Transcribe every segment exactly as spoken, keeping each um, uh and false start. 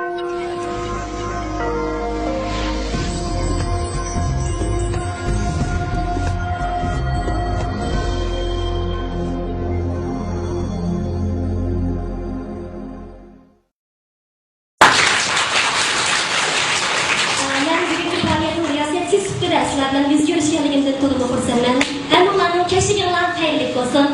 يەنە بۈگۈنكى پائالىيەتنىڭ رىياسەتچىسى سۈپىتىدە سىلەر بىلەن يۈز كۆرۈشكەنلىكىمدىن تولىمۇ خۇرسەنمەن. ھەممىڭلارنىڭ كەچلىكىڭلار خەيرلىك بولسۇن.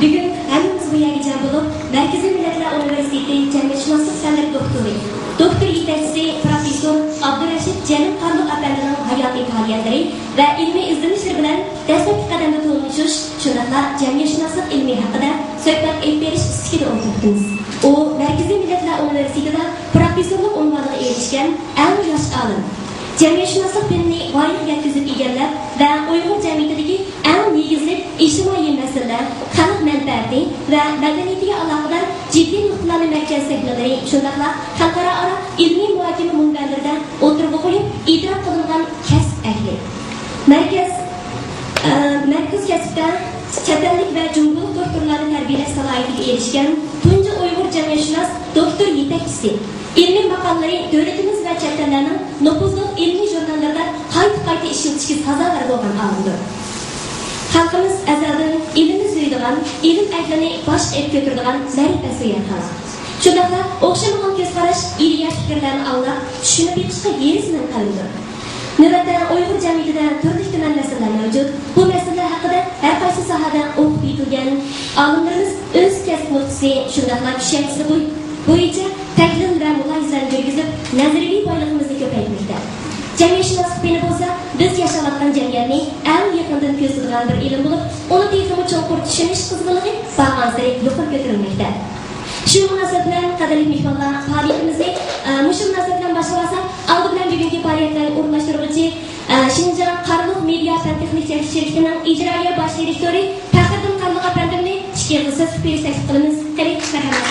بۈگۈن ھەممىمىز بۇ يەرگە جەم بولۇپ، مەركىزىي مىللەتلەر ئۇنىۋېرسىتېتى جەمئىيەتشۇناسلىق پەنلىرى دوكتورى، دوكتور يېتەكچىسى، پروفېسسور ئابدۇرەشىت جەلىل قارلۇق ئەپەندىنىڭ ھاياتىي پائالىيەتلىرى ۋە ئىلمىي ئىزدىنىشلىرى بىلەن دەسلەپكى قەدەمدە تونۇشۇش، شۇنداقلا جەمئىيەتشۇناسلىق ئىلمى ھەققىدە سۆھبەت ئېلىپ بېرىش ئىستىكىدە ئولتۇرۇپتىمىز. ئۇ مەركىزىي مىللەتلەر ئۇنىۋېرسىتېتىدا پروفېسسورلۇق ئۇنۋانىغا ئېرىشكەن ئەڭ ياش ئالىم. جەمئىيەتشۇناسلىق پېنىنى غايىغا يەتكۈزۈپ ئىگىلەپ ۋە ئۇيغۇر جەمئىيىتىدىكى ئەڭ نېگىزلىك ئىجتىمائىي مەسىلىلەر، خەلق مەنپەئەتى ۋە مەدەنىيىتىگە ئالاقىدار جىددىي نۇقتىلارنى مەركەز سەھنىلىرى، شۇنداقلا خەلقئارا ئىلمىي مۇھاكىمە مۇنبەرلىرىدە ئوتتۇرىغا قويۇپ، ئېتىراپ قىلىنغان كەسىپ ئەھلى. مەركەز، ئە، مەركەز كەسىپتە چەت ئەللىك ۋە جۇڭگولۇق دوكتورلارنى تەربىيەلەش سالاھىيىتىگە ئېرىشكەن تۇنجى ئۇيغۇر جەمئىيەتشۇناس دوكتور يېتەكچىسى. ئىلمىي ماقالىلىرى دۆلىتىمىز ۋە چەت ئەللەرنىڭ نوپۇزلۇق ئىلمىي ژۇرناللىرىدا قايتا-قايتا ئىشلىتىشكە سازاۋەر بولغان ئالىمدۇر. خەلقىمىز ئەزەلدىن ئىلىمنى سۆيىدىغان، ئىلىم ئەھلىنى باشقا ئېلىپ كۆتۈرىدىغان مەرىپەتسۆيەر خەلق. شۇنداقلا ئوخشىمىغان كۆز قاراش، ئىدىيە، پىكىرلەرنى ئاڭلاپ، چۈشىنىپ بېقىشقا ھېرىسمەن قەۋمدۇر. نۆۋەتتە ئۇيغۇر جەمئىيىتىدە تۈرلۈك-تۈمەن مەسىلىلەر مەۋجۇت. بۇ مەسىلىلەر ھەققىدە ھەر قايسى ساھەدە ئوقۇپ يېتىلگەن ئالىملىرىمىز ئۆز كەسىپ نۇقتىسى، شۇنداقلا چۈشەنچىسى بوي-، بويىچە تەھلىل ۋە مۇلاھىزىلەرنى يۈرگۈزۈپ، نەزەرىيىۋى بايلىقىمىزنى كۆپەيتمەكتە. جەمئىيەتشۇناسلىق پېنى بولسا بىز ياشاۋاتقان جەمئىيەتنى ئەڭ يېقىندىن كۆزىتىدىغان بىر ئىلىم بولۇپ، ئۇنى تېخىمۇ چوڭقۇر چۈشىنىش قىزغىنلىقى بارغانسېرى يۇقىرى كۆتۈرۈلمەكتە. شۇ مۇناسىۋەت بىلەن، قەدىرلىك مېھمانلار، پائالىيىتىمىزنى، ئە، مۇشۇ مۇناسىۋەت بىلەن باشلىۋالساق، ئالدى بىلەن بۈگۈنكى پائالىيەتلەرنى ئورۇنلاشتۇرغۇچى، ئە، شىنجاڭ قارلۇق مېدىيا پەن تېخنىك شىركىتىنىڭ ئىجرائىيە باش دىرېكتورى پەخرىدىن قارلۇق ئەپەندىمنى ئىككى ئېغىز سۆز قىلىپ بېرىشنى تەكلىپ قىلىمىز. قېنى، مەرھەمەت.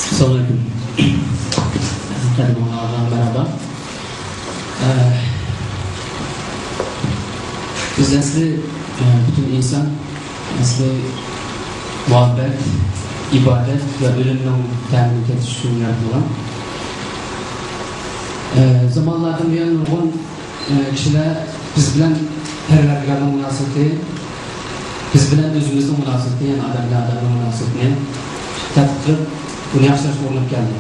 ئەسسالامۇئەلەيكۇم. قەدىرلىك مېھمانلارغا مەرھابا. ئە، بىز ئەسلى، ئە، پۈتۈن ئىنسان ئەسلى مۇھەببەت، ئىبادەت ۋە ئۆلۈمنىڭ تەمىنى تېتىش ئۈچۈن يارىتىلغان. ئە، زامانلاردىن بۇيان نۇرغۇن، ئە، كىشىلەر بىز بىلەن پەرۋەردىگارنىڭ مۇناسىۋىتى، بىز بىلەن ئۆزىمىزنىڭ مۇناسىۋىتى، يەنى ئادەم بىلەن ئادەمنىڭ مۇناسىۋىتىنى تەتقىق قىلىپ، بۇنى ياخشىلاشقا ئۇرۇنۇپ كەلدى.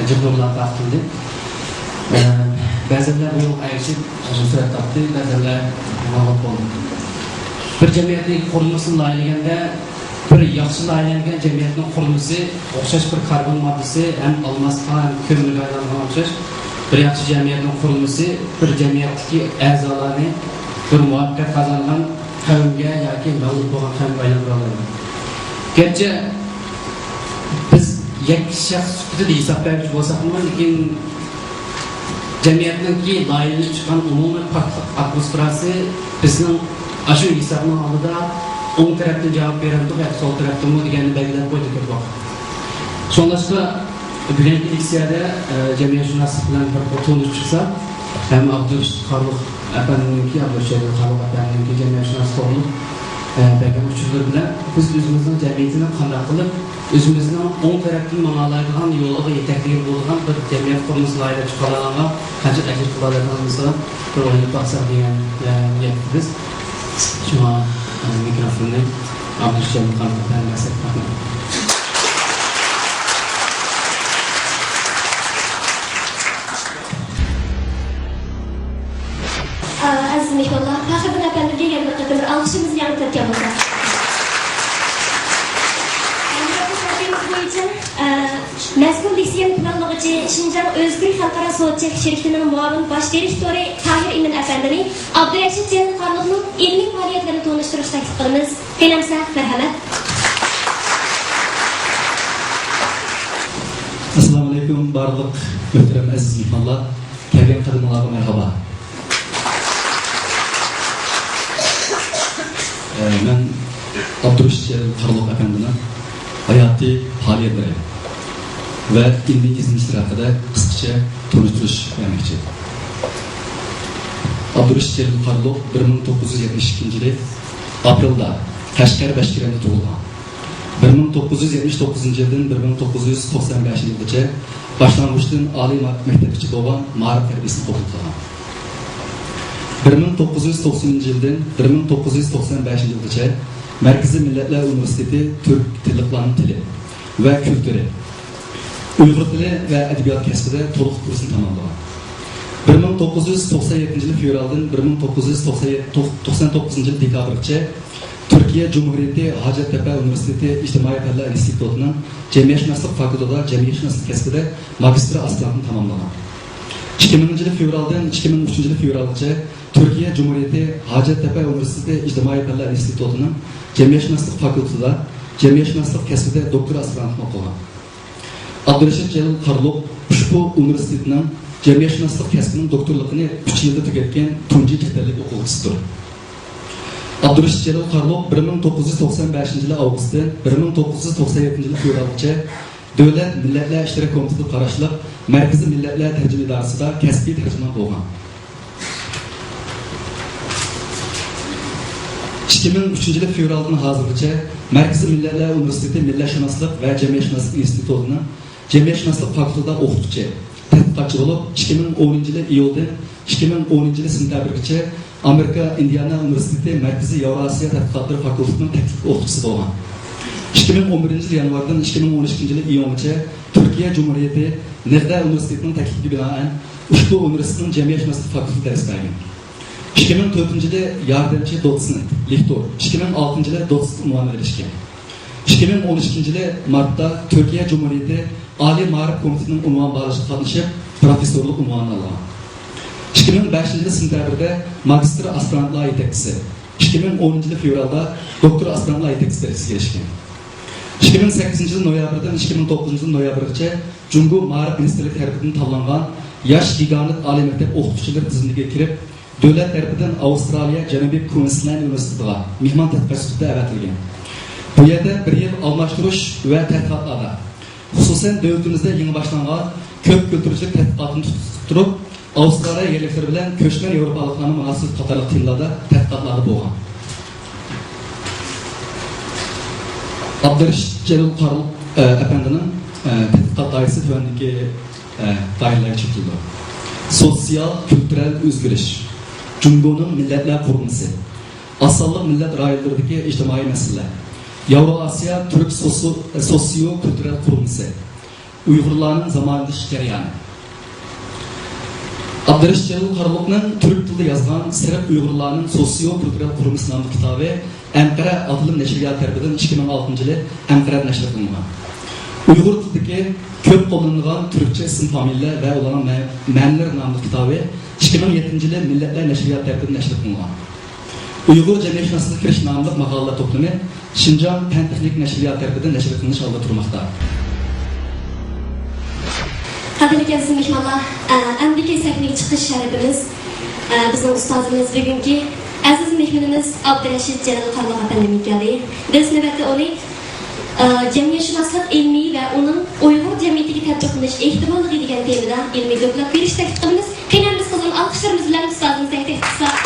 جىق نۇرلار تارقىتىلدى. ئە، بەزىلەر بۇ يولغا ئەگىشىپ، ئاشۇ سۈرەت تاپتى، بەزىلەر مەغلۇپ بولدى. بىر جەمئىيەتنىڭ قۇرۇلمىسىنى لايىھەلىگەندە، بىر ياخشى لايىھەلەنگەن جەمئىيەتنىڭ قۇرۇلمىسى ئوخشاش بىر كاربون ماددىسى ھەم ئالماسقا، ھەم كۆمۈرگە ئايلانغان ئوخشاش. بىر ياخشى جەمئىيەتنىڭ قۇرۇلمىسى بىر جەمئىيەتتىكى ئەزالارنى بىر مۇۋەپپەقىيەت قازانغان قەۋمگە ياكى مەغلۇپ بولغان قەۋمگە ئايلاندۇرالايدۇ. گەرچە بىز يەككە شەخس سۈپىتىدە ھېساب بەرگۈچى بولساقمۇ، لېكىن جەمئىيەتنىڭكى لايىھەلىنىپ چىققان ئومۇمىي پاكلىق ئاتموسفېراسى بىزنىڭ ئاشۇ ھېسابنىڭ ئالدىدا ئوڭ تەرەپتىن جاۋاب بېرەمدۇق ياكى سول تەرەپتىنمۇ دېگەننى بەلگىلەپ قويدى كۆپ ۋاقىت. شۇڭلاشقا بۈگۈنكى لېكسىيەدە، ئە، جەمئىيەتشۇناسلىق بىلەن بىر قۇر تونۇشۇپ چىقساق، ھەم ئابدۇرېشىت قارلۇق ئەپەندىنىڭكى، ئابدۇرېشىت قارلۇق ئەپەندىنىڭكى جەمئىيەتشۇناسلىق توغرۇلۇق، ئە، بەرگەن ئۇچۇرلىرى بىلەن بىز ئۆزىمىزنىڭ جەمئىيىتىنى قانداق قىلىپ ئۆزىمىزنىڭ ئوڭ تەرەپتىن ماڭالايدىغان يولىغا يېتەكلىگىلى بولىدىغان بىر جەمئىيەت قۇرۇلمىسى لايىھەلەپ چىقالايدىغانغا قانچىلىك ئەجىر قىلالايدىغانلىقىمىزغا بىر ئويلىنىپ باقساق دېگەن، ئە، نىيەتتە بىز. شۇڭا، ئە، مىكروفوننى ئابدۇرېشىت قارلۇق ئەپەندىگە بەرسەك رەھمەت. ئەزىز مېھمانلار، پەخرىدىن ئەپەندىمگە يەنە بىر قېتىم بىر ئالقىشىمىزنى ياڭرىتىۋەتكەن بولساق. ئەمدى بۇ تەرتىپىمىز بويىچە، ئە، مەزكۇر لېكسىيەنى پىلانلىغۇچى شىنجاڭ ئۆزكۈرەك خەلقئارا سودا چەكلىك شىركىتىنىڭ مۇئاۋىن باش دىرېكتورى تاھىر ئىمىن ئەپەندىنى ئابدۇرەشىت جېلىل قارلۇقنىڭ ئىلمىي پائالىيەتلىرىنى تونۇشتۇرۇشقا تەكلىپ قىلىمىز. قېنى ئەمسە، مەرھەمەت. ئەسسالامۇئەلەيكۇم، بارلىق مۆھتەرەم ئەزىز مېھمانلار. كەلگەن قەدىمىڭلارغا مەرھابا. ئە، مەن ئابدۇرېشىت جېلىل قارلۇق ئەپەندىنىڭ ھاياتىي پائالىيەتلىرى ۋە ئىلمىي ئىزدىنىشلىرى ھەققىدە قىسقىچە تونۇشتۇرۇش بەرمەكچى. ئابدۇرېشىت جېلىل قارلۇق بىر مىڭ توققۇز يۈز يەتمىش ئىككىنچى يىلى ئاپرېلدا قەشقەر بەشكىرەمدە تۇغۇلغان. بىر مىڭ توققۇز يۈز يەتمىش توققۇزىنچى يىلدىن بىر مىڭ توققۇز يۈز توقسان بەشىنچى يىلغىچە باشلانغۇچتىن ئالىي ما-، مەكتەپكىچە بولغان مائارىپ تەربىيەسىنى قوبۇل قىلغان. بىر مىڭ توققۇز يۈز توقسىنىنچى يىلدىن بىر مىڭ توققۇز يۈز توقسان بەشىنچى يىلغىچە مەركىزىي مىللەتلەر ئۇنىۋېرسىتېتى تۈرك تىللىقلارنىڭ تىلى ۋە كۈلتۈرى، ئۇيغۇر تىلى ۋە ئەدەبىيات كەسپىدە تولۇق كۇرسنى تاماملىغان. بىر مىڭ توققۇز يۈز توقسان يەتتىنچى يىلى فېۋرالدىن بىر مىڭ توققۇز يۈز توقسان توققۇزىنچى يىلى دېكابىرغىچە تۈركىيە جۇمھۇرىيىتى ھاجەتتەپە ئۇنىۋېرسىتېتى ئىجتىمائىي پەنلەر ئىنستىتۇتىنىڭ جەمئىيەتشۇناسلىق فاكۇلتېتىدا جەمئىيەتشۇناسلىق كەسپىدە ماگىستىر ئاسپىرانتنى تاماملىغان. ئىككى مىڭىنچى يىلى فېۋرالدىن ئىككى مىڭ ئۈچىنچى يىلى فېۋرالغىچە تۈركىيە جۇمھۇرىيىتى ھاجەتتەپە ئۇنىۋېرسىتېتى ئىجتىمائىي پەنلەر ئىنستىتۇتىنىڭ جەمئىيەتشۇناسلىق فاكۇلتېتىدا جەمئىيەتشۇناسلىق كەسپىدە دوكتور ئاسپىرانتلىقىنى ئوقۇغان. ئابدۇرېشىت جېلىل قارلۇق ئۇشبۇ ئۇنىۋېرسىتېتنىڭ جەمئىيەتشۇناسلىق كەسپىنىڭ دوكتورلۇقىنى ئۈچ يىلدا تۈگەتكەن تۇنجى چەت ئەللىك ئوقۇغۇچىسىدۇر. ئابدۇرېشىت جېلىل قارلۇق بىر مىڭ توققۇز يۈز توقسان بەشىنچى يىلى ئاۋغۇستتىن بىر مىڭ توققۇز يۈز توقسان يەتتىنچى يىلى فېۋرالغىچە دۆلەت مىللەتلەر ئىشلىرى كومىتېتىغا قاراشلىق مەركىزىي مىللەتلەر تەرجىمە ئىدارىسىدا كەسپىي تەرجىمانلىق بولغان. ئىككى مىڭ ئۈچىنچى يىلى فېۋرالدىن ھازىرغىچە مەركىزىي مىللەتلەر ئۇنىۋېرسىتېتى مىللەتشۇناسلىق ۋە جەمئىيەتشۇناسلىق ئىنستىتۇتىنىڭ جەمئىيەتشۇناسلىق فاكۇلتېتىدا ئوقۇتقۇچى، تەتقىقاتچى بولۇپ، ئىككى مىڭ ئونىنچى يىلى ئىيۇلدىن ئىككى مىڭ ئونىنچى يىلى سېنتەبىرگىچە ئامېرىكا ئىندىئانا ئۇنىۋېرسىتېتى مەركىزىي ياۋراسىيا تەتقىقاتلىرى فاكۇلتېتىنىڭ تەكلىپ ئوقۇتقۇچىسى بولغان. ئىككى مىڭ ئون بىرىنچى يىلى يانۋاردىن ئىككى مىڭ ئون ئىككىنچى يىلى ئىيۇنغىچە تۈركىيە جۇمھۇرىيىتى نېغدە ئۇنىۋېرسىتېتىنىڭ تەكلىپىگە بىنائەن ئۇشبۇ ئۇنىۋېرسىتېتنىڭ جەمئىيەتشۇناسلىق فاكۇلتېتىدا دەرس بەرگەن. ئىككى مىڭ تۆتىنچى يىلى ياردەمچى دوتسېنت، لېكتور، ئىككى مىڭ ئالتىنچى يىلى دوتسېنت ئۇنۋانىغا ئېرىشكەن. ئىككى مىڭ ئون ئىككىنچى يىلى مارتتا تۈركىيە جۇمھۇرىيىتى ئالىي مائارىپ كومىتېتىنىڭ ئۇنۋان باغلىشىغا قاتنىشىپ، پروفېسسورلۇق ئۇنۋانىنى ئالغان. ئىككى مىڭ بەشىنچى يىلى سېنتەبىردە ماگىستىر ئاسپىرانتلار يېتەكچىسى، ئىككى مىڭ ئونىنچى يىلى فېۋرالدا دوكتور ئاسپىرانتلار يېتەكچىسى دەرىجىسىگە ئېرىشكەن. ئىككى مىڭ سەككىزىنچى يىلى نويابىردىن ئىككى مىڭ توققۇزىنچى يىلى نويابىرغىچە جۇڭگو مائارىپ مىنىستىرلىكى تەرىپىدىن تاللانغان ياش گىگانت ئالىي مەكتەپ ئوقۇتقۇچىلىرى تىزىملىكىگە كىرىپ، دۆلەت تەرىپىدىن ئاۋسترالىيە جەنۇبىي كۇئىنسلاند ئۇنىۋېرسىتېتىغا مېھمان تەتقىقاتچى سۈپىتىدە ئەۋەتىلگەن. بۇ يەردە بىر يىل ئالماشتۇرۇش ۋە تەتقىقاتلاردا، خۇسۇسەن، دۆلىتىمىزدە يېڭى باشلانغان كۆپ كۈلتۈرچىلىك تەتقىقاتىنى تۇتۇپ تۇرۇپ، ئاۋسترالىيە يەرلىكلىرى بىلەن كۆچمەن ياۋروپالىقلارنىڭ مۇناسىۋىتى قاتارلىق تېمىلاردا تەتقىقاتلاردا بولغان. ئابدۇرېشىت جېلىل قارلۇق، ئە، ئەپەندىنىڭ، ئە، تەتقىقات دائىرىسى تۆۋەندىكى، ئە، دائىرىلەرگە چېتىلىدۇ. سوتسىيال كۈلتۈرەل ئۆزگىرىش، جۇڭگونىڭ مىللەتلەر قۇرۇلمىسى، ئاز سانلىق مىللەت رايونلىرىدىكى ئىجتىمائىي مەسىلىلەر، ياۋرو ئاسىيا تۈرك سوسو-، سوسىيو كۈلتۈرەل قۇرۇلمىسى، ئۇيغۇرلارنىڭ زامانىۋىلىشىش جەريانى. ئابدۇرېشىت جېلىل قارلۇقنىڭ تۈرك تىلىدا يازغان سېرىق ئۇيغۇرلارنىڭ سوسىيو كۈلتۈرەل قۇرۇلمىسى ناملىق كىتابى ئەنقەرە ئاتىلىم نەشرىياتى تەرىپىدىن ئىككى مىڭ ئالتىنچى يىلى ئەنقەرەدە نەشر قىلىنغان. ئۇيغۇر تىلىدىكى كۆپ قوللىنىلغان تۈركچە ئىسىم فامىلىلەر ۋە ئۇلارنىڭ مە-، مەنىلىرى ناملىق كىتابى ئىككى مىڭ يەتتىنچى يىلى مىللەتلەر نەشرىياتى تەرىپىدىن نەشر قىلىنغان. ئۇيغۇر جەمئىيەتشۇناسلىقىغا كىرىش ناملىق ماقالىلەر توپلىمى شىنجاڭ پەن تېخنىك نەشرىياتى تەرىپىدىن نەشر قىلىنىش ئالدىدا تۇرماقتا. قەدىرلىك ئەزىز مېھمانلار، ئە، ئەمدىكى سەھنىگە چىقىش شەرىپىمىز، ئە، بىزنىڭ ئۇستازىمىز، بۈگۈنكى ئەزىز مېھمىنىمىز ئابدۇرەشىت جېلىل قارلۇق ئەپەندىمىزگە كەلدى. بىز نۆۋەتتە ئۇنى، ئە، جەمئىيەتشۇناسلىق ئىلمى ۋە ئۇنىڭ ئۇيغۇر جەمئىيىتىگە تەتبىقلىنىش ئېھتىماللىقى دېگەن تېمىدا ئىلمىي دوكلات بېرىشكە تەكلىپ قىلىمىز. قېنى، بىز قىزغىن ئالقىشلىرىمىز بىلەن ئۇستازىمىزنى تەكلىپ قىلساق.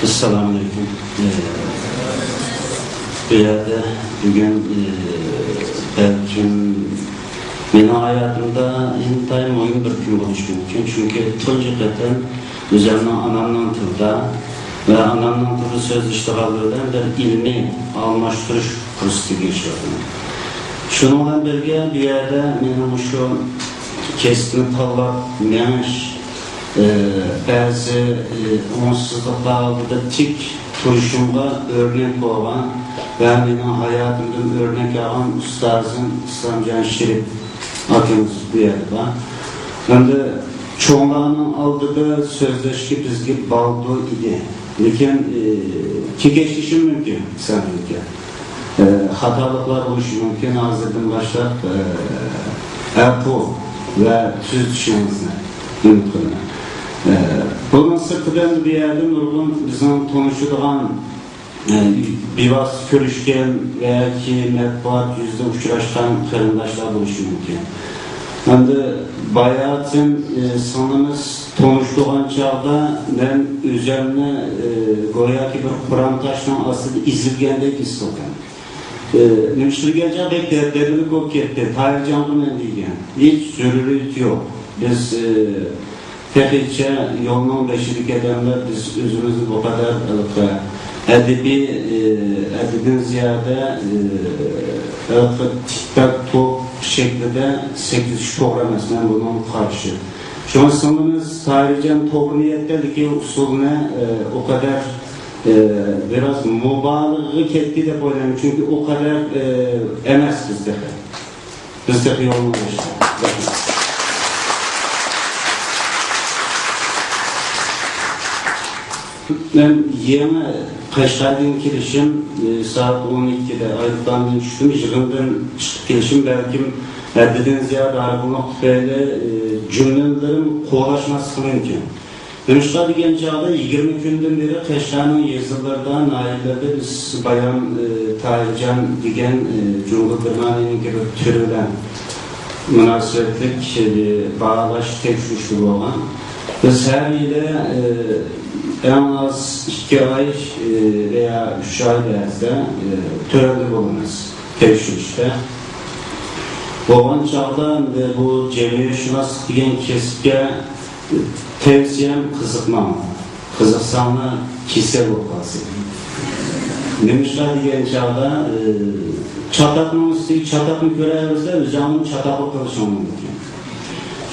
ئەسسالامۇئەلەيكۇم. ئە، بۇ يەردە بۈگۈن، ئە، بەلكىم مېنىڭ ھاياتىمدا ئىنتايىن مۇھىم بىر كۈن بولۇشى مۇمكىن، چۈنكى تۇنجى قېتىم ئۆزۈمنىڭ ئانامنىڭ تىلىدا ۋە ئانامنىڭ تىلىدا سۆزلىشىدىغانلار بىلەن بىر ئىلمىي ئالماشتۇرۇش پۇرسىتىگە ئېرىشىۋاتىمەن. شۇنىڭ بىلەن بىرگە، بۇ يەردە مېنىڭ مۇشۇ كەسىپنى تاللاپ مېڭىش، ئى، بەزى، ئى، ئوڭۇشسىزلىقلار ئالدىدا تىك تۇرۇشۇمغا ئۆرنەك بولغان ۋە مېنىڭ ھاياتىمدىن ئۆرنەك ئالغان ئۇستازىم ئىسلامجان شېرىپ ئاكىمىز بۇ يەردە بار. ئەمدى چوڭلارنىڭ ئالدىدا سۆزلەشكە بىزگە بالدۇر ئىدى. لېكىن، ئى، كېكەچلىشىم مۇمكىن، سەنىڭكى. ئى، خاتالىقلار بولۇشى مۇمكىن. ھازىردىن باشلاپ، ئى، ئەپۇ ۋە تۈزىتىشىڭىزنى ئۈمىد قىلىمەن. ئى، بۇنىڭ سىرتىدا بۇ يەردە نۇرغۇن بىزنىڭ تونۇشىدىغان، ئى، بىۋاسىتە كۆرۈشكەن ۋە ياكى مەتبۇئات يۈزىدە ئۇچراشقان قېرىنداشلار بولۇشى مۇمكىن. ئەمدى باياتىن، ئى، سىڭلىمىز تونۇشتۇرغان چاغدا مەن ئۆزۈمنى، ئى، گوياكى بىر قۇرام تاشنىڭ ئاستىدا ئېزىلگەندەك ھېس قىلدىم. ئى، نېمىشقا دېگەن چاغدا بەك دەبدەبىلىك بولۇپ كەتتى. تاھىرجانغا مەن دېگەن. ھېچ زۆرۈرىيىتى يوق. بىز، ئى، تېخىچە يولنىڭ بېشىدىكى ئادەملەر، بىز ئۆزىمىزنى بۇ قەدەر ھېلىقى ئەدەبىي، ئى، ھەددىدىن زىيادە، ئى، ھېلىقى تىك-تاك توپ شەكلىدە سەككىزىش توغرا ئەمەس، مەن بۇنىڭغا قارشى. شۇڭا سىڭلىمىز تاھىرجان توغرا نىيەتتە، لېكىن ئۇسۇلنى، ئى، ئۇ قەدەر، ئى، بىراز مۇبالىغىگە كەتتى دەپ ئويلايمەن، چۈنكى ئۇ قەدەر، ئى، ئەمەس بىز تېخى. بىز تېخى يولنى باشلىدۇق. مەن يېڭى قەشقەردىن كېلىشىم، ئى، سائەت ئون ئىككىدە ئايروپىلاندىن چۈشتۈم، يىغىندىن چىقىپ كېلىشىم بەلكىم ھەددىدىن زىيادە ھارغىنلىق تۈپەيلى، ئى، جۈملىلىرىم قولاشماسلىقى مۇمكىن. نېمىشقا دېگەن چاغدا يىگىرمە كۈندىن بېرى قەشقەرنىڭ يېزىلىرىدا، ناھىيەلىرىدە بىز بايام، ئى، تاھىرجان دېگەن، ئى، جۇڭگو بىرمانىنىڭكى بىر تۈرى بىلەن مۇناسىۋەتلىك، ئى، باھالاش تەكشۈرۈشلىرى بولغان. بىز ھەر يىلى، ئى، ئەڭ ئاز ئىككى ئاي، ئى، ۋەيا ئۈچ ئاي بەزىدە، ئى، تۆۋەندە بولىمىز تەكشۈرۈشتە. بولغان چاغدا ئەمدى بۇ جەمئىيەتشۇناسلىق دېگەن كەسىپكە تەۋسىيەم، قىزىقماڭلار. قىزىقساڭلار كېسەل بولۇپ قالىسىلەر. نېمىشقا دېگەن چاغدا، ئى، چاتاقنىڭ ئۈستىگە چاتاقنى كۆرەۋەرسە، ئۆزۈڭنى چاتاق بولۇپ قېلىشىڭ مۇمكىن.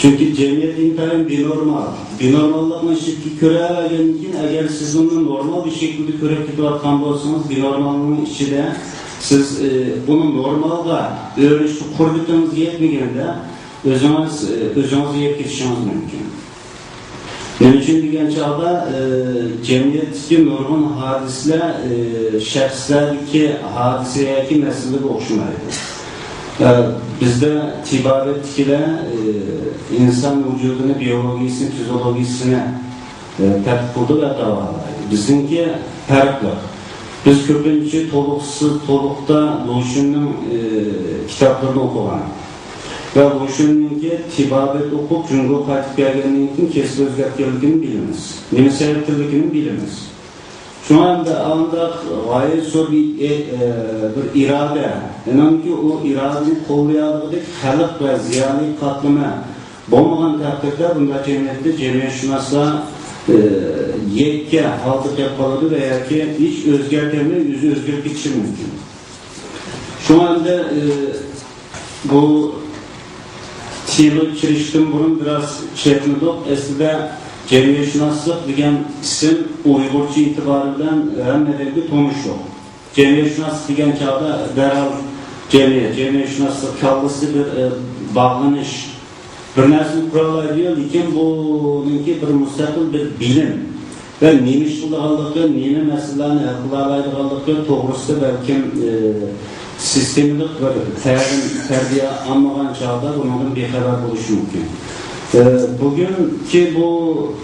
چۈنكى جەمئىيەت ئىنتايىن بىنورمال. بىنورماللىقنىڭ ئىچىدىكى كۆرەلەيگەندىن كېيىن، ئەگەر سىز ئۇنى نورمال بىر شەكىلدە كۆرۈپ كېتىۋاتقان بولسىڭىز، بىنورمالنىڭ ئىچىدە سىز، ئى، بۇنى نورمالغا ئۆرۈشكە قۇربىتىڭىز يەتمىگەندە، ئۆزىڭىز، ئى، ئۆزىڭىز يەپ كېتىشىڭىز مۇمكىن. نېمە ئۈچۈن دېگەن چاغدا، ئى، جەمئىيەتتىكى نۇرغۇن ھادىسىلەر، ئى، شەخسلەردىكى ھادىسە ياكى مەسىلىگە ئوخشىمايدۇ. ئى، بىزدە تېبابەتتىكىلەر، ئى، ئىنسان ۋۇجۇدىنى، بىيولوگىيىسىنى، فىزىولوگىيىسىنى، ئى، تەتقىق قىلىدۇ ۋە داۋالايدۇ. بىزنىڭكى پەرقلىق. بىز كۆپىنچە تولۇقسىز، تولۇقتا لۇشۈننىڭ، ئى، كىتابلىرىنى ئوقۇغان. ۋە لۇشۈننىڭكى تېبابەت ئوقۇپ، جۇڭگوغا قايتىپ كەلگەندىن كېيىن كەسىپ ئۆزگەرتكەنلىكىنى بىلىمىز. نېمە سەۋەبتىنلىكىنى بىلىمىز. شۇڭا ئەمدى ئانداق غايەت زور بىر، ئى، ئى، بىر ئىرادە. ئىنانكى، ئۇ ئىرادىنى قوللىيالىغۇدەك خەلق ۋە زىيالىي قاتلىمى بولمىغان تەقدىردە، بۇنداق جەمئىيەتتە جەمئىيەتشۇناسلار، ئى، يەككە ھالدا قېلىپ قالىدۇ ۋە ياكى ھېچ ئۆزگەرتەلمەي، ئۆزى ئۆزگىرىپ كېتىشى مۇمكىن. شۇڭا ئەمدى، ئى، بۇ تېمىغا كىرىشتىن بۇرۇن بىراز چېكىندۇق. ئەسلىدە جەمئىيەتشۇناسلىق دېگەن ئىسىم ئۇيغۇرچە ئېتىبارى بىلەن ھەممە ئادەمگە تونۇشلۇق. جەمئىيەتشۇناسلىق دېگەن چاغدا دەرھال جەمئىيەت، جەمئىيەتشۇناسلىق كاللىسىدا بىر، ئە، باغلىنىش، بىر نەرسىنى قۇرالايدۇ، لېكىن بۇنىڭكى بىر مۇستەقىل بىر بىلىم ۋە نېمە ئىش قىلىدىغانلىقى، نېمە مەسىلىلەرنى ھەل قىلالايدىغانلىقى توغرىسىدا بەلكىم، ئە، سىستېمىلىق بىر تەلىم، تەربىيە ئالمىغان چاغدا بۇنىڭدىن بىخەۋەر بولۇشى مۇمكىن. ئە، بۈگۈنكى بۇ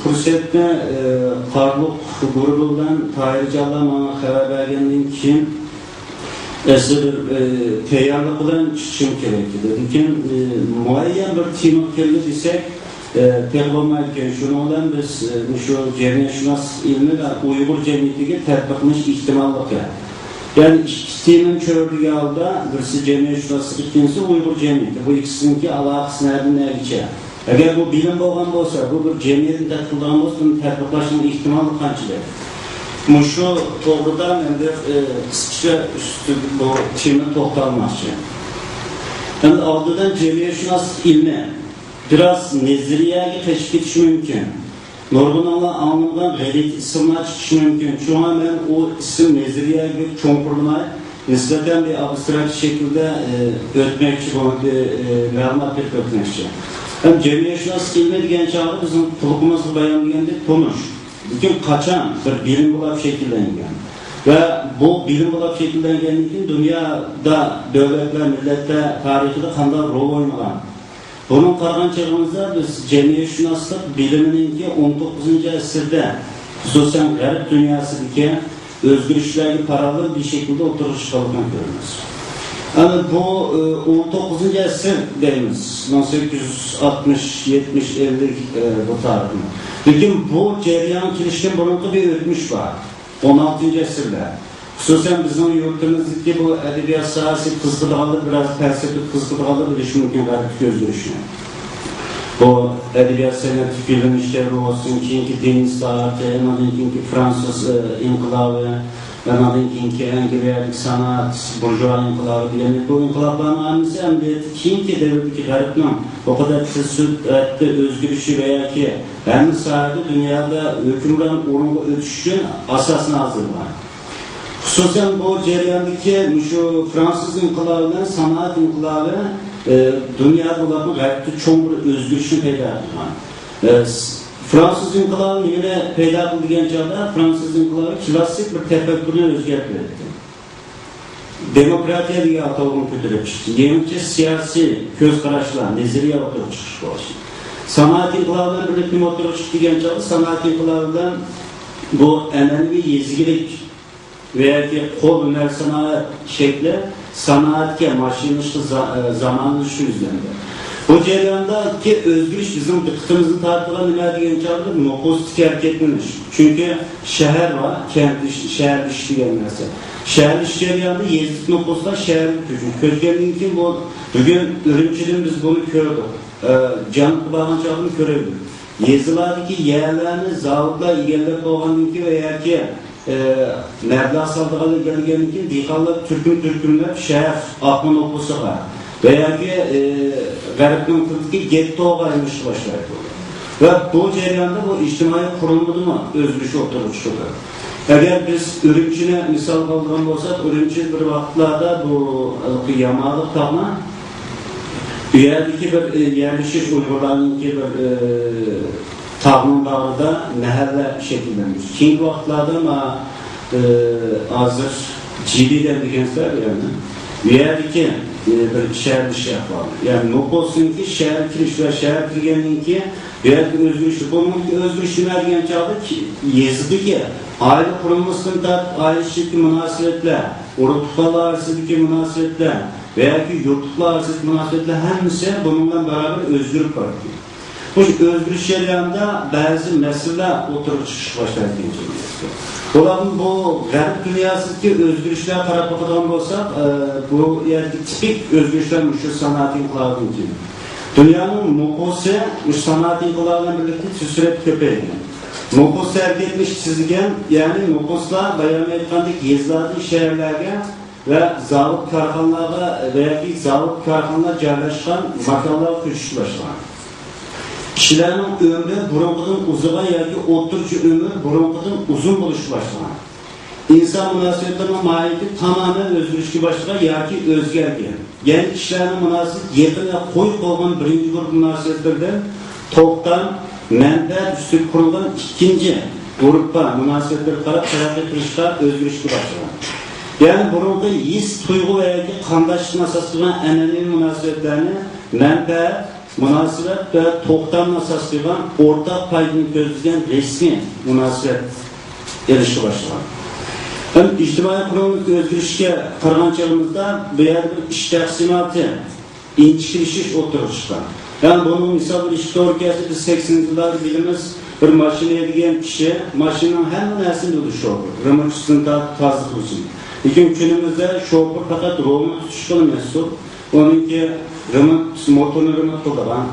پۇرسەتنى، ئە، قارلۇق گۇرۇپپا بىلەن تاھىرجانلار ماڭا خەۋەر بەرگەندىن كېيىن، ئەسلى بىر، ئى، تەييارلىق بىلەن چىقىشىم كېرەك ئىدى. لېكىن، ئى، مۇئەييەن بىر تېما كىردى دېسەك، ئى، تېخى بولمايدىكەن. شۇنىڭ بىلەن بىز، ئى، مۇشۇ جەمئىيەتشۇناسلىق ئىلمى ۋە ئۇيغۇر جەمئىيىتىگە تەتبىقلىنىش ئېھتىماللىقى. يەنى ئىككى تېمىنى چۆرىدىگەن ھالدا، بىرسى جەمئىيەتشۇناسلىق، ئىككىنچىسى ئۇيغۇر جەمئىيىتى. بۇ ئىككىسىنىڭكى ئالاقىسى نەدىن نەگىچە؟ ئەگەر بۇ بىلىم بولغان بولسا، بۇ بىر جەمئىيەتنى تەتقىق قىلىدىغان بولسا، بۇنى تەتبىقلاشنىڭ ئېھتىمالى قانچىلىك؟ مۇشۇ توغرىدا مەن بىر، ئى، قىسقىچە ئۈستىدە بۇ تېمىنى توختالماقچى. ئەمدى ئالدىدا جەمئىيەتشۇناسلىق ئىلمى بىراز نەزەرىيەگە قېچىپ كېتىشى مۇمكىن. نۇرغۇنلار ئاڭلىمىغان غەلىتە ئىسىملار چىقىشى مۇمكىن. شۇڭا مەن ئۇ ئىسىم نەزەرىيەگە بەك چوڭقۇرلىماي، نىسبەتەن بىر ئابستراكت شەكىلدە، ئى، ئۆتمەكچى بولدى، ئى، مەلۇمات بېرىپ ئۆتمەكچى. ھەم جەمئىيەتشۇناسلىق ئىلمى دېگەن چاغدا بىزنىڭ قۇلىقىمىزغا بايان دېگەندەك تونۇش. لېكىن قاچان بىر بىلىم بولاپ شەكىللەنگەن ۋە بۇ بىلىم بولاپ شەكىللەنگەندىن كېيىن دۇنيادا دۆلەتلەر، مىللەتلەر تارىخىدا قانداق رول ئوينىغان؟ بۇنىڭغا قارىغان چېغىمىزدا بىز جەمئىيەتشۇناسلىق بىلىمىنىڭكى ئون توققۇزىنچى ئەسىردە، خۇسۇسەن غەرب دۇنياسىدىكى ئۆزگىرىشلەرگە پاراللېل بىر شەكىلدە ئوتتۇرىغا چىققانلىقىنى كۆرىمىز. ئەنە بۇ، ئە، ئون توققۇزىنچى ئەسىر دەيمىز، مىڭ سەككىز يۈز ئاتمىش، يەتمىش، ئەللىك، ئە، بۇ تارىخنى. لېكىن بۇ جەريانغا كېلىشتىن بۇرۇنقى بىر ئۆتمۈش بار. ئون ئالتىنچى ئەسىرلەر. خۇسۇسەن بىزنىڭ يۇرتىمىزدىكى بۇ ئەدەبىيات ساھەسىگە قىزىقىدىغانلار، بىراز پەلسەپىگە قىزىقىدىغانلار بىلىشى مۇمكىن غەربتىكى ئۆزگىرىشنى. بۇ ئەدەبىيات سەنئەت تىكلىنىش دەۋرى بولسۇن، كېيىنكى دىنىي ئىسلاھاتى، ئاندىن كېيىنكى فرانسۇز، ئى، ئىنقىلابى، ئاندىن كېيىنكى ئەنگلىيەدىكى سانائەت، بۇرژۇئا ئىنقىلابى دېگەندەك، بۇ ئىنقىلابلارنىڭ ھەممىسى ئەمەلىيەتتە كېيىنكى دەۋردىكى غەربنىڭ بۇ قەدەر تېز سۈرئەتتە ئۆزگىرىشى ۋە ياكى ھەممە ساھەدە دۇنيادا ھۆكۈمران ئورۇنغا ئۆتۈش ئۈچۈن ئاساسنى ھازىرلىغان. خۇسۇسەن بۇ جەرياندىكى مۇشۇ فرانسۇز ئىنقىلابى بىلەن سانائەت ئىنقىلابى، ئى، دۇنيادا بولۇپمۇ غەربتە چوڭ بىر ئۆزگىرىشنى پەيدا قىلغان. ئى، س-، فرانسۇز ئىنقىلابى نېمىنى پەيدا قىلدى دېگەن چاغدا، فرانسۇز ئىنقىلابى كلاسسىك بىر تەپەككۇرنى ئۆزگەرتىپ بەردى. دېموكراتىيە دېگەن ئاتالغۇنى كۆتۈرۈپ چىقتى. يېڭىچە سىياسىي كۆز قاراشلار، نەزەرىيە ئوتتۇرىغا چىقىش بولۇشى. سانائەت ئىنقىلابى بىلەن بىرلىكتە ئوتتۇرىغا چىقتى دېگەن چاغدا، سانائەت ئىنقىلابى بىلەن بۇ ئەنئەنىۋى يېزا ئىگىلىك ۋە ياكى قول ھۈنەر سانائەت شەكلى سانائەتكە، ماشىنىلىشىشقا زا-، زامانلىشىشقا يۈزلەندى. بۇ جەرياندىكى ئۆزگىرىش بىزنىڭ دىققىتىمىزنى تارتىدىغان نېمە دېگەن چاغدا، نوپۇستىكى ھەرىكەتلىنىش. چۈنكى شەھەر بار، كەنتلىشىش، شەھەرلىشىش دېگەن نەرسە. شەھەرلىشىش جەريانىدا يېزىلىق نوپۇسلار شەھەرگە كۆچۈش. كۆچكەندىن كېيىن بۇ، بۈگۈن ئۈرۈمچىدىن بىز بۇنى كۆردۇق. ئە، جەنۇبقا بارغان چاغدىمۇ كۆرەيلى. يېزىلاردىكى يەرلەرنى زاۋۇتلار ئىگىلەپ بولغاندىن كېيىن ۋە ياكى، ئە، مەبلەغ سالىدىغانلار ئىگىلىگەندىن كېيىن دېھقانلار تۈركۈم-تۈركۈملەپ شەھەر ئاقما نوپۇسىغا ۋە ياكى، ئە، غەربنىڭ تىلىدىكى گېتتوغا ئايلىنىشقا باشلايدۇ. ۋە بۇ جەرياندا بۇ ئىجتىمائىي قۇرۇلمىدىمۇ ئۆزگىرىش ئوتتۇرىغا چىقىدۇ. ئەگەر بىز ئۈرۈمچىنى مىسالغا ئالىدىغان بولساق، ئۈرۈمچى بىر ۋاقىتلاردا بۇ ھېلىقى يامالىق تاغنىڭ، ئۇ يەردىكى بىر، ئى، يەرلىشىش ئۇيغۇرلارنىڭكى بىر، ئى، تاغنىڭ باغرىدا مەھەللە شەكىللەندۈرۈش. كېيىنكى ۋاقىتلاردا ما-، ئى، ھازىر جىلى دەپ دېگەن سەۋەب يەنى. ئۇ يەردىكى، ئى، بىر شەھەرلىشىش ئەھۋالى. يەنى نوپۇسنىڭكى شەھەرگە كىرىش ۋە شەھەرگە كىرگەندىن كېيىن بۇ يەردىكى ئۆزگىرىش. بۇنىڭدىكى ئۆزگىرىش نېمە دېگەن چاغدا كى-، يېزىدىكى ئائىلە قۇرۇلمىسىدىن تارتىپ ئائىلە ئىچىدىكى مۇناسىۋەتلەر، ئۇرۇق-تۇغقانلار ئارىسىدىكى مۇناسىۋەتلەر ۋە ياكى يۇرتلۇقلار ئارىسىدىكى مۇناسىۋەتلەر ھەممىسى بۇنىڭ بىلەن باراۋەر ئۆزگىرىپ بارىدۇ. بۇ ئۆزگىرىش جەريانىدا بەزى مەسىلىلەر ئوتتۇرىغا چىقىشقا باشلايدىكەن. بۇلاردىن بۇ غەرب دۇنياسىدىكى ئۆزگىرىشلەرگە قاراپ باقىدىغان بولساق، ئە، بۇ يەردىكى تىپىك ئۆزگىرىشلەر مۇشۇ سانائەت ئىنقىلابىدىن كېيىن. دۇنيانىڭ نوپۇسى مۇشۇ سانائەت ئىنقىلابى بىلەن بىرلىكتە تېز سۈرئەتتە كۆپەيگەن. نوپۇس ھەرىكەتلىنىش تېزلىگەن، يەنى نوپۇسلار بايام ئېيتقاندەك يېزىلاردىن شەھەرلەرگە ۋە زاۋۇت-كارخانىلارغا ۋە ياكى زاۋۇت-كارخانىلار جايلاشقان ماكانلارغا كۆچۈشكە باشلىغان. كىشىلەرنىڭ ئۆمرى بۇرۇنقىدىن ئۇزىغان ياكى ئوتتۇرىچە ئۆمۈر بۇرۇنقىدىن ئۇزۇن بولۇشقا باشلىغان. ئىنسان مۇناسىۋەتلىرىنىڭ ماھىيىتى تامامەن ئۆزگىرىشكە باشلىغان ياكى ئۆزگەرگەن. يەنى كىشىلەرنىڭ مۇناسىۋىتى يېقىن ۋە قويۇق بولغان بىرىنچى گۇرۇپپا مۇناسىۋەتلىرىدىن توختام، مەنپەئەت ئۈستىگە قۇرۇلغان ئىككىنچى گۇرۇپپا مۇناسىۋەتلىرىگە قاراپ تەرەققىي قىلىشقا، ئۆزگىرىشكە باشلىغان. يەنى بۇرۇنقى ھېس، تۇيغۇ ۋە ياكى قانداشلىقنى ئاساس قىلغان ئەنئەنىۋى مۇناسىۋەتلەرنى مەنپەئەت، مۇناسىۋەت ۋە توختامنى ئاساس قىلغان ئورتاق پايدىنى كۆزلىگەن رەسمىي مۇناسىۋەت ئېلىشقا باشلىغان. ھەم ئىجتىمائىي قۇرۇلمىدىكى ئۆزگىرىشكە قارىغان چېغىمىزدا، بۇ يەردە بىر ئىش تەقسىماتى، ئىنچىكىلىشىش ئوتتۇرىغا چىققان. يەنى بۇنىڭ مىسال بېرىشكە توغرا كەلسە، بىز سەكسىنىنچى يىللاردا بىلىمىز، بىر ماشىنا ھەيدىگەن كىشى ماشىنىنىڭ ھەممە نەرسىنى بىلىدۇ شوپۇر. رېمونتچىسىدىن تارتىپ تازىلىقلىغۇچىسى. لېكىن كۈنىمىزدە شوپۇر پەقەت رولنى تۇتۇشقىلا مەسئۇل. ئۇنىڭكى رېمونت، موتورنى رېمونت قىلىدىغان،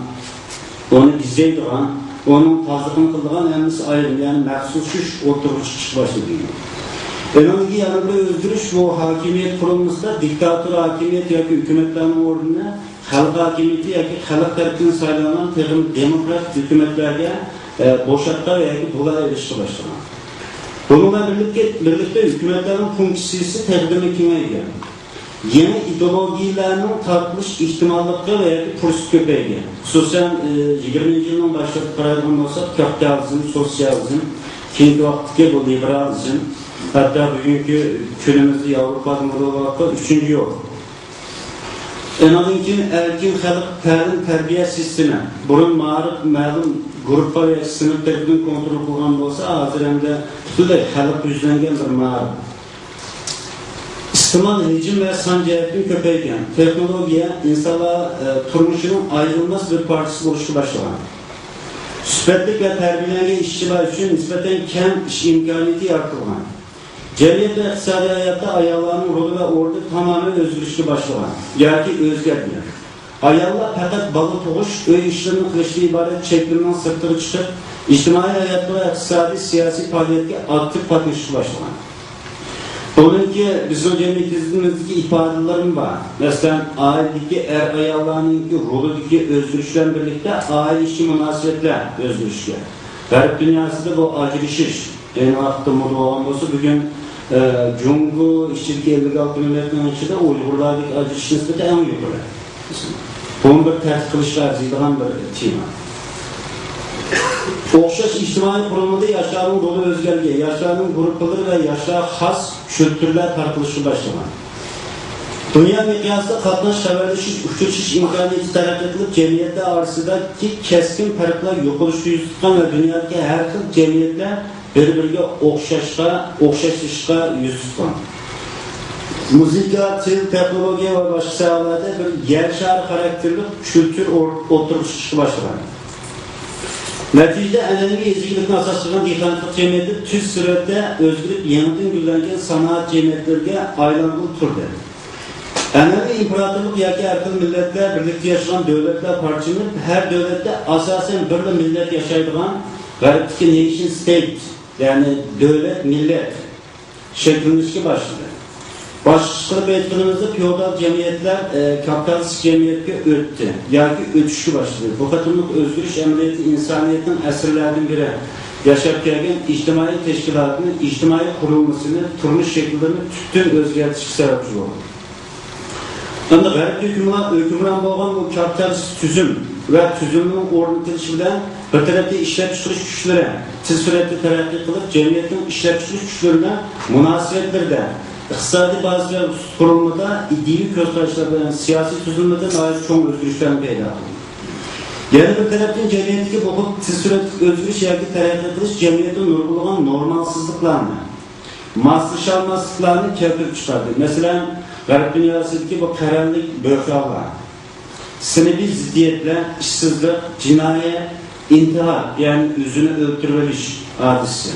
ئۇنى بېزەيدىغان، ئۇنىڭ تازىلىقىنى قىلىدىغان ھەممىسى ئايرىم، يەنى مەخسۇس كۈچ ئوتتۇرىغا چىقىشقا باشلىدى. ئۇنىڭدىكى يەنە بىر ئۆزگىرىش، بۇ ھاكىمىيەت قۇرۇلمىسىدا دىكتاتور ھاكىمىيەت ياكى ھۆكۈمەتلەرنىڭ ئورنىنى خەلق ھاكىمىيىتى ياكى خەلق تەرىپىدىن سايلانغان تېخىمۇ دېموكراتىك ھۆكۈمەتلەرگە، ئە، بوشاتقان ياكى بۇلاپ ئېلىشقا باشلىغان. بۇنىڭ بىلەن بىرلىكتە، بىرلىكتە ھۆكۈمەتلەرنىڭ فۇنكسىيىسى تېخىمۇ كېڭەيگەن. يېڭى ئىدېئولوگىيەلەرنىڭ تارقىلىش ئېھتىماللىقى ۋە ياكى پۇرسىتى كۆپەيگەن. خۇسۇسەن، ئى، يىگىرمىنچى يىلنىڭ باشلىرىغا قارايدىغان بولساق، كاپىتالىزم، سوتسىيالىزم، كېيىنكى ۋاقىتتىكى بۇ لىبېرالىزم، ھەتتا بۈگۈنكى كۈنىمىزدە ياۋروپادا مودا بولۇۋاتقان ئۈچىنچى يول. ئۇنىڭدىن كېيىن ئەركىن خەلق تەلىم-تەربىيە سىستېمى، بۇرۇن مائارىپ مەلۇم گۇرۇپپا ۋە سىنىپ تەرىپىدىن كونترول قىلغان بولسا، ھازىر ئەمدى پۈتۈنلەي خەلققە يۈزلەنگەن بىر مائارىپ. ئىستېمال ھەجىم ۋە سان جەھەتتىن كۆپەيگەن. تېخنولوگىيە ئىنسانلار، ئە، تۇرمۇشىنىڭ ئايرىلماس بىر پارچىسى بولۇشقا باشلىغان. سۈپەتلىك ۋە تەربىيەلەنگەن ئىشچىلار ئۈچۈن نىسبەتەن كەڭ ئىش ئىمكانىيىتى يارىتىلغان. جەمئىيەت ۋە ئىقتىسادىي ھاياتتا ئاياللارنىڭ رولى ۋە ئورنى تامامەن ئۆزگىرىشكە باشلىغان ياكى ئۆزگەرگەن. ئاياللار پەقەت بالا تۇغۇش، ئۆي ئىشلىرىنى قىلىشتىن ئىبارەت چەكلىمىنىڭ سىرتىغا چىقىپ، ئىجتىمائىي ھاياتقا ۋە ئىقتىسادىي، سىياسىي پائالىيەتكە ئاكتىپ قاتنىشىشقا باشلىغان. بۇنىڭكى بىزنىڭ جەمئىيىتىمىزدىكى ئىپادىلىرىمۇ بار. مەسىلەن، ئائىلىدىكى ئەر-ئاياللارنىڭكى رولىدىكى ئۆزگىرىش بىلەن بىرلىكتە ئائىلە ئىچى مۇناسىۋەتلەر ئۆزگىرىشكە. غەرب دۇنياسىدا بۇ ئاجرىشىش ئەينى ۋاقىتتا مودا بولغان بولسا، بۈگۈن، ئە، جۇڭگو ئىچىدىكى ئەللىك ئالتە مىللەتنىڭ ئىچىدە ئۇيغۇرلاردىكى ئاجرىشىش نىسبىتى ئەڭ يۇقىرى. بۇنى بىر تەتقىق قىلىشقا ئەرزىيدىغان بىر تېما. ئوخشاش ئىجتىمائىي قۇرۇلمىدا ياشلارنىڭ رولى ئۆزگەرگەن، ياشلارنىڭ گۇرۇپپىلىرى ۋە ياشلارغا خاس كۈلتۈرلەر تارقىلىشقا باشلىغان. دۇنيا مىقياسىدا قاتناش، خەۋەرلىشىش، ئۇچرىشىش ئىمكانىيىتى تەرەققىي قىلىپ، جەمئىيەتلەر ئارىسىدىكى كەسكىن پەرقلەر يوقىلىشقا يۈز تۇتقان ۋە دۇنيادىكى ھەر خىل جەمئىيەتلەر بىر-بىرىگە ئوخشاشقا، ئوخشاشلىشىشقا يۈز تۇتقان. مۇزىكا، تىل، تېخنولوگىيە ۋە باشقا ساھەلەردە بىر يەر شارى خاراكتېرلىك كۈلتۈر ئور-، ئوتتۇرىغا چىقىشقا باشلىغان. نەتىجىدە، ئەنئەنىۋى يېزا ئىگىلىكنى ئاساس قىلغان دېھقانچىلىق جەمئىيىتى تۈز سۈرئەتتە ئۆزگىرىپ، يېڭىدىن گۈللەنگەن سانائەت جەمئىيەتلىرىگە ئايلانغىلى تۇردى. ئەنئەنىۋى ئىمپېراتورلۇق ياكى ھەر خىل مىللەتلەر بىرلىكتە ياشىغان دۆلەتلەر پارچىلىنىپ، ھەر دۆلەتتە ئاساسەن بىرلا مىللەت ياشايدىغان غەربتىكى نېيشن ستېيت، يەنى دۆلەت، مىللەت شەكىللىنىشكە باشلىدى. باشقىچە قىلىپ ئېيتقىنىمىزدا، فېئودال جەمئىيەتلەر، ئە، كاپىتالىستىك جەمئىيەتكە ئۆتتى ياكى ئۆتۈشكە باشلىدى. بۇ قېتىملىق ئۆزگىرىش ئەمەلىيىتى ئىنسانىيەتنىڭ ئەسىرلەردىن بېرى ياشاپ كەلگەن ئىجتىمائىي تەشكىلاتىنى، ئىجتىمائىي قۇرۇلمىسىنى، تۇرمۇش شەكىللىرىنى تۈپتىن ئۆزگەرتىشكە سەۋەبچى بولدى. ئەمدى غەرب ھۆكۈمران، ھۆكۈمران بولغان بۇ كاپىتالىستىك تۈزۈم ۋە تۈزۈلمىنىڭ ئورنىتىلىشى بىلەن بىر تەرەپتىن ئىشلەپچىقىرىش كۈچلىرى تېز سۈرئەتتە تەرەققىي قىلىپ، جەمئىيەتنىڭ ئىشلەپچىقىرىش كۈچلىرىنىڭ مۇناسىۋەتلىرىدە، ئىقتىسادىي بازىسى ۋە قۇرۇلمىدا، ئىدىيەۋى كۆز قاراشلار بىلەن سىياسىي تۈزۈلمىدە ناھايىتى چوڭ ئۆزگىرىشلەرنى پەيدا قىلدى. يەنە بىر تەرەپتىن، جەمئىيەتتىكى بۇ خىل تېز سۈرئەتلىك ئۆزگىرىش ياكى تەرەققىي قىلىش جەمئىيەتتە نۇرغۇنلىغان نورمالسىزلىقلارنى، ماسلىشالماسلىقلارنى كەلتۈرۈپ چىقاردى. مەسىلەن، غەرب دۇنياسىدىكى بۇ قەرەللىك بۆھرانلار، سىنىپىي زىددىيەتلەر، ئىشسىزلىق، جىنايەت، ئىنتىھار، يەنى ئۆزىنى ئۆلتۈرۈۋېلىش ھادىسىسى.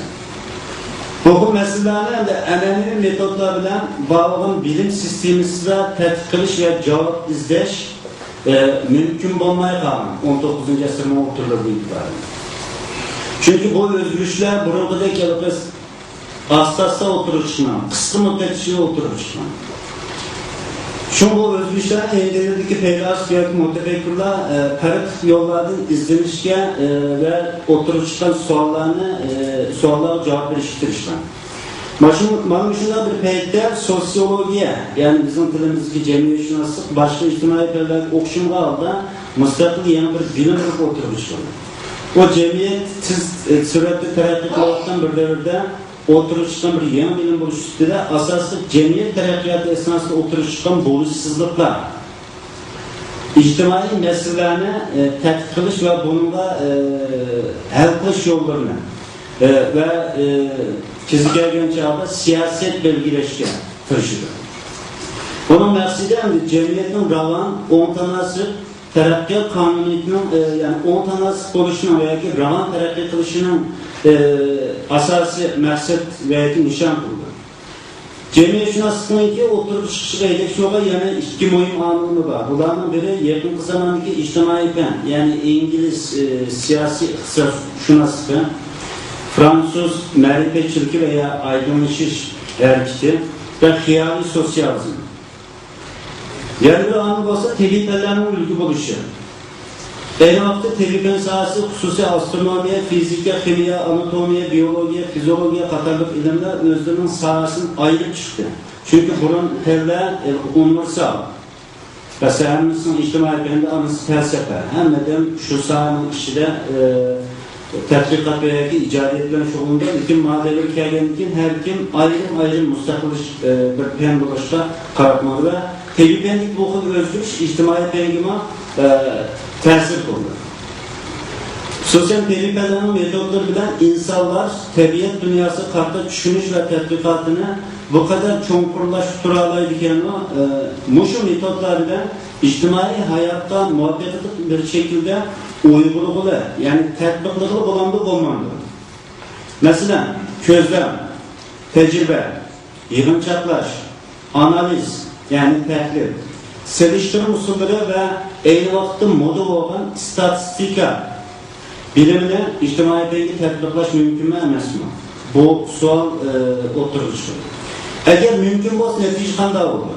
بۇ خىل مەسىلىلەرنى ئەمدى ئەنئەنىۋى مېتودلار بىلەن بارلىغان بىلىم سىستېمىسىدا تەتقىق قىلىش ۋە جاۋاب ئىزدەش، ئە، مۇمكىن بولماي قالغان ئون توققۇزىنچى ئەسىرنىڭ ئوتتۇرىلىرىدىن ئېتىبارەن. چۈنكى بۇ ئۆزگىرىشلەر بۇرۇنقىدەك ھېلىقى ئاستا-ئاستا ئوتتۇرىغا چىقمىغان، قىسقا مۇددەت ئىچىدە ئوتتۇرىغا چىققان. شۇڭا بۇ ئۆزگىرىشلەرنى ئىندىيەدىكى پەيلاسوپ ياكى مۇتەپەككۇرلار، ئە، پەرقلىق يوللاردىن ئىزدىنىشكە، ئە، ۋە ئوتتۇرىغا چىققان سوئاللارنى، ئە، سوئاللارغا جاۋاب بېرىشكە تىرىشقان. مانا شۇ، مانا مۇشۇنداق بىر پەيتتە سوتسىيولوگىيە، يەنى بىزنىڭ تىلىمىزدىكى جەمئىيەتشۇناسلىق، باشقا ئىجتىمائىي پەنلەرگە ئوخشىمىغان ھالدا مۇستەقىل يېڭى بىر بىلىم بولۇپ ئوتتۇرىغا چىقىدۇ. ئۇ جەمئىيەت تېز، ئە، سۈرئەتتە تەرەققىي قىلىۋاتقان بىر دەۋردە ئوتتۇرىغا چىققان بىر يېڭى بىلىم بولۇش ئۈستىدە ئاساسلىق جەمئىيەت تەرەققىياتى ئەسناسىدا ئوتتۇرىغا چىققان بولۇشسىزلىقلار، ئىجتىمائىي مەسىلىلەرنى، ئە، تەتقىق قىلىش ۋە بۇنىڭغا، ئە، ھەل قىلىش يوللىرىنى، ئە، ۋە، ئە، تېزى كەلگەن چاغدا سىياسەت بەلگىلەشكە تىرىشىدۇ. بۇنىڭ مەقسىتى ئەمدى جەمئىيەتنىڭ راۋان، ئوڭ تاناسىپ، تەرەققىيات قانۇنىيىتىنىڭ، ئە، يەنى ئوڭ تاناسىپ بولۇشىنىڭ ياكى راۋان تەرەققىي قىلىشىنىڭ، ئە، ئاساسىي مەقسەت ۋە نىشان قىلىدۇ. جەمئىيەتشۇناسلىقنىڭكى ئوتتۇرىغا چىقىشىغا يېتەكچى بولغان يەنە ئىككى مۇھىم ئامىلمۇ بار. بۇلارنىڭ بىرى يېقىنقى زاماندىكى ئىجتىمائىي پەن، يەنى ئىنگلىز، ئى، سىياسىي ئىقتىسادشۇناسلىقى، فرانسۇز مەرىپەتچىلىكى ۋە يا ئايدىڭلىشىش ھەرىكىتى ۋە خىيالىي سوتسىيالىزم. يەنە بىر ئامىل بولسا تېببىي پەنلەرنىڭ ئۈلگە بولۇشى. ئەينى ۋاقىتتا تېببىي پەن ساھەسى، خۇسۇسىي ئاسترونومىيە، فىزىكا، خىمىيە، ئاناتومىيە، بىيولوگىيە، فىزىئولوگىيە قاتارلىق ئىلىملەر ئۆزلىرىنىڭ ساھەسىدىن ئايرىپ چىقتى. چۈنكى بۇرۇن پەنلەر، ئە، ئۇنىۋېرسال. مەسىلەن، ھەممىسىنىڭ ئىجتىمائىي پەندە، ئانىسى پەلسەپە. ھەممىدىن شۇ ساھەنىڭ ئىچىدە، ئە، تەتقىقات ۋە ياكى ئىجادىيەت بىلەن شۇغۇللىنىدۇ. لېكىن ما دەۋرگە كەلگەندىن كېيىن ھەر كىم ئايرىم-ئايرىم مۇستەقىل، ئە، بىر پەن بولۇشقا قاراپ ماڭىدۇ ۋە تېببىي پەندىكى بۇ خىل ئۆزگىرىش ئىجتىمائىي پەنگىمۇ، ئە، تەسىر قىلدى. خۇسۇسەن، تېببىي پەنلەرنىڭ مېتودلىرى بىلەن ئىنسانلار تەبىئەت دۇنياسىغا قارىتا چۈشىنىش ۋە تەتبىقاتىنى بۇ قەدەر چوڭقۇرلاشتۇرالايدىكەنمۇ؟ ئە، مۇشۇ مېتودلار بىلەن ئىجتىمائىي ھاياتقا مۇۋەپپەقىيەتلىك بىر شەكىلدە ئۇيغۇلىغىلى، يەنى تەتبىقلىغىلى بولامدۇ، بولمامدۇ؟ مەسىلەن، كۆزلەم، تەجرىبە، يىغىنچاقلاش، ئانالىز، يەنى تەھلىل، سېلىشتۇرما ئۇسۇللىرى ۋە ئەينى ۋاقىتتا مودا بولغان ئىستاتىستىكا بىلىمىنى ئىجتىمائىي پەنگە تەتبىقلاش مۇمكىنمۇ ئەمەسمۇ؟ بۇ سوئال، ئى، ئوتتۇرىغا چىقىدۇ. ئەگەر مۇمكىن بولسا، نەتىجە قانداق بولىدۇ؟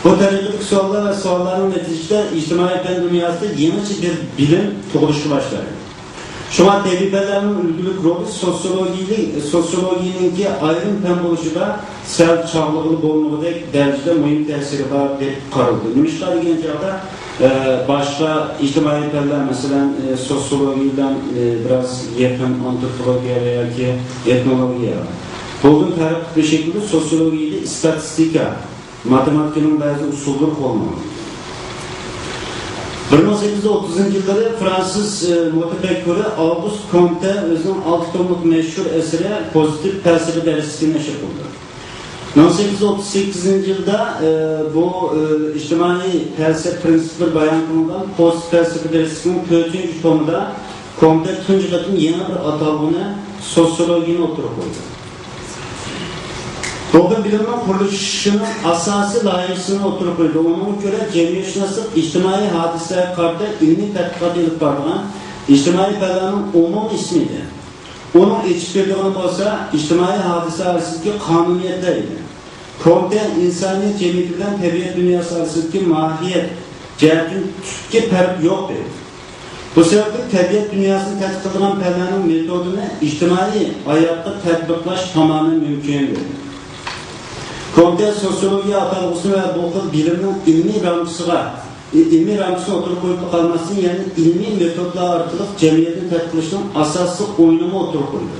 بۇ تەرىقىدىكى سوئاللار ۋە سوئاللارنىڭ نەتىجىسىدە ئىجتىمائىي پەن دۇنياسىدا يېڭىچە بىر بىلىم تۇغۇلۇشقا باشلايدۇ. شۇڭا تەبىئىي پەنلەرنىڭ ئۈلگىلىك رولى سوتسىيولوگىيىلىك، سوتسىيولوگىيىنىڭكى ئايرىم پەن بولۇشىدا سەل چاغلىغىلى بولمىغۇدەك دەرىجىدە مۇھىم تەسىرى بار دەپ قارىلىدۇ. نېمىشقا دېگەن چاغدا، ئە، باشقا ئىجتىمائىي پەنلەر، مەسىلەن، ئە، سوتسىيولوگىيە بىلەن، ئە، بىراز يېقىن، ئانتروپولوگىيە ياكى ئېتنولوگىيە. بۇدىن پەرقلىق بىر شەكىلدە سوتسىيولوگىيىدە ئىستاتىستىكا، ماتېماتىكىنىڭ بەزى ئۇسۇللىرى قوللىنىلغان. بىر مىڭ سەككىز يۈز ئوتتۇزىنچى يىللىرى فرانسىز، ئى، مۇتەپەككۇرى ئاۋغۇست كومتە ئۆزىنىڭ ئالتە توملۇق مەشھۇر ئەسىرى پوزىتىپ پەلسەپە دەرسلىكىنى نەشر قىلدى. مىڭ سەككىز يۈز ئوتتۇز سەككىزىنچى يىلدا، ئى، بۇ، ئى، ئىجتىمائىي پەلسەپە پىرىنسىپلىرى بايان قىلىنغان پوزىتىپ پەلسەپە دەرسلىكىنىڭ تۆتىنچى تومىدا كومتە تۇنجى قېتىم يېڭى بىر ئاتالغۇنى، سوتسىيولوگىيەنى ئوتتۇرىغا قويدى. بۇ خىل بىلىمنىڭ قۇرۇلۇشىنىڭ ئاساسىي لايىھىسىنى ئوتتۇرىغا قويدى. ئۇنىڭغا كۆرە، جەمئىيەتشۇناسلىق ئىجتىمائىي ھادىسىلەرگە قارىتا ئىلمىي تەتقىقات ئېلىپ بارىدىغان ئىجتىمائىي پەنلەرنىڭ ئومۇمىي ئىسمى ئىدى. ئۇنىڭ ئېچىپ بېرىدىغىنى بولسا ئىجتىمائىي ھادىسە ئارىسىدىكى قانۇنىيەتلەر ئىدى. كومتە ئىنسانىيەت جەمئىيىتى بىلەن تەبىئەت دۇنياسى ئارىسىدىكى ماھىيەت جەھەتتىن تۈپكە پەرق يوق دەيدۇ. بۇ سەۋەبلىك تەبىئەت دۇنياسىنى تەتقىق قىلىدىغان پەنلەرنىڭ مېتودىنى ئىجتىمائىي ھاياتقا تەتبىقلاش تامامەن مۇمكىن دەيدۇ. كومتە سوتسىيولوگىيە ئاتالغۇسىنى ۋە بۇ خىل بىلىمنىڭ ئىلمىي رامكىسىغا، ئىلمىي رامكىسىنى ئوتتۇرىغا قويۇپلا قالماستىن، يەنە ئىلمىي مېتودلار ئارقىلىق جەمئىيەتنى تەتقىقلىشنىڭ ئاساسلىق ئويۇنىمۇ ئوتتۇرىغا قويدى.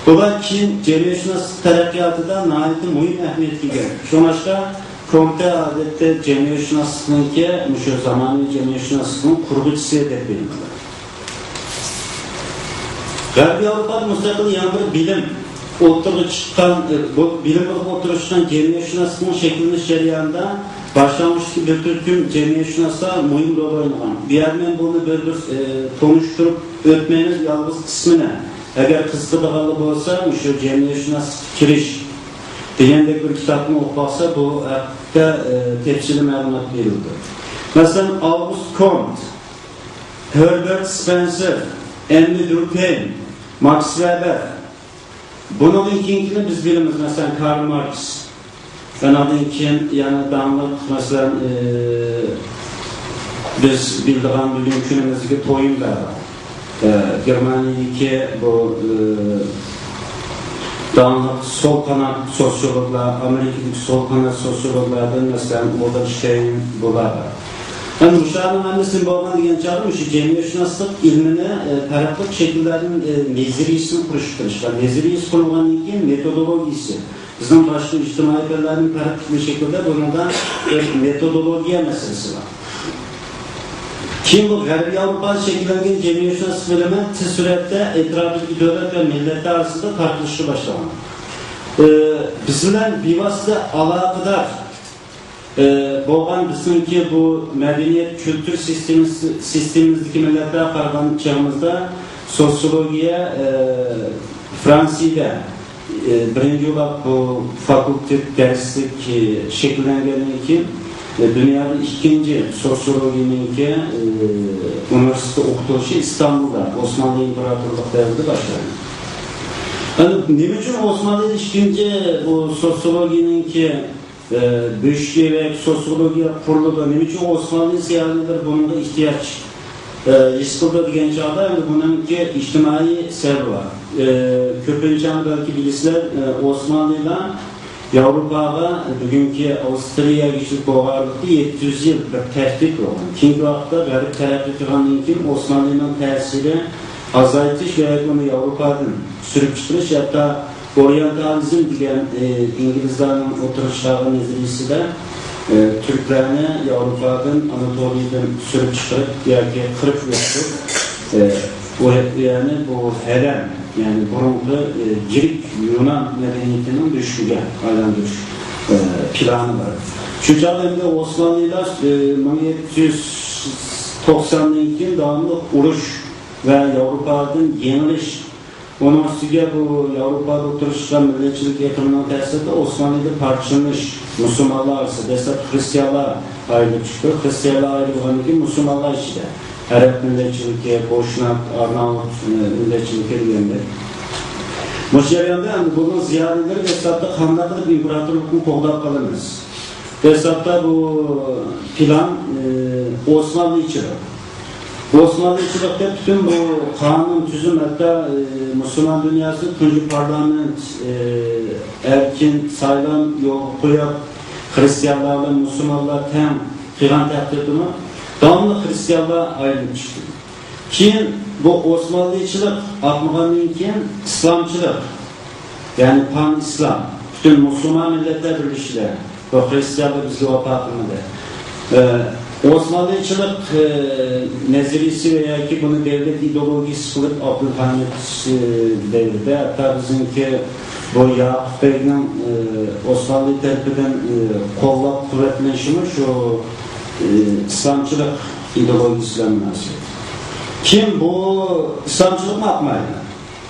بۇلار كېيىن جەمئىيەتشۇناسلىق تەرەققىياتىدا ناھايىتى مۇھىم ئەھمىيەتكە ئىگە. شۇڭلاشقا كومتە ئادەتتە جەمئىيەتشۇناسلىقنىڭكى، مۇشۇ زامانىۋى جەمئىيەتشۇناسلىقنىڭ قۇرغۇچىسى دەپ بىلىنىدۇ. غەربىي ياۋروپادا مۇستەقىل يېڭى بىر بىلىم ئوتتۇرىغا چىققان، بۇ بىلىم بولۇپ ئوتتۇرىغا چىققان جەمئىيەتشۇناسلىقنىڭ شەكىللىنىش جەريانىدا باشلانغۇچتىكى بىر تۈركۈم جەمئىيەتشۇناسلار مۇھىم رول ئوينىغان. بۇ يەردە مەن بۇنى بىر-بىر، ئى، تونۇشتۇرۇپ ئۆتمەيمىز، يالغۇز قىسمىنى. ئەگەر قىزىقىدىغانلار بولسا، مۇشۇ جەمئىيەتشۇناسلىققا كىرىش دېگەندەك بىر كىتابنى ئوقۇپ باقسا، بۇ ھەقتە، ئى، تەپسىلىي مەلۇمات بېرىلىدۇ. مەسىلەن، ئاۋغۇست كونت، ھېربېرت سپېنسېر، ئەننى دۇركھېيم، ماكس ۋېبېر. بۇنىڭدىن كېيىنكىنى بىز بىلىمىز، مەسىلەن، كارل ماركس. ئانىڭدىن كېيىن يەنە داڭلىق، مەسىلەن، ئى، بىز بىلىدىغان بۈگۈنكى كۈنىمىزدىكى توينبېر. ئى، گېرمانىيەدىكى بۇ، ئى، داڭلىق سول قانات سوتسىيولوگلار، ئامېرىكىدىكى سول قانات سوتسىيولوگلاردىن، مەسىلەن، ئۇلرىشتېين، بۇلار. ئەمدى مۇشۇلارنىڭ ھەممىسى نېمە بولغان دېگەن چاغدا، مۇشۇ جەمئىيەتشۇناسلىق ئىلمىنى، ئى، پەرقلىق شەكىللەردىن، ئى، نەزەرىيىسىنى قۇرۇشقا تىرىشقان. نەزەرىيىسى قۇرۇلغاندىن كېيىن مېتودولوگىيىسى، بىزنىڭ باشقا ئىجتىمائىي پەنلەردىن پەرقلىق بىر شەكىلدە بۇنىڭدا بىر مېتودولوگىيە مەسىلىسى بار. كېيىن بۇ غەربىي ياۋروپادا شەكىللەنگەن جەمئىيەتشۇناسلىق بىلىمى تېز سۈرئەتتە ئەتراپىدىكى دۆلەت ۋە مىللەتلەر ئارىسىدا تارقىلىشقا باشلىغان. ئى، بىز بىلەن بىۋاسىتە ئالاقىدار، ئى، بولغان بىزنىڭكى بۇ مەدەنىيەت، كۈلتۈر سىستېمىسى، سىستېمىمىزدىكى مىللەتلەرگە قارىغان چېغىمىزدا سوتسىيولوگىيە، ئى، فرانسىيەدە، ئى، بىرىنچى يىللاپ بۇ فاكۇلتېت دەرسلىك، ئى، شەكىللەنگەندىن كېيىن، ئى، دۇنيادا ئىككىنچى سوتسىيولوگىيەنىڭكى، ئى، ئۇنىۋېرسىتېتتا ئوقۇتۇلۇشى ئىستانبۇلدا، ئوسمانلى ئىمپېراتورلۇق دەۋرىدە باشلاندى. ئەمدى نېمە ئۈچۈن ئوسمانلىدا ئىككىنچى بۇ سوتسىيولوگىيەنىڭكى، ئى، بۆشۈكى ۋە سوتسىيولوگىيە قۇرۇلىدۇ؟ نېمە ئۈچۈن ئوسمانلى زىيالىيلىرى بۇنىڭغا ئېھتىياج، ئى، ھېس قىلىدۇ دېگەن چاغدا، ئەمدى بۇنىڭكى ئىجتىمائىي سەۋەبى بار. ئى، كۆپىنچە بەلكى بىلىسىلەر، ئى، ئوسمانلىلار ياۋروپاغا، بۈگۈنكى ئاۋسترىيەگىچىلىك بولغانلىقتا، يەتتە يۈز يىل بىر تەھدىت بولغان. كېيىنكى ۋاقىتتا غەرب تەرەققىي قىلغاندىن كېيىن، ئوسمانلىنىڭ تەسىرى ئازايتىش ۋە ئۇنى ياۋروپادىن سۈرۈپ چىقىرىش، ھەتتا ئورىيېنتالىزم دېگەن، ئى، ئىنگلىزلارنىڭ ئوتتۇرىغا چىقارغان نەزەرىيىسىدە، ئى، تۈركلەرنى ياۋروپادىن، ئاناتولىيەدىن سۈرۈپ چىقىرىپ ياكى قىرىپ يوقىتىپ، ئە، بۇ، يەنى بۇ ھەرەم، يەنى بۇرۇنقى، ئە، گرېك يۇنان مەدەنىيىتىنىڭ بۆشۈكىگە ئايلاندۇرۇش، ئە، پىلانى بار. شۇ چاغدا ئەمدى ئوسمانلىلار، ئە، مىڭ يەتتە يۈز توقساندىن كېيىن داۋاملىق ئۇرۇش ۋە ياۋروپادىن يېڭىلىش، ئۇنىڭ ئۈستىگە بۇ ياۋروپادا ئولتۇرۇشقان مىللەتچىلىك ئېقىمىنىڭ تەسىرىدە ئوسمانلىدا پارچىلىنىش، مۇسۇلمانلار ئارىسىدا دەسلەپ خرىستىيانلار ئايرىلىپ چىقتى. خرىستىيانلار ئايرىلغاندىن كېيىن مۇسۇلمانلار ئىچىدە ئەرەب مىللەتچىلىكى، بوشناك، ئارناۋۇت، ئە، مىللەتچىلىكى دېگەندەك. مۇشۇ جەرياندا ئەمدى بۇنىڭ زىيالىيلىرى دەسلەپتە قانداق قىلىپ ئىمپېراتورلۇقنى قوغداپ قالىمىز؟ دەسلەپتە بۇ پىلان، ئى، ئوسمانلىچىلىق. ئوسمانلىچىلىقتا پۈتۈن بۇ قانۇن، تۈزۈم، ھەتتا، ئى، مۇسۇلمان دۇنياسىدا تۇنجى پارلامېنت، ئى، ئەركىن سايلام يولغا قويۇپ، خرىستىيانلار بىلەن مۇسۇلمانلار تەڭ قىلغان تەقدىردىمۇ داۋاملىق خرىستىيانلار ئايرىلىپ چىقتى. كېيىن بۇ ئوسمانلىچىلىق ئاقمىغاندىن كېيىن ئىسلامچىلىق، يەنى پان ئىسلام، پۈتۈن مۇسۇلمان مىللەتلەر بىرلىشىدە، بۇ خرىستىيانلار بىزگە ۋاپا قىلمىدى. ئە، ئوسمانلىچىلىق، ئە، نەزەرىيىسى ۋە ياكى بۇنى دۆلەت ئىدېئولوگىيىسى قىلىپ ئابدۇلھەمىد، ئە، دەۋرىدە ھەتتا بىزنىڭكى بۇ ياقۇپ بەگنىڭ، ئى، ئوسمانلى تەرىپىدىن، ئى، قوللاپ قۇۋۋەتلىنىشىمۇ شۇ، ئى، ئىسلامچىلىق ئىدېئولوگىيىسى بىلەن مۇناسىۋەتلىك. كىم بۇ ئىسلامچىلىقنى ئاقمايدۇ؟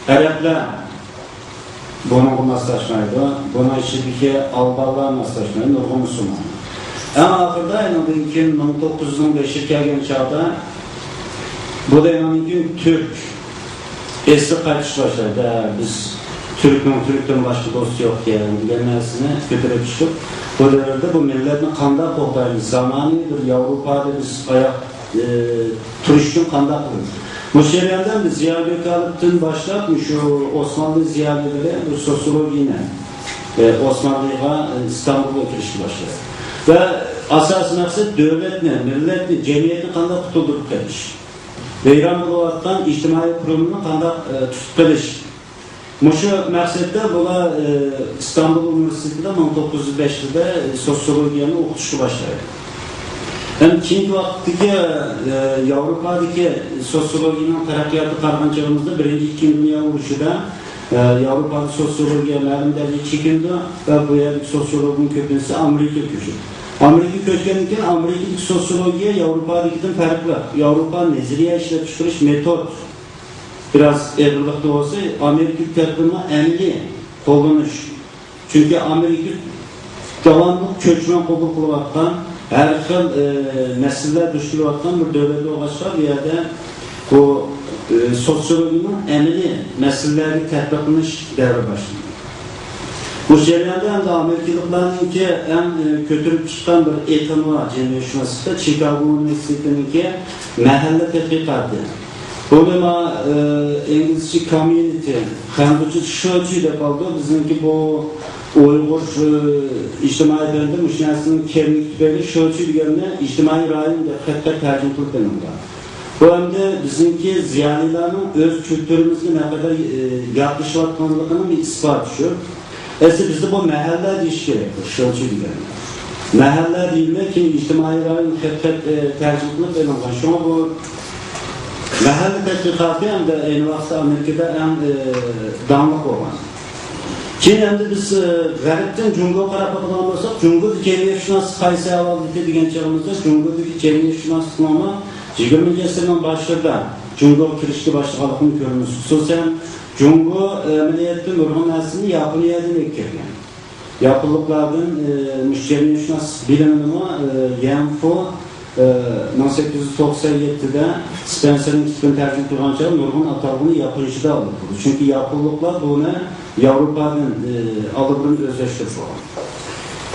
ئەرەبلەر بۇنىڭغا ماسلاشمايدۇ. بۇنىڭ ئىچىدىكى ئالبانلار ماسلاشمايدۇ، نۇرغۇن مۇسۇلمانلار. ئەڭ ئاخىرىدا ئېنىڭدىن كېيىن مىڭ توققۇز يۈز مىڭ بەشكە كەلگەن چاغدا بۇ دەيمەنكى تۈرك ئەسلى قايتىش باشلايدۇ. ھە، بىز تۈركنىڭ تۈركتىن باشقا دوستى يوق ئىكەن دېگەن نەرسىنى كۆتۈرۈپ چىقىپ، بۇ دەۋردە بۇ مىللەتنى قانداق قوغدايمىز؟ زامانىۋى بىر ياۋروپادا بىز ئاياق، ئە، تۇرۇش ئۈچۈن قانداق قىلىمىز؟ مۇشۇ جەرياندا بىز زىيا گۆكالىپتىن باشلاپ، مۇشۇ ئوسمانلى زىيالىيلىرى بۇ سوسىيولوگىيىنى، ئە، ئوسمانلىغا، ئە، ئىستانبۇلغا كىرىشكە باشلايدۇ. ۋە ئاساسىي مەقسەت دۆلەتنى، مىللەتنى، جەمئىيەتنى قانداق قۇتۇلدۇرۇپ قېلىش؟ ۋەيران بولۇۋاتقان ئىجتىمائىي قۇرۇلمىنى قانداق، ئە، تۇتۇپ قېلىش؟ مۇشۇ مەقسەتتە بۇلار، ئە، ئىستانبۇل ئۇنىۋېرسىتېتىدا مىڭ توققۇز يۈز بەشتە سوسىيولوگىيەنى ئوقۇتۇشقا باشلايدۇ. ھەم كېيىنكى ۋاقىتتىكى، ئە، ياۋروپادىكى سوسىيولوگىيەنىڭ تەرەققىياتىغا قارىغان چېغىمىزدا بىرىنچى، ئىككىنچى دۇنيا ئۇرۇشىدا، ئە، ياۋروپادا سوسىيولوگىيە مەلۇم دەرىجىدە چېكىنىدۇ ۋە بۇ يەردىكى سوسىيولوگنىڭ كۆپىنچىسى ئامېرىكىغا كۆچىدۇ. ئامېرىكىغا كۆچكەندىن كېيىن ئامېرىكىدىكى سوسىيولوگىيە ياۋروپادىكىدىن پەرقلىق. ياۋروپا نەزەرىيە ئىشلەپ چىقىرىش مېتود بىراز ئېغىرلىقتا بولسا، ئامېرىكا تەرىپىدىنمۇ ئەمەلىي قوللىنىش. چۈنكى ئامېرىكا داۋاملىق كۆچمەن قوبۇل قىلىۋاتقان، ھەر خىل، ئى، مەسىلىلەر دۇچ كېلىۋاتقان بىر دۆلەت بولغاچقا، بۇ يەردە بۇ، ئى، سوتسىيولوگىيەنىڭ ئەمەلىي مەسىلىلەرگە تەتبىقلىنىش دەۋرى باشلىنىدۇ. بۇ جەرياندا ئەمدى ئامېرىكىلىقلارنىڭكى ئەڭ، ئى، كۆتۈرۈپ چىققان بىر ئېقىمى بار جەمئىيەتشۇناسلىقتا، چىكاگو ئۇنىۋېرسىتېتىنىڭكى مەھەللە تەتقىقاتى. بۇنى ما، ئى، ئىنگلىزچە كوميۇنىتى، خەنزۇچە شېچۈ دەپ قالدى. بىزنىڭكى بۇ ئۇيغۇر، ئى، ئىجتىمائىي پەندى مۇشۇ نەرسىنىڭ كەملىكى تۈپەيلى شېچۈ دېگەننى ئىجتىمائىي رايون دەپ خەتخەت تەرجىمە قىلىپ ئېلىنغان. بۇ ئەمدى بىزنىڭكى زىيالىيلارنىڭ ئۆز كۈلتۈرىمىزگە نەقەدەر، ئى، ياتلىشىۋاتقانلىقىنىڭ بىر ئىسپاتى شۇ. ئەسلى بىزدە بۇ مەھەللە دېيىش كېرەك، بۇ شېچۈ دېگەن. مەھەللە دېيىلمەي، كېيىن ئىجتىمائىي رايون خەت-خەت، ئى، تەرجىمە قىلىپ ئېلىنغان. شۇڭا بۇ مەھەللە تەتقىقاتى ئەمدى ئەينى ۋاقىتتا ئامېرىكىدا ئەڭ، ئى، داڭلىق بولغان. كېيىن ئەمدى بىز، ئى، غەربتىن جۇڭگوغا قاراپ باقىدىغان بولساق، جۇڭگودا جەمئىيەتشۇناسلىق قايسى ئەھۋالدا دېگەن چېغىمىزدا، جۇڭگودىكى جەمئىيەتشۇناسلىقنىڭمۇ يىگىرمىنچى ئەسىرنىڭ باشلىرىدا جۇڭگوغا كىرىشكە باشلىغانلىقىنى كۆرىمىز. خۇسۇسەن، جۇڭگو ئەمەلىيەتتە نۇرغۇن نەرسىنى ياپونىيەدىن ئەكىرگەن. ياپونلۇقلاردىن، ئى، مۇشۇ جەمئىيەتشۇناسلىق بىلىمىنىمۇ، ئى، يەنفۇ، ئى، مىڭ سەككىز يۈز توقسەن يەتتىدە سپېنسېرنىڭ كىتابىنى تەرجىمە قىلغان چاغدا نۇرغۇن ئاتالغۇنى ياپونچىدا ئالدۇرۇپ بولدى. چۈنكى ياپونلۇقلار بۇنى ياۋروپادىن، ئى، ئالدىبۇرۇن ئۆزلەشتۈرۈپ بولغان.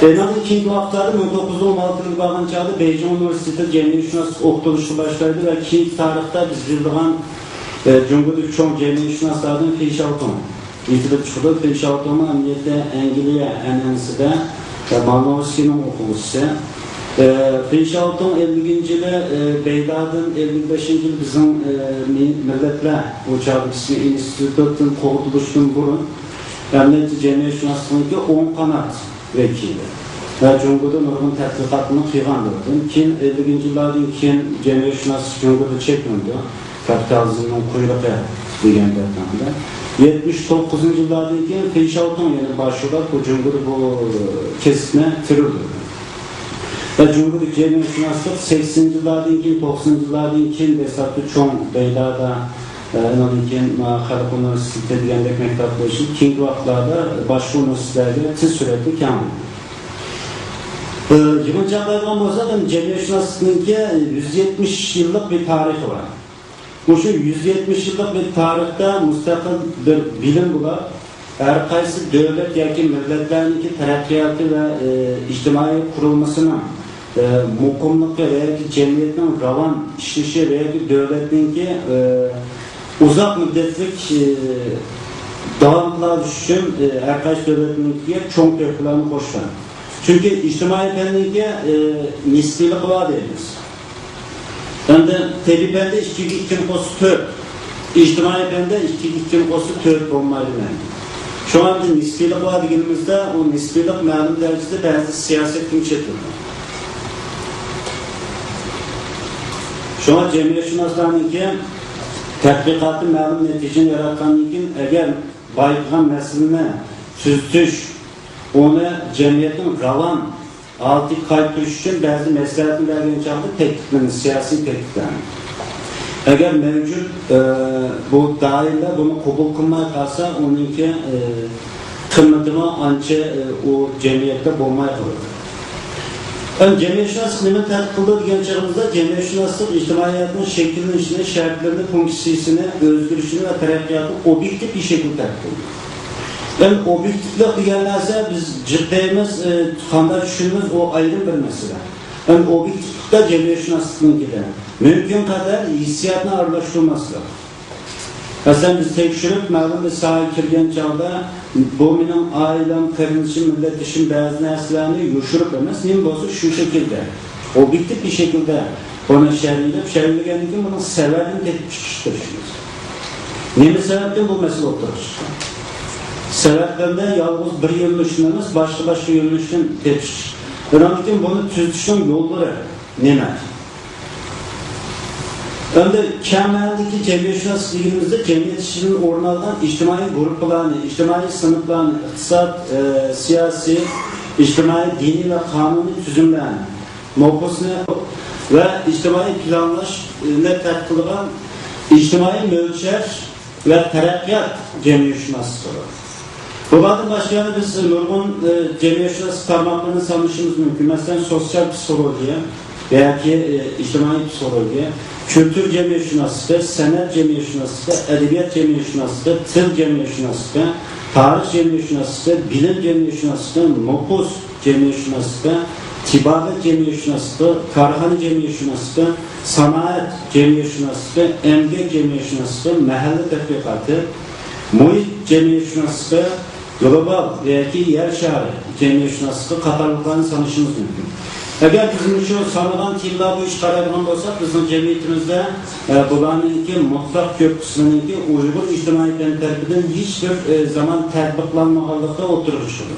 ئېنىڭدىن كېيىنكى ۋاقىتلاردا مىڭ توققۇز يۈز ئون ئالتىغا بارغان چاغدا بېيجىڭ ئۇنىۋېرسىتېتىدا جەمئىيەتشۇناسلىق ئوقۇتۇلۇشقا باشلايدۇ ۋە كېيىنكى تارىختا بىز بىلىدىغان، ئى، جۇڭگودىكى چوڭ جەمئىيەتشۇناسلاردىن فېي شياۋتۇڭ ئېيتىلىپ چىقىدۇ. فېي شياۋتۇڭمۇ ئەمەلىيەتتە ئەنگلىيە ئەنئەنىسىدە، ئى، مالنوۋسكىينىڭ ئوقۇغۇچىسى. ئى، فېي شياۋتۇڭ ئەللىكىنچى يىلى، ئى، بېيدادىن، ئەللىك بەشىنچى يىلى بىزنىڭ، ئى، مى-، مىللەتلەر ئوچاقى ئىسمى ئىنستىتۇتتىن قوغدىلىشتىن بۇرۇن، ئەمەلىيەتتە جەمئىيەتشۇناسلىقنىڭكى ئوڭ قانات ۋەكىلى ۋە جۇڭگودا نۇرغۇن تەتقىقاتلارنى قىلغان بولدى. كېيىن ئەللىكىنچى يىللاردىن كېيىن جەمئىيەتشۇناسلىق جۇڭگودا چەكلىنىدۇ. كاپىتالىزمنىڭ قۇيرۇقى دېگەن گەپنىڭ. يەتمىش توققۇزىنچى يىللاردىن كېيىن فېيشاۋتىڭ يەنە باشلىدى، بۇ جۇڭگودا بۇ كەسىپنى تىرىلدۈردى. ۋە جۇڭگودىكى جەمئىيەتشۇناسلىق سەكسىنىنچى يىللاردىن كېيىن، توقسىنىنچى يىللاردىن كېيىن دەسلەپتە چوڭ بەيدادا، ئە، ئۇنىڭدىن كېيىن، ئە، خەلق ئۇنىۋېرسىتېتى دېگەندەك مەكتەپ بولۇشى، كېيىنكى ۋاقىتلاردا باشقا ئۇنىۋېرسىتېتلەرگە تېز سۈرئەتتە كەڭ بولدى. ئە، يىغىنچاقلايدىغان بولساق، ئەمدى جەمئىيەتشۇناسلىقنىڭكى يۈز يەتمىش يىللىق بىر تارىخى بار. مۇشۇ يۈز يەتمىش يىللىق بىر تارىختا مۇستەقىل بىر بىلىم بولاپ، ھەر قايسى دۆلەت ياكى مىللەتلەرنىڭكى تەرەققىياتى ۋە، ئى، ئىجتىمائىي قۇرۇلمىسىنىڭ، ئى، مۇقىملىقى ۋە ياكى جەمئىيەتنىڭ راۋان ئىشلىشى ۋە ياكى دۆلەتنىڭكى، ئى، ئۇزاق مۇددەتلىك، ئى، داۋام قىلالىشى ئۈچۈن، ئى، ھەر قايسى دۆلەتنىڭكىگە چوڭ تۆھپىلەرنى قوشقان. چۈنكى ئىجتىمائىي پەننىڭكى، ئى، نىسپىيلىقى بار دەيمىز. ئەمدى تەبىئىي پەندە ئىككىگە ئىككىنى قوشسا تۆت، ئىجتىمائىي پەندە ئىككىگە ئىككىنى قوشسا تۆت بولمايدۇ مەن. شۇڭا ئەمدى نىسپىيلىق بار دېگىنىمىزدە، ئۇ نىسپىيلىق مەلۇم دەرىجىدە بەزى سىياسەتكىمۇ چېتىلىدۇ. شۇڭا جەمئىيەتشۇناسلارنىڭكى تەتقىقاتى مەلۇم نەتىجىنى ياراتقاندىن كېيىن، ئەگەر بايقىغان مەسىلىنى تۈزىتىش، ئۇنى جەمئىيەتنىڭ راۋان ھالىتىگە قايتۇرۇش ئۈچۈن بەزى مەسلىھەتنى بەرگەن چاغدا تەكلىپلەرنى، سىياسىي تەكلىپلەرنى. ئەگەر مەۋجۇت، ئە، بۇ دائىرىلەر بۇنى قوبۇل قىلماي قالسا، ئۇنىڭكى، ئە، قىممىتىمۇ ئانچە، ئە، ئۇ جەمئىيەتتە بولماي قالىدۇ. ئەمدى جەمئىيەتشۇناسلىق نېمىنى تەتقىق قىلىدۇ دېگەن چېغىمىزدا، جەمئىيەتشۇناسلىق ئىجتىمائىيەتنىڭ شەكىللىنىشىنى، شەرتلىرىنى، فۇنكسىيىسىنى، ئۆزگىرىشىنى ۋە تەرەققىياتىنى ئوبيېكتىپ بىر شەكىلدە تەتقىق قىلىدۇ. ئەمدى ئوبيېكتىپلىق دېگەن نەرسە، بىز جىق دەيمىز، ئى، قانداق چۈشىنىمىز، ئۇ ئايرىم بىر مەسىلە. ئەمدى ئوبيېكتىپلىقتا جەمئىيەتشۇناسلىقنىڭكىدە مۇمكىن قەدەر ھېسسىياتنى ئارىلاشتۇرماسلىق. مەسىلەن، بىز تەكشۈرۈپ، مەلۇم بىر ساھەگە كىرگەن چاغدا، بۇ مېنىڭ ئائىلەم، قېرىندىشىم، مىللەتدىشىم، بەزى نەرسىلەرنى يوشۇرۇپ ئەمەس، نېمە بولسا شۇ شەكىلدە، ئوبيېكتىپ بىر شەكىلدە بۇنى شەرھلەپ، شەرھلىگەندىن كېيىن بۇنىڭ سەۋەبىنى تېپىپ چىقىش تىرىشىمىز. نېمە سەۋەبتىن بۇ مەسىلە ئوتتۇرىغا چىققان؟ سەۋەبلەردە يالغۇز بىر يۆنىلىشتىن ئەمەس، باشقا-باشقا يۆنىلىشتىن تېپىش. ئۇنىڭدىن كېيىن بۇنى تۈزىتىشنىڭ يوللىرى نېمە؟ ئەمدى كەڭ مەنىدىكى جەمئىيەتشۇناسلىق دېگىنىمىزدە، جەمئىيەت ئىچىدىن ئورۇن ئالغان ئىجتىمائىي گۇرۇپپىلارنى، ئىجتىمائىي سىنىپلارنى، ئىقتىساد، ئە، سىياسىي، ئىجتىمائىي، دىنىي ۋە قانۇنىي تۈزۈملەرنى، نوپۇسنى ۋە ئىجتىمائىي پىلانلاشنى تەتقىق قىلىدىغان ئىجتىمائىي مۆلچەر ۋە تەرەققىيات جەمئىيەتشۇناسلىقى بار. بۇلاردىن باشقا يەنە بىز نۇرغۇن، ئى، جەمئىيەتشۇناسلىق تارماقلىرىنى سانىشىمىز مۇمكىن. مەسىلەن، سوتسىيال پسىخولوگىيە ياكى، ئى، ئىجتىمائىي پسىخولوگىيە، كۈلتۈر جەمئىيەتشۇناسلىقى، سەنئەت جەمئىيەتشۇناسلىقى، ئەدەبىيات جەمئىيەتشۇناسلىقى، تىل جەمئىيەتشۇناسلىقى، تارىخ جەمئىيەتشۇناسلىقى، بىلىم جەمئىيەتشۇناسلىقى، نوپۇس جەمئىيەتشۇناسلىقى، تېبابەت جەمئىيەتشۇناسلىقى، كارخانا جەمئىيەتشۇناسلىقى، سانائەت جەمئىيەتشۇناسلىقى، ئەمگەك جەمئىيەتشۇناسلىقى، مەھەللە تەتقىقاتى، مۇھىت جەمئىيەتشۇناسلىقى، گلوبال ياكى يەر شارى جەمئىيەتشۇناسلىقى قاتارلىقلارنى سانىشىمىز مۇمكىن. ئەگەر بىز مۇشۇ سانىغان تېمىلار بويىچە قارايدىغان بولساق، بىزنىڭ جەمئىيىتىمىزدە، ئە، بۇلارنىڭكى مۇتلەق كۆپ قىسمىنىڭكى ئۇيغۇر ئىجتىمائىي پەن تەرىپىدىن ھېچبىر، ئە، زامان تەتبىقلانمىغانلىقى ئوتتۇرىغا چىقىدۇ.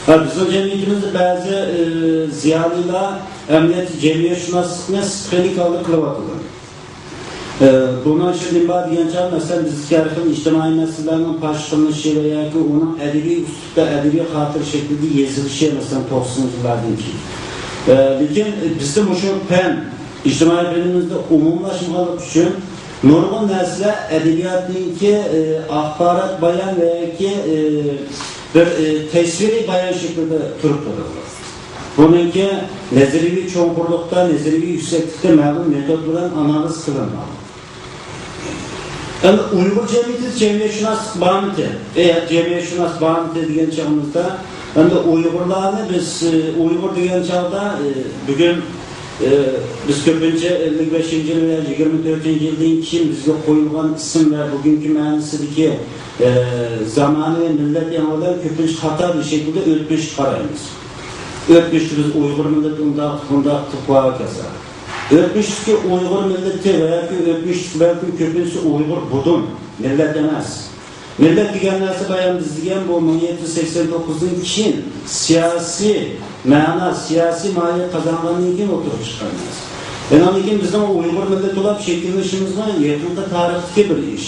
ھە، بىزنىڭ جەمئىيىتىمىزدە بەزى، ئى، زىيالىيلار ئەمەلىيەتتە جەمئىيەتشۇناسلىقنى سىخېمىك ھالدا قىلىۋاتىدۇ. ئى، بۇنىڭ ئىچىدە نېمە بار دېگەن چاغدا، مەسىلەن، بىزدىكى ھەر خىل ئىجتىمائىي مەسىلىلەرنىڭ پاش قىلىنىشى ۋە ياكى ئۇنىڭ ئەدەبىي ئۇسلۇبتا، ئەدەبىي خاتىرە شەكلىدە يېزىلىشى، مەسىلەن، توقسىنىنچى يىللاردىن كېيىن. ئى، لېكىن بىزدە مۇشۇ پەن ئىجتىمائىي بىلىمىمىزدە ئومۇملاشمىغانلىقى ئۈچۈن، نۇرغۇن نەرسىلەر ئەدەبىياتنىڭكى، ئى، ئاخبارات بايان ۋە ياكى، ئى، بىر، ئى، تەسۋىرىي بايان شەكلىدە تۇرۇپ تۇرىدۇ. بۇنىڭكى نەزەرىيەۋى چوڭقۇرلۇقتا، نەزەرىيەۋى يۈكسەكلىكتە مەلۇم مېتود بىلەن ئانالىز قىلىنغان. ئەمدى ئۇيغۇر جەمئىيىتىدە جەمئىيەتشۇناسلىق بارمىكىن؟ ئە، جەمئىيەتشۇناس بارمىكىن دېگەن چېغىمىزدا، ئەمدى ئۇيغۇرلارنى بىز، ئى، ئۇيغۇر دېگەن چاغدا، ئى، بۈگۈن ئى، بىز كۆپىنچە ئەللىك بەشىنچى يىل ۋە يىگىرمە تۆتىنچى يىلدىن كېيىن بىزگە قويۇلغان ئىسىم ۋە بۈگۈنكى مەنىسىدىكى، ئى، زامانىۋى مىللەت ئېڭى بىلەن كۆپىنچە خاتا بىر شەكىلدە ئۆتمۈشكە قارايمىز. ئۆتمۈشتە بىز ئۇيغۇر مىللىتى ئۇنداق، بۇنداق دەپ ۋە ھاكازا. ئۆتمۈشتىكى ئۇيغۇر مىللىتى ۋە ياكى ئۆتمۈشتىكى بەلكىم كۆپىنچىسى ئۇيغۇر بۇدۇن مىللەت ئەمەس. مىللەت دېگەن نەرسە بايام بىز دېگەن بۇ مىڭ يەتتە يۈز سەكسەن توققۇزدىن كېيىن سىياسىي مەنا، سىياسىي ماھىيەت قازانغاندىن كېيىن ئوتتۇرىغا چىققان نەرسە. ئاندىن كېيىن بىزنىڭ ئۇيغۇر مىللىتى بولۇپ شەكىللىنىشىمىزمۇ يېقىنقى تارىختىكى بىر ئىش.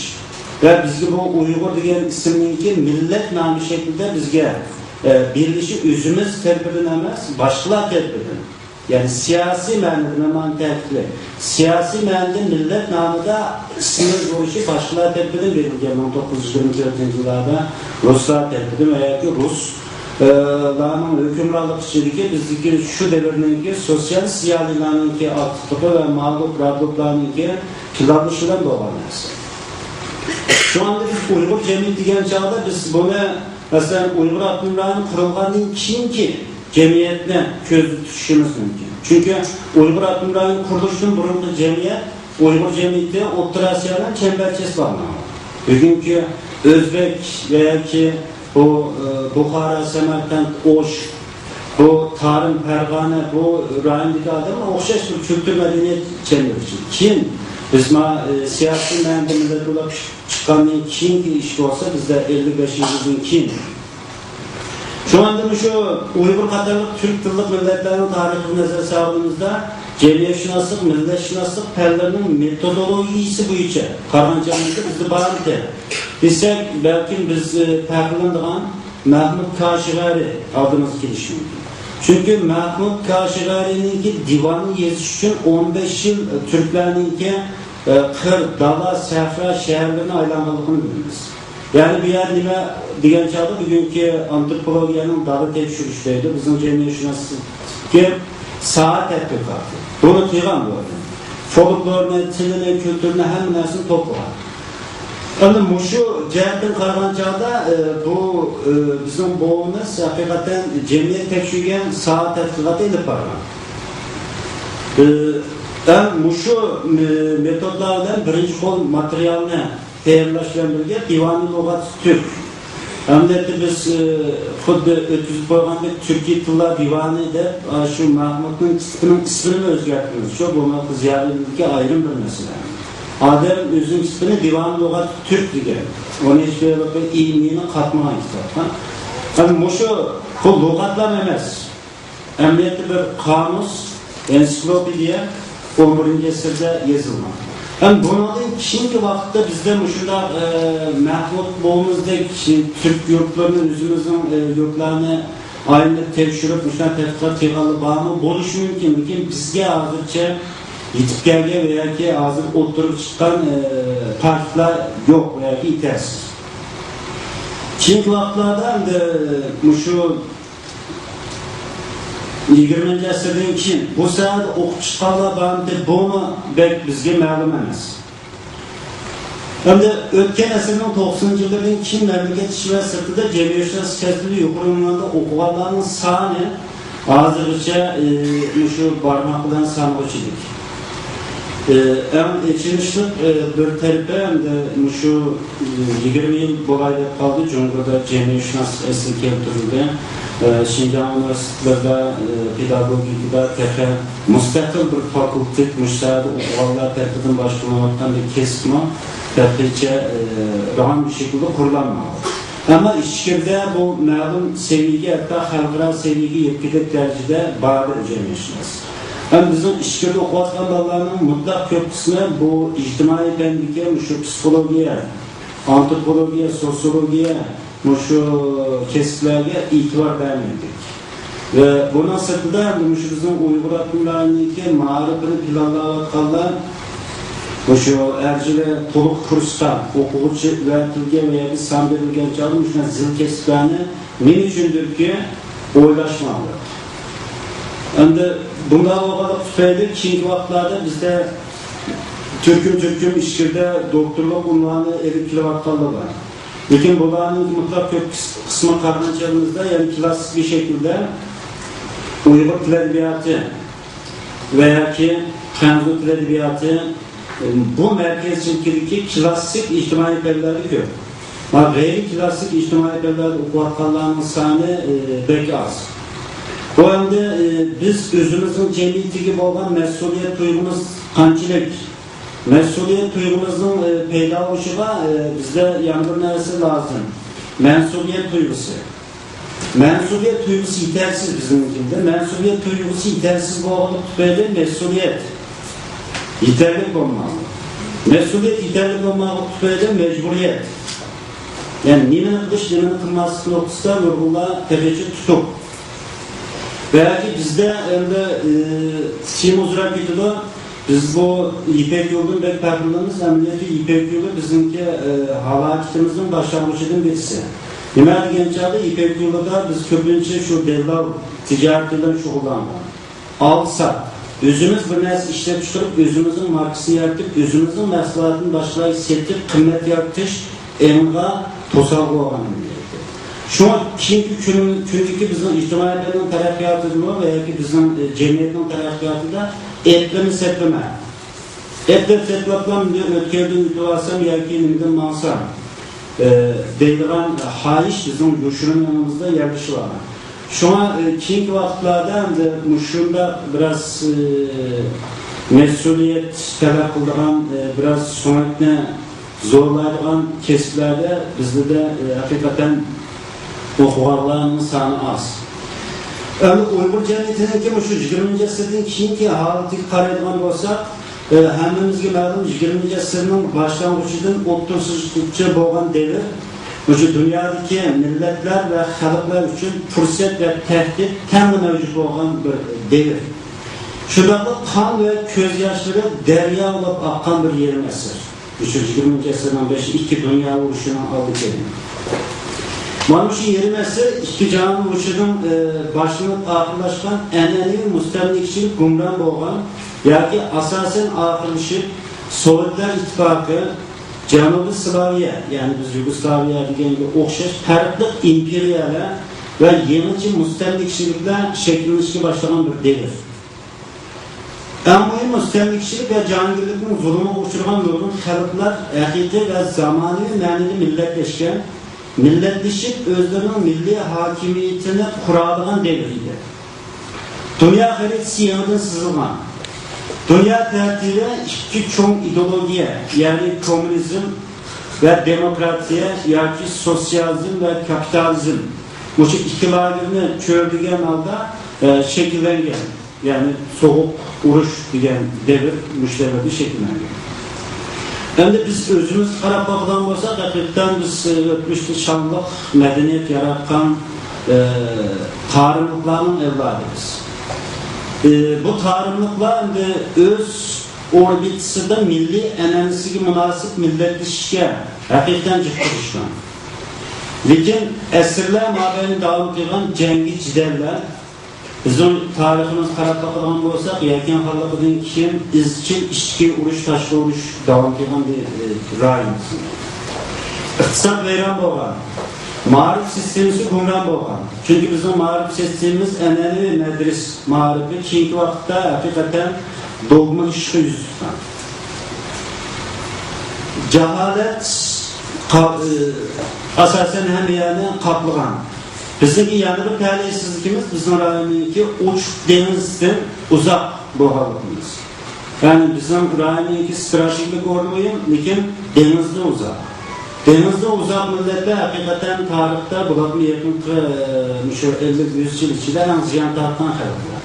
ۋە بىزگە بۇ ئۇيغۇر دېگەن ئىسىمنىڭكى مىللەت نامى شەكلىدە بىزگە، ئە، بېرىلىشى ئۆزىمىز تەرىپىدىن ئەمەس، باشقىلار تەرىپىدىن. يەنى سىياسىي مەنىدە، مەن مانا تەكىتلەي، سىياسىي مەنىدە مىللەت نامىدا ئىسىمنىڭ بولۇشى باشقىلار تەرىپىدىن بېرىلگەن، مىڭ توققۇز يۈز يىگىرمە تۆتىنچى يىللاردا رۇسلار تەرىپىدىن ۋە ياكى رۇس، ئە، لارنىڭ ھۆكۈمرانلىقى ئىچىدىكى بىزدىكى شۇ دەۋرنىڭكى سوتسىيالىست زىيالىيلارنىڭكى ئاكتىپلىقى ۋە ماگۇپ راگۇپلارنىڭكى پىلانلىشى بىلەن بولغان نەرسە. شۇڭا بىز ئۇيغۇر جەمئىيىتى دېگەن چاغدا بىز بۇنى، مەسىلەن، ئۇيغۇر ئاپتونوم رايونى قۇرۇلغاندىن كېيىنكى جەمئىيەتنى كۆزدە تۇتۇشىمىز مۇمكىن. چۈنكى ئۇيغۇر ئاپتونوم رايونى قۇرۇلۇشىدىن بۇرۇنقى جەمئىيەت ئۇيغۇر جەمئىيىتى ئوتتۇرا ئاسىيانىڭ چەمبەرچەسلىك ئالمىغان. بۈگۈنكى ئۆزبېك ۋە ياكى بۇ، ئى، بۇخارا، سەمەرقەنت، ئوش، بۇ تارىم، پەرغانە، بۇ رايوندىكى ئادەملەر ئوخشاش بىر كۈلتۈر مەدەنىيەت چەمبىرىكى. كېيىن بىز ما، ئى، سىياسىي مەنىدە مىللەت بولۇپ چىققاندىن كېيىنكى ئىش بولسا، بىزدە ئەللىك بەش يىلدىن كېيىن. شۇڭا مۇشۇ ئۇيغۇر قاتارلىق تۈرك تىللىق مىللەتلەرنىڭ تارىخىغا نەزەر سالغىنىمىزدا، جەمئىيەتشۇناسلىق، مىللەتشۇناسلىق پەنلىرىنىڭ مېتودولوگىيىسى بويىچە قارىغان چاغىمىزدا بىزدە بار ئىكەن دېسەك، بەلكىم بىز، ئى، پەخىرلىنىدىغان مەھمۇد كاشغەرى ئالدىمىزغا كېلىشى مۇمكىن. چۈنكى مەھمۇد كاشغەرىنىڭكى دىۋانىنى يېزىش ئۈچۈن ئون بەش يىل، ئى، تۈركلەرنىڭكى، ئى، قىر، دالا، سەھرا، شەھەرلىرىنى ئايلانغانلىقىنى بىلىمىز. يەنى بۇ يەر نېمە دېگەن چاغدا بۈگۈنكى ئانتروپولوگىيەنىڭ دالا تەكشۈرۈش دەيدۇ، بىزنىڭ جەمئىيەتشۇناسلىقتىكى ساھە تەتقىقاتى. بۇنى قىلغان بۇ ئادەم. فولكلورنى، تىلىنى، كۈلتۈرىنى، ھەممە نەرسىنى توپلىغان. ئەمدى مۇشۇ جەھەتتىن قارىغان چاغدا، ئى، بۇ، ئى، بىزنىڭ بوۋىمىز ھەقىقەتەن جەمئىيەت تەكشۈرگەن ساھە تەتقىقاتى ئېلىپ بارغان. ئى، ھەم مۇشۇ مې-، مېتودلار بىلەن بىرىنچى قول ماتېرىيالنى تەييارلاش بىلەن بىرگە دىۋانى لۇغەت تۈرك. ئەمەلىيەتتە بىز، ئى، خۇددى ئۆتكۈزۈپ قويغاندەك تۈركىي تىللار دىۋانى دەپ، ئا، شۇ مەھمۇدنىڭ كىتابىنىڭ ئىسمىنىمۇ ئۆزگەرتىمىز. شۇ بۇ زىيالىيلىكى ئايرىم بىر مەسىلە. ئادەم ئۆزىنىڭ كىتابىنى دىۋانى لۇغەت تۈرك دېگەن. ئۇنى ھېچ بىر ئىمىنى قاتمىغان كىتاب. ھە؟ ھەم مۇشۇ، بۇ لۇغەتلار ئەمەس. ئەمەلىيەتتە بىر قامۇس، ئېنسىكلوپېدىيە، ئون بىرىنچى ئەسىردە يېزىلغان. ھەم بۇنىڭدىن كېيىنكى ۋاقىتتا بىزدە مۇشۇنداق، ئە، مەھمۇد بوۋىمىزدەك تۈرك يۇرتلىرىنى، ئۆزىمىزنىڭ، ئە، يۇرتلارنى ئايلىنىپ تەكشۈرۈپ، مۇشۇنداق تەتقىقات قىلغانلار بارمۇ؟ بولۇشى مۇمكىن، لېكىن بىزگە ھازىرچە يېتىپ كەلگەن ۋە ياكى ھازىر ئوتتۇرىغا چىققان، ئە، پاكىتلار يوق ۋە ياكى يېتەرسىز. كېيىنكى ۋاقىتلاردا ئەمدى مۇشۇ يىگىرمىنچى ئەسىردىن كېيىن بۇ ساھەدە ئوقۇپ چىققانلار بارمىدى، بۇمۇ بەك بىزگە مەلۇم ئەمەس. ئەمدى ئۆتكەن ئەسىرنىڭ توقسىنىنچى يىللىرىدىن كېيىن مەملىكەت ئىچى ۋە سىرتىدا جەمئىيەتشۇناسلىق كەسپىدە يۇقىرى ئۇنۋاندا ئوقۇغانلارنىڭ سانى ھازىرغىچە، ئى، مۇشۇ بارماق بىلەن سانىغۇچىدەك. ئى، ئەڭ ئېچىنىشلىق، ئى، بىر تەرىپى ئەمدى مۇشۇ، ئى، يىگىرمە يىل بولاي دەپ قالدى، جۇڭگودا جەمئىيەتشۇناسلىق ئەسلىگە كەلتۈرۈلدى. ئى، شىنجاڭ ئۇنىۋېرسىتېتلىرىدا، ئى، پېداگوگىكىدا تېخى مۇستەقىل بىر فاكۇلتېت، مۇشۇ ساھەدە ئوقۇغانلار تەرىپىدىن باشقۇرۇلۇۋاتقان بىر كەسىپمۇ تېخىچە، ئى، راۋان بىر شەكىلدە قۇرۇلالمىغان. ئەمما ئىچكىرىدە بۇ مەلۇم سەۋىيەگە، ھەتتا خەلقئارا سەۋىيەگە يەتكۈدەك دەرىجىدە باردى جەمئىيەتشۇناس. ھەم بىزنىڭ ئىچكىرىدە ئوقۇۋاتقان بالىلارنىڭ مۇتلەق كۆپ قىسمى بۇ ئىجتىمائىي پەندىكى مۇشۇ پسىخولوگىيە، ئانتروپولوگىيە، سوتسىيولوگىيە، مۇشۇ كەسىپلەرگە ئېتىبار بەرمەيدۇ. ۋە بۇنىڭ سىرتىدا ئەمدى مۇشۇ بىزنىڭ ئۇيغۇر ئاپتونوم رايونىدىكى مائارىپىنى پىلانلاۋاتقانلار مۇشۇ ھەر يىلى تولۇق كۇرسقا ئوقۇغۇچى ئەۋەتىلگەن ۋە ياكى سان بېرىلگەن چاغدا مۇشۇنداق زىل كەسىپلەرنى نېمە ئۈچۈندۇركى ئويلاشماڭلار. ئەمدى بۇنداق بولغانلىقى تۈپەيلى كېيىنكى ۋاقىتلاردا بىزدە تۈركۈم-تۈركۈم ئىچكىرىدە دوكتورلۇق ئۇنۋانى ئېلىپ كېلىۋاتقانلار بار. لېكىن بۇلارنىڭ مۇتلەق كۆپ قىس-، قىسمى قارىغان چېغىمىزدا، يەنى كىلاسسىك بىر شەكىلدە ئۇيغۇر تىل ئەدەبىياتى ۋە ياكى خەنزۇ تىل ئەدەبىياتى، بۇ مەركەزچىلىكىدىكى كىلاسسىك ئىجتىمائىي پەنلەردە كۆپ. مانا غەيرىي كىلاسسىك ئىجتىمائىي پەنلەردە ئوقۇۋاتقانلارنىڭ سانى، ئى، بەك ئاز. بۇ ئەمدى، ئى، بىز ئۆزىمىزنىڭ جەمئىيىتىگە بولغان مەسئۇلىيەت تۇيغۇمىز قانچىلىك؟ مەسئۇلىيەت تۇيغۇمىزنىڭ، ئى، پەيدا بولۇشىغا، ئى، بىزدە يەنە بىر نەرسە لازىم. مەسئۇلىيەت تۇيغۇسى. مەسئۇلىيەت تۇيغۇسى يېتەرسىز بىزنىڭكىدە. مەسئۇلىيەت تۇيغۇسى يېتەرسىز بولغانلىقى تۈپەيلى مەسئۇلىيەت يېتەرلىك بولماقلىق. مەسئۇلىيەت يېتەرلىك بولماقلىق تۈپەيلىدىن مەجبۇرىيەت. يەنى نېمىنى قىلىش، نېمىنى قىلماسلىق نۇقتىسىدا نۇرغۇنلار تېخىچە تۇتۇق. بەلكى بىزدە ئەمدى، ئى، تېما ئۇزىراپ كېتىدۇ. بىز بۇ يىپەك يولىدىن بەك پەخىرلىنىمىز. ئەمەلىيەتتە يىپەك يولى بىزنىڭكى، ئى، ھالاكىتىمىزنىڭ باشلانغۇچىدىن بىرسى. نېمە دېگەن چاغدا يىپەك يولىدا بىز كۆپىنچە شۇ دەللال تىجارىتى بىلەن شۇغۇللانغان. ئالساق، ئۆزىمىز بىر نەرسە ئىشلەپ چىقىرىپ، ئۆزىمىزنىڭ ماركىسىنى يارىتىپ، ئۆزىمىزنىڭ مەھسۇلاتىنى باشقىلارغا سېتىپ، قىممەت يارىتىش ئېڭىغا توسالغۇ بولغان ئەمەلىيەتتە. شۇڭا كېيىنكى كۈن-، كۈندىكى بىزنىڭ ئىجتىمائىي پەننىڭ تەرەققىياتىدىمۇ ۋە ياكى بىزنىڭ، ئە، جەمئىيەتنىڭ تەرەققىياتىدا ئەپلىمە سەپلىمە، ئەپلەپ سەپلەپلا ئۆتكەلدىن ئۆتۈۋالسام ياكى نېمىدىن ماڭسام، ئە، دەيدىغان خاھىش بىزنىڭ يوشۇرۇن ئېڭىمىزدا يەرلىشىۋالغان. شۇڭا، ئە، كېيىنكى ۋاقىتلاردا ئەمدى مۇشۇنداق بىراز، ئە، مەسئۇلىيەت تەلەپ قىلىدىغان، ئە، بىراز سۆڭەكنى زورلايدىغان كەسىپلەردە بىزدە، ئە، ھەقىقەتەن ئوقۇغانلارنىڭ سانى ئاز. ئەمدى ئۇيغۇر جەمئىيىتىنىڭكى مۇشۇ يىگىرمىنچى ئەسىردىن كېيىنكى ھالىتىگە قارايدىغان بولساق، ئە، ھەممىمىزگە مەلۇم، يىگىرمىنچى ئەسىرنىڭ باشلانغۇچىدىن ئوتتۇرىسىغىچە بولغان دەۋر مۇشۇ دۇنيادىكى مىللەتلەر ۋە خەلقلەر ئۈچۈن پۇرسەت ۋە تەھدىت تەڭلا مەۋجۇت بولغان بىر دەۋر. شۇنداقلا قان ۋە كۆز ياشلىرى دەريا بولاپ ئاققان بىر يېرىم ئەسىر. مۇشۇ يىگىرمىنچى ئەسىرنىڭ بېشى ئىككى دۇنيا ئۇرۇشىنىڭ ئالدى كېلىن. مانا مۇشۇ يېرىم ئەسىر ئىككى جاھان ئۇرۇشىنىڭ، ئى، باشلىنىپ ئاخىرلاشقان ئەنئەنىۋى مۇستەملىكىچىلىك گۇمران بولغان ياكى ئاساسەن ئاخىرلىشىپ، سوۋېتلار ئىتتىپاقى، جەنۇبىي سلاۋىيە، يەنى بىز يۇگوسلاۋىيە دېگەنگە ئوخشاش پەرقلىق ئىمپېرىيەلەر ۋە يېڭىچە مۇستەملىكىچىلىكلەر شەكىللىنىشكە باشلىغان بىر دەۋر. ئەڭ مۇھىم، مۇستەملىكىچىلىك ۋە جاھانگىرلىكنىڭ زۇلۇمىغا ئۇچرىغان نۇرغۇن خەلقلەر ھەقىقىي ۋە زامانىۋى مەنىدە مىللەتلەشكەن، مىللەتلىشىپ ئۆزلىرىنىڭ مىللىي ھاكىمىيىتىنى قۇرالىغان دەۋر ئىدى. دۇنيا خەرىتىسى يېڭىدىن سىزىلغان. دۇنيا تەرتىپى ئىككى چوڭ ئىدېئولوگىيە، يەنى كوممۇنىزم ۋە دېموكراتىيە ياكى سوتسىيالىزم ۋە كاپىتالىزم، مۇشۇ ئىككى لاگېرنى چۆرىدىگەن ھالدا، ئە، شەكىللەنگەن. يەنى سوغۇق ئۇرۇش دېگەن دەۋر مۇشۇ دەۋردە شەكىللەنگەن. ئەمدى بىز ئۆزىمىزگە قاراپ باقىدىغان بولساق، ھەقىقەتەن بىز، ئە، ئۆتمۈشتە شانلىق مەدەنىيەت ياراتقان، ئە، تارىملىقلارنىڭ ئەۋلادى بىز. ئە، بۇ تارىملىقلار ئەمدى ئۆز ئوربىتىسىدا مىللىي ئەنئەنىسىگە مۇناسىپ مىللەتلىشىشكە ھەقىقەتەن جىق تىرىشقان. لېكىن ئەسىرلەر مابەينىدە داۋام قىلغان جەڭگى جېدەللەر، بىزنىڭ تارىخىمىزغا قاراپ باقىدىغان بولساق، يەكەن خانلىقىدىن كېيىن ئىزچىل ئىچكى ئۇرۇش، تاشقى ئۇرۇش داۋام قىلغان بىر، ئى، رايون. ئىقتىساد ۋەيران بولغان، مائارىپ سىستېمىسى گۇمران بولغان. چۈنكى بىزنىڭ مائارىپ سىستېمىمىز ئەنئەنىۋى مەدرىسە مائارىپى كېيىنكى ۋاقىتتا ھەقىقەتەن دوگمىلىشىشقا يۈز تۇتقان. جاھالەت قا-، ئاساسەن ھەممە يەرنى قاپلىغان. بىزنىڭكى يەنە بىر تەلەيسىزلىكىمىز بىزنىڭ رايوننىڭكى ئوچۇق دېڭىزدىن ئۇزاق بولغانلىقىمىز. يەنى بىزنىڭ رايوننىڭكى ستراتېگىيەلىك ئورنى مۇھىم، لېكىن دېڭىزدىن ئۇزاق. دېڭىزدىن ئۇزاق مىللەتلەر ھەقىقەتەن تارىختا بولۇپمۇ يېقىنقى، ئە، مۇشۇ ئەللىك، يۈز يىل ئىچىدە ئەڭ زىيان تارتقان خەلقلەر.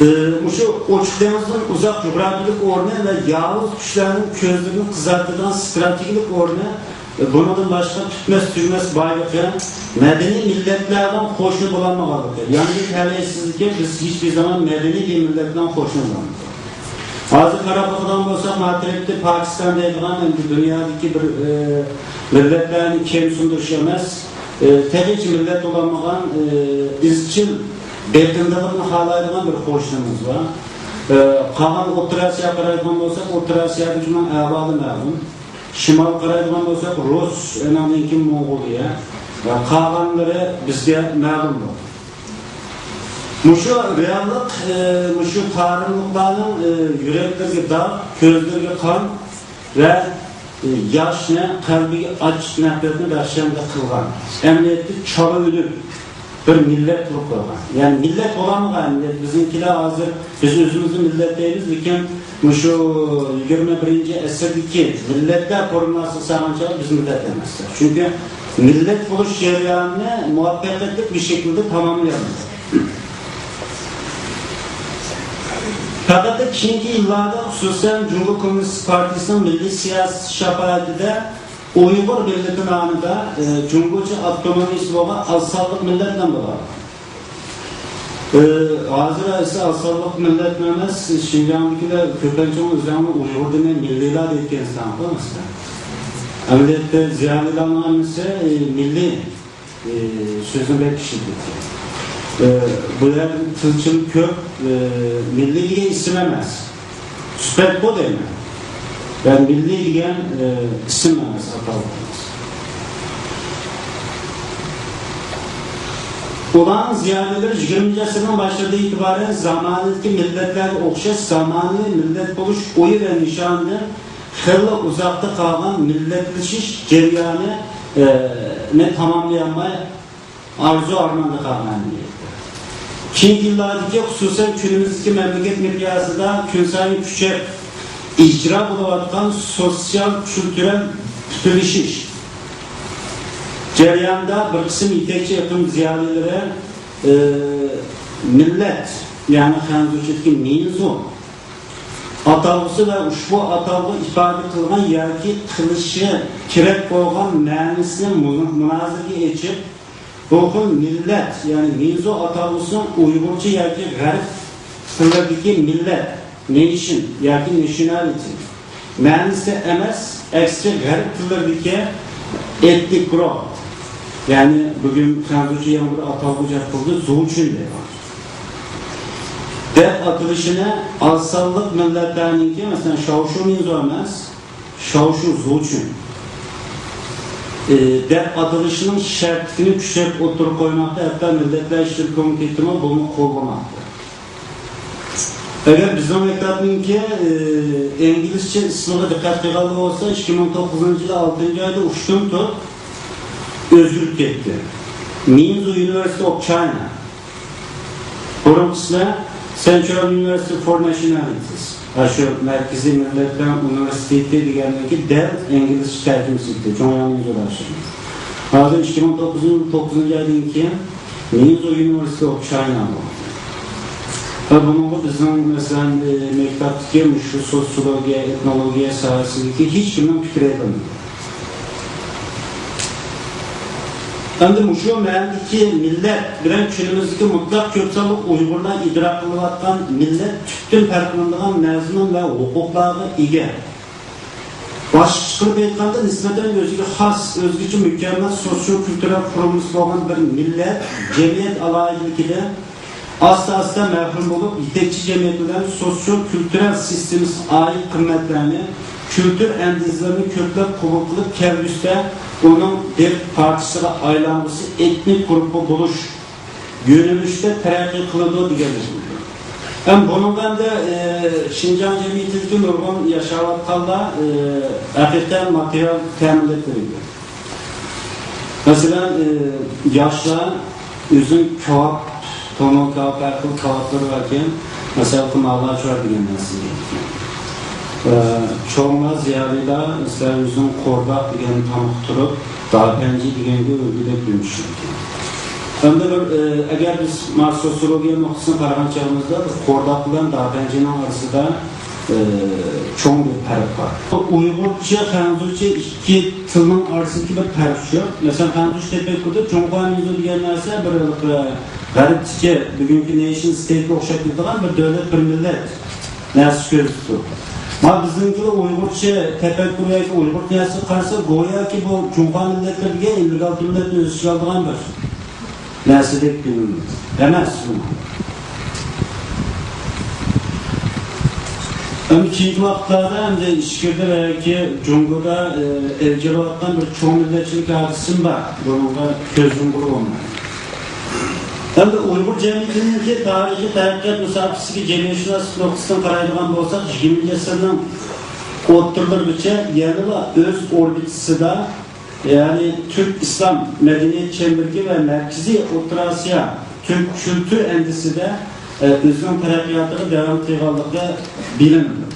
ئى، مۇشۇ ئوچۇق دېڭىزدىن ئۇزاق جۇغراپىيەلىك ئورنى ۋە ياۋۇز كۈچلەرنىڭ كۆزلىرىنى قىزارتىدىغان ستراتېگىيەلىك ئورنى، ئى، بۇنىڭدىن باشقا پۈتمەس-تۈگىمەس بايلىقى، مەدەنىي مىللەتلەر بىلەن قوشنا بولالمىغانلىقى. يەنى بىر تەلەيسىزلىكى، بىز ھېچبىر زامان مەدەنىي بىر مىللەت بىلەن قوشنا بولالمىدۇق. ھازىر قاراپ باقىدىغان بولساق، مانا تەرەپتە پاكىستان دەيدىغان ئەمدى دۇنيادىكى بىر، ئى، مىللەتلەرنى كەمسىندۈرۈش ئەمەس، ئى، تېخىچە مىللەت بولالمىغان، ئى، ئىزچىل بېقىندىلىقنى خالايدىغان بىر قوشنىمىز بار. ئى، قالغان ئوتتۇرا ئاسىياغا قارايدىغان بولساق، ئوتتۇرا ئاسىيادىكىنىڭ ئەھۋالى مەلۇم. شىمالغا قارايدىغان بولساق، رۇس، ئۇنىڭدىن كېيىن موڭغۇلىيە ۋە قالغانلىرى بىزگە مەلۇمدۇر. مۇشۇ رېئاللىق، ئى، مۇشۇ تارىملىقلارنىڭ، ئى، يۈرەكلىرىگە داغ، كۆزلىرىگە قان ۋە، ئى، ياشنى، قەلبىگە ئاچچىق نەپرەتنى بەخشەندە قىلغان، ئەمەلىيەتتە چالا ئۆلۈپ، بىر مىللەت قۇرۇپ قويغان. يەنى مىللەت بولالمىغان ئەمەلىيەتتە. بىزنىڭكىلەر ھازىر، بىز ئۆزىمىزنى مىللەت دەيمىز، لېكىن مۇشۇ يىگىرمە بىرىنچى ئەسىردىكى مىللەتلەر فورمۇلاسىغا سالغان چاغدا بىز مىللەت ئەمەسلەر. چۈنكى مىللەت بولۇش جەريانىنى مۇۋەپپەقىيەتلىك بىر شەكىلدە تاماملىيالمىدۇق. پەقەت كېيىنكى يىللاردا، خۇسۇسەن، جۇڭگو كوممۇنىست پارتىيىسىنىڭ مىللىي سىياسىي شاپائىتىدە ئۇيغۇر مىللىتى نامىدا، ئە، جۇڭگوچە ئاپتونومىيىسى بولغان ئاز سانلىق مىللەت نامى بار. ئە، ھازىر ئەسلى ئاز سانلىق مىللەت ئەمەس، شىنجاڭدىكىلەر كۆپىنچە ئۆزلەرنى ئۇيغۇر دېمەي مىللىيلار دەيدىكەنسەن، مەسىلەن. ئەمەلىيەتتە زىيالىيلارنىڭ ھەممىسى، ئە، مىللىي ئى، سۆزنى بەك ئىشلىتىدۇ. ئى، بۇ يەردە تىلچىل كۆپ، ئى، مىللىي دېگەن ئىسىم ئەمەس. سۈپەت بۇ دەيمەن. يەنى مىللىي دېگەن، ئى، ئىسىم ئەمەس، ئاتالغۇ ئەمەس. ئۇلارنىڭ زىيالىيلىرى يىگىرمىنچى ئەسىرنىڭ باشلىرىدىن ئېتىبارەن زامانىدىكى مىللەتلەرگە ئوخشاش زامانىۋى مىللەت بولۇش ئويى ۋە نىشانىدىن خېلىلا ئۇزاقتا قالغان مىللەتلىشىش جەريانى، ئى، نى تاماملىيالماي، ئارزۇ-ئارماندا قالغان ئىدى. كېيىنكى يىللاردىكى، خۇسۇسەن، كۈنىمىزدىكى مەملىكەت مىقياسىدا كۈنسايىن كۈچەپ ئىجرا بولۇۋاتقان سوتسىيال-كۈلتۈرەل پۈتۈنلىشىش جەريانىدا بىر قىسىم يېتەكچى ئېقىم زىيالىيلىرى، ئى، مىللەت، يەنى خەنزۇچىدىكى مىنزۇ ئاتالغۇسى ۋە ئۇشبۇ ئاتالغۇ ئىپادە قىلغان ياكى قىلىشى كېرەك بولغان مەنىسىنى مۇ-، مۇنازىرىگە ئېچىپ، بۇ خىل مىللەت، يەنى مىنزۇ ئاتالغۇسىنىڭ ئۇيغۇرچە ياكى غەرب تىللىرىدىكى مىللەت، نېيشىن ياكى نېشنالىتى، مەنىسى ئەمەس، ئەكسىچە غەرب تىللىرىدىكى ئېتنىك گۇرۇپ، يەنى بۈگۈن خەنزۇچە يەنە بىر ئاتالغۇ ئىجاد قىلدى، زۇچۈن دەپ. دەپ ئاتىلىشىنى ئاز سانلىق مىللەتلەرنىڭكى، مەسىلەن، شاۋشۇ مىنزۇ ئەمەس، شاۋشۇ زۇچۈن، ئى، دەپ ئاتىلىشىنىڭ شەرتلىكىنى كۈچەپ ئوتتۇرىغا قويماقتا، ھەتتا مىللەتلەر ئىشلىرى كومىتېتىمۇ بۇنى قوللىماقتا. ئەگەر بىزنىڭ مەكتەپنىڭكى، ئى، ئىنگلىزچە ئىسمىغا دىققەت قىلغانلار بولسا، ئىككى مىڭ توققۇزىنچى يىلى ئالتىنچى ئايدا ئۇشتۇمتۇت ئۆزگىرىپ كەتتى. مىنزۇ يۇنىۋېرسىتېت ئوف چاينا. بۇرۇنقىسىدا Central University for Nationalities، ئاشۇ مەركىزىي مىللەتلەر ئۇنىۋېرسىتېتى دېگەننىڭكى دەل ئىنگلىزچە تەرجىمىسى ئىدى، جۇڭياڭ مىنزۇ داشىڭ. ھازىر ئىككى مىڭ توققۇزىنچى يىل توققۇزىنچى ئايدىن كېيىن مىنزۇ يۇنىۋېرسىتېت ئوف چاينا بولدى. ۋە بۇنىڭغا بىزنىڭ، مەسىلەن، ئى، مەكتەپتىكى مۇشۇ سوتسىيولوگىيە، ئېتنولوگىيە ساھەسىدىكى ھېچكىمنىڭ پىكرى ئېيتىلمىدى. ئەمدى مۇشۇ مەنىدىكى مىللەت بىلەن كۈنىمىزدىكى مۇتلەق كۆپ سانلىق ئۇيغۇرلار ئىدراك قىلىۋاتقان مىللەت تۈپتىن پەرقلىنىدىغان مەزمۇن ۋە ھوقۇقلارغا ئىگە. باشقىچە قىلىپ ئېيتقاندا، نىسبەتەن ئۆزىگە خاس، ئۆزگىچە مۇكەممەل سوتسىيو-كۈلتۈرەل قۇرۇلمىسى بولغان بىر مىللەت جەمئىيەت ئالاھىدىلىكىدە ئاستا-ئاستا مەھرۇم بولۇپ، يېتەكچى جەمئىيەت بىلەن سوتسىيو-كۈلتۈرەل سىستېمىسىغا ئائىت قىممەتلەرنى، كۈلتۈر ئەندىزىلىرىنى كۆپلەپ قوبۇل قىلىپ، كەلگۈسىدە ئۇنىڭ بىر پارچىسىغا ئايلانغۇسى، ئېتنىك گۇرۇپپا بولۇش يۆنىلىشىدە تەرەققىي قىلىدۇ دېگەنلىك. ھەم بۇنىڭغا ئەمدى، ئى، شىنجاڭ جەمئىيىتىدىكى نۇرغۇن ياشاۋاتقانلار، ئى، ھەقىقەتەن ماتېرىيال تەمىنلەپ بېرىدۇ. مەسىلەن، ئى، ياشلار ئۆزىنىڭ كاۋاپ، تونۇر كاۋاپ، ھەر خىل كاۋاپلىرى باركەن، مەسىلەن، مالاچۇۋا دېگەن نەرسىگە. ئى، چوڭلار، زىيالىيلار، مەسىلەن، ئۆزىنىڭ قورداق دېگەن تامىقى تۇرۇپ، داپەنجى دېگەنگە ئۆگىدەك دۆمۈشۈككەن. ئەمدى بىر، ئى، ئەگەر بىز مانا سوتسىيولوگىيە نۇقتىسىدىن قارىغان چېغىمىزدا، بىر قورداق بىلەن داپەنجىنىڭ ئارىسىدا، ئى، چوڭ بىر پەرق بار. ئۇيغۇرچە، خەنزۇچە ئىككى تىلنىڭ ئارىسىدىكى بىر پەرق شۇ. مەسىلەن، خەنزۇچە تەپەككۇردا جۇڭخۇا مىنزۇ دېگەن نەرسە بىر، بىر غەربتىكى بۈگۈنكى نېيشن ستېيتقا ئوخشاپ كېتىدىغان بىر دۆلەت، بىر مىللەت نەرسە كۆرسىتىدۇ. مانا بىزنىڭكىلەر ئۇيغۇرچە تەپەككۇر ياكى ئۇيغۇر نەرسىگە قارىسا، گوياكى بۇ جۇڭخۇا مىللەتلىرى دېگەن ئەللىك ئالتە مىللەتنى ئۆز ئىچىگە ئالىدىغان بىر نەرسىدەك بىلىنىدۇ. ئەمەس بۇ. ئەمدى كېيىنكى ۋاقىتلاردا ئەمدى ئىچكىرىدە ۋە ياكى جۇڭگودا، ئى، ئىلگىرىلەۋاتقان بىر چوڭ مىللەتچىلىك ھادىسىسىمۇ بار. بۇنىڭغا كۆز يۇمغىلى بولمايدۇ. ئەمدى ئۇيغۇر جەمئىيىتىنىڭكى تارىخىي تەرەققىيات مۇساپىسىگە جەمئىيەتشۇناسلىق نۇقتىسىدىن قارايدىغان بولساق، يىگىرمىنچى ئەسىرنىڭ ئوتتۇرىلىرىغىچە يەنىلا ئۆز ئوربىتىسىدا، يەنى تۈرك ئىسلام مەدەنىيەت چەمبىرىكى ۋە مەركىزىي ئوتتۇرا ئاسىيا تۈرك كۈلتۈر ئەندىزىسىدە، ئە، ئۆزىنىڭ تەرەققىياتىغا داۋام قىلغانلىقى بىلىنىدۇ.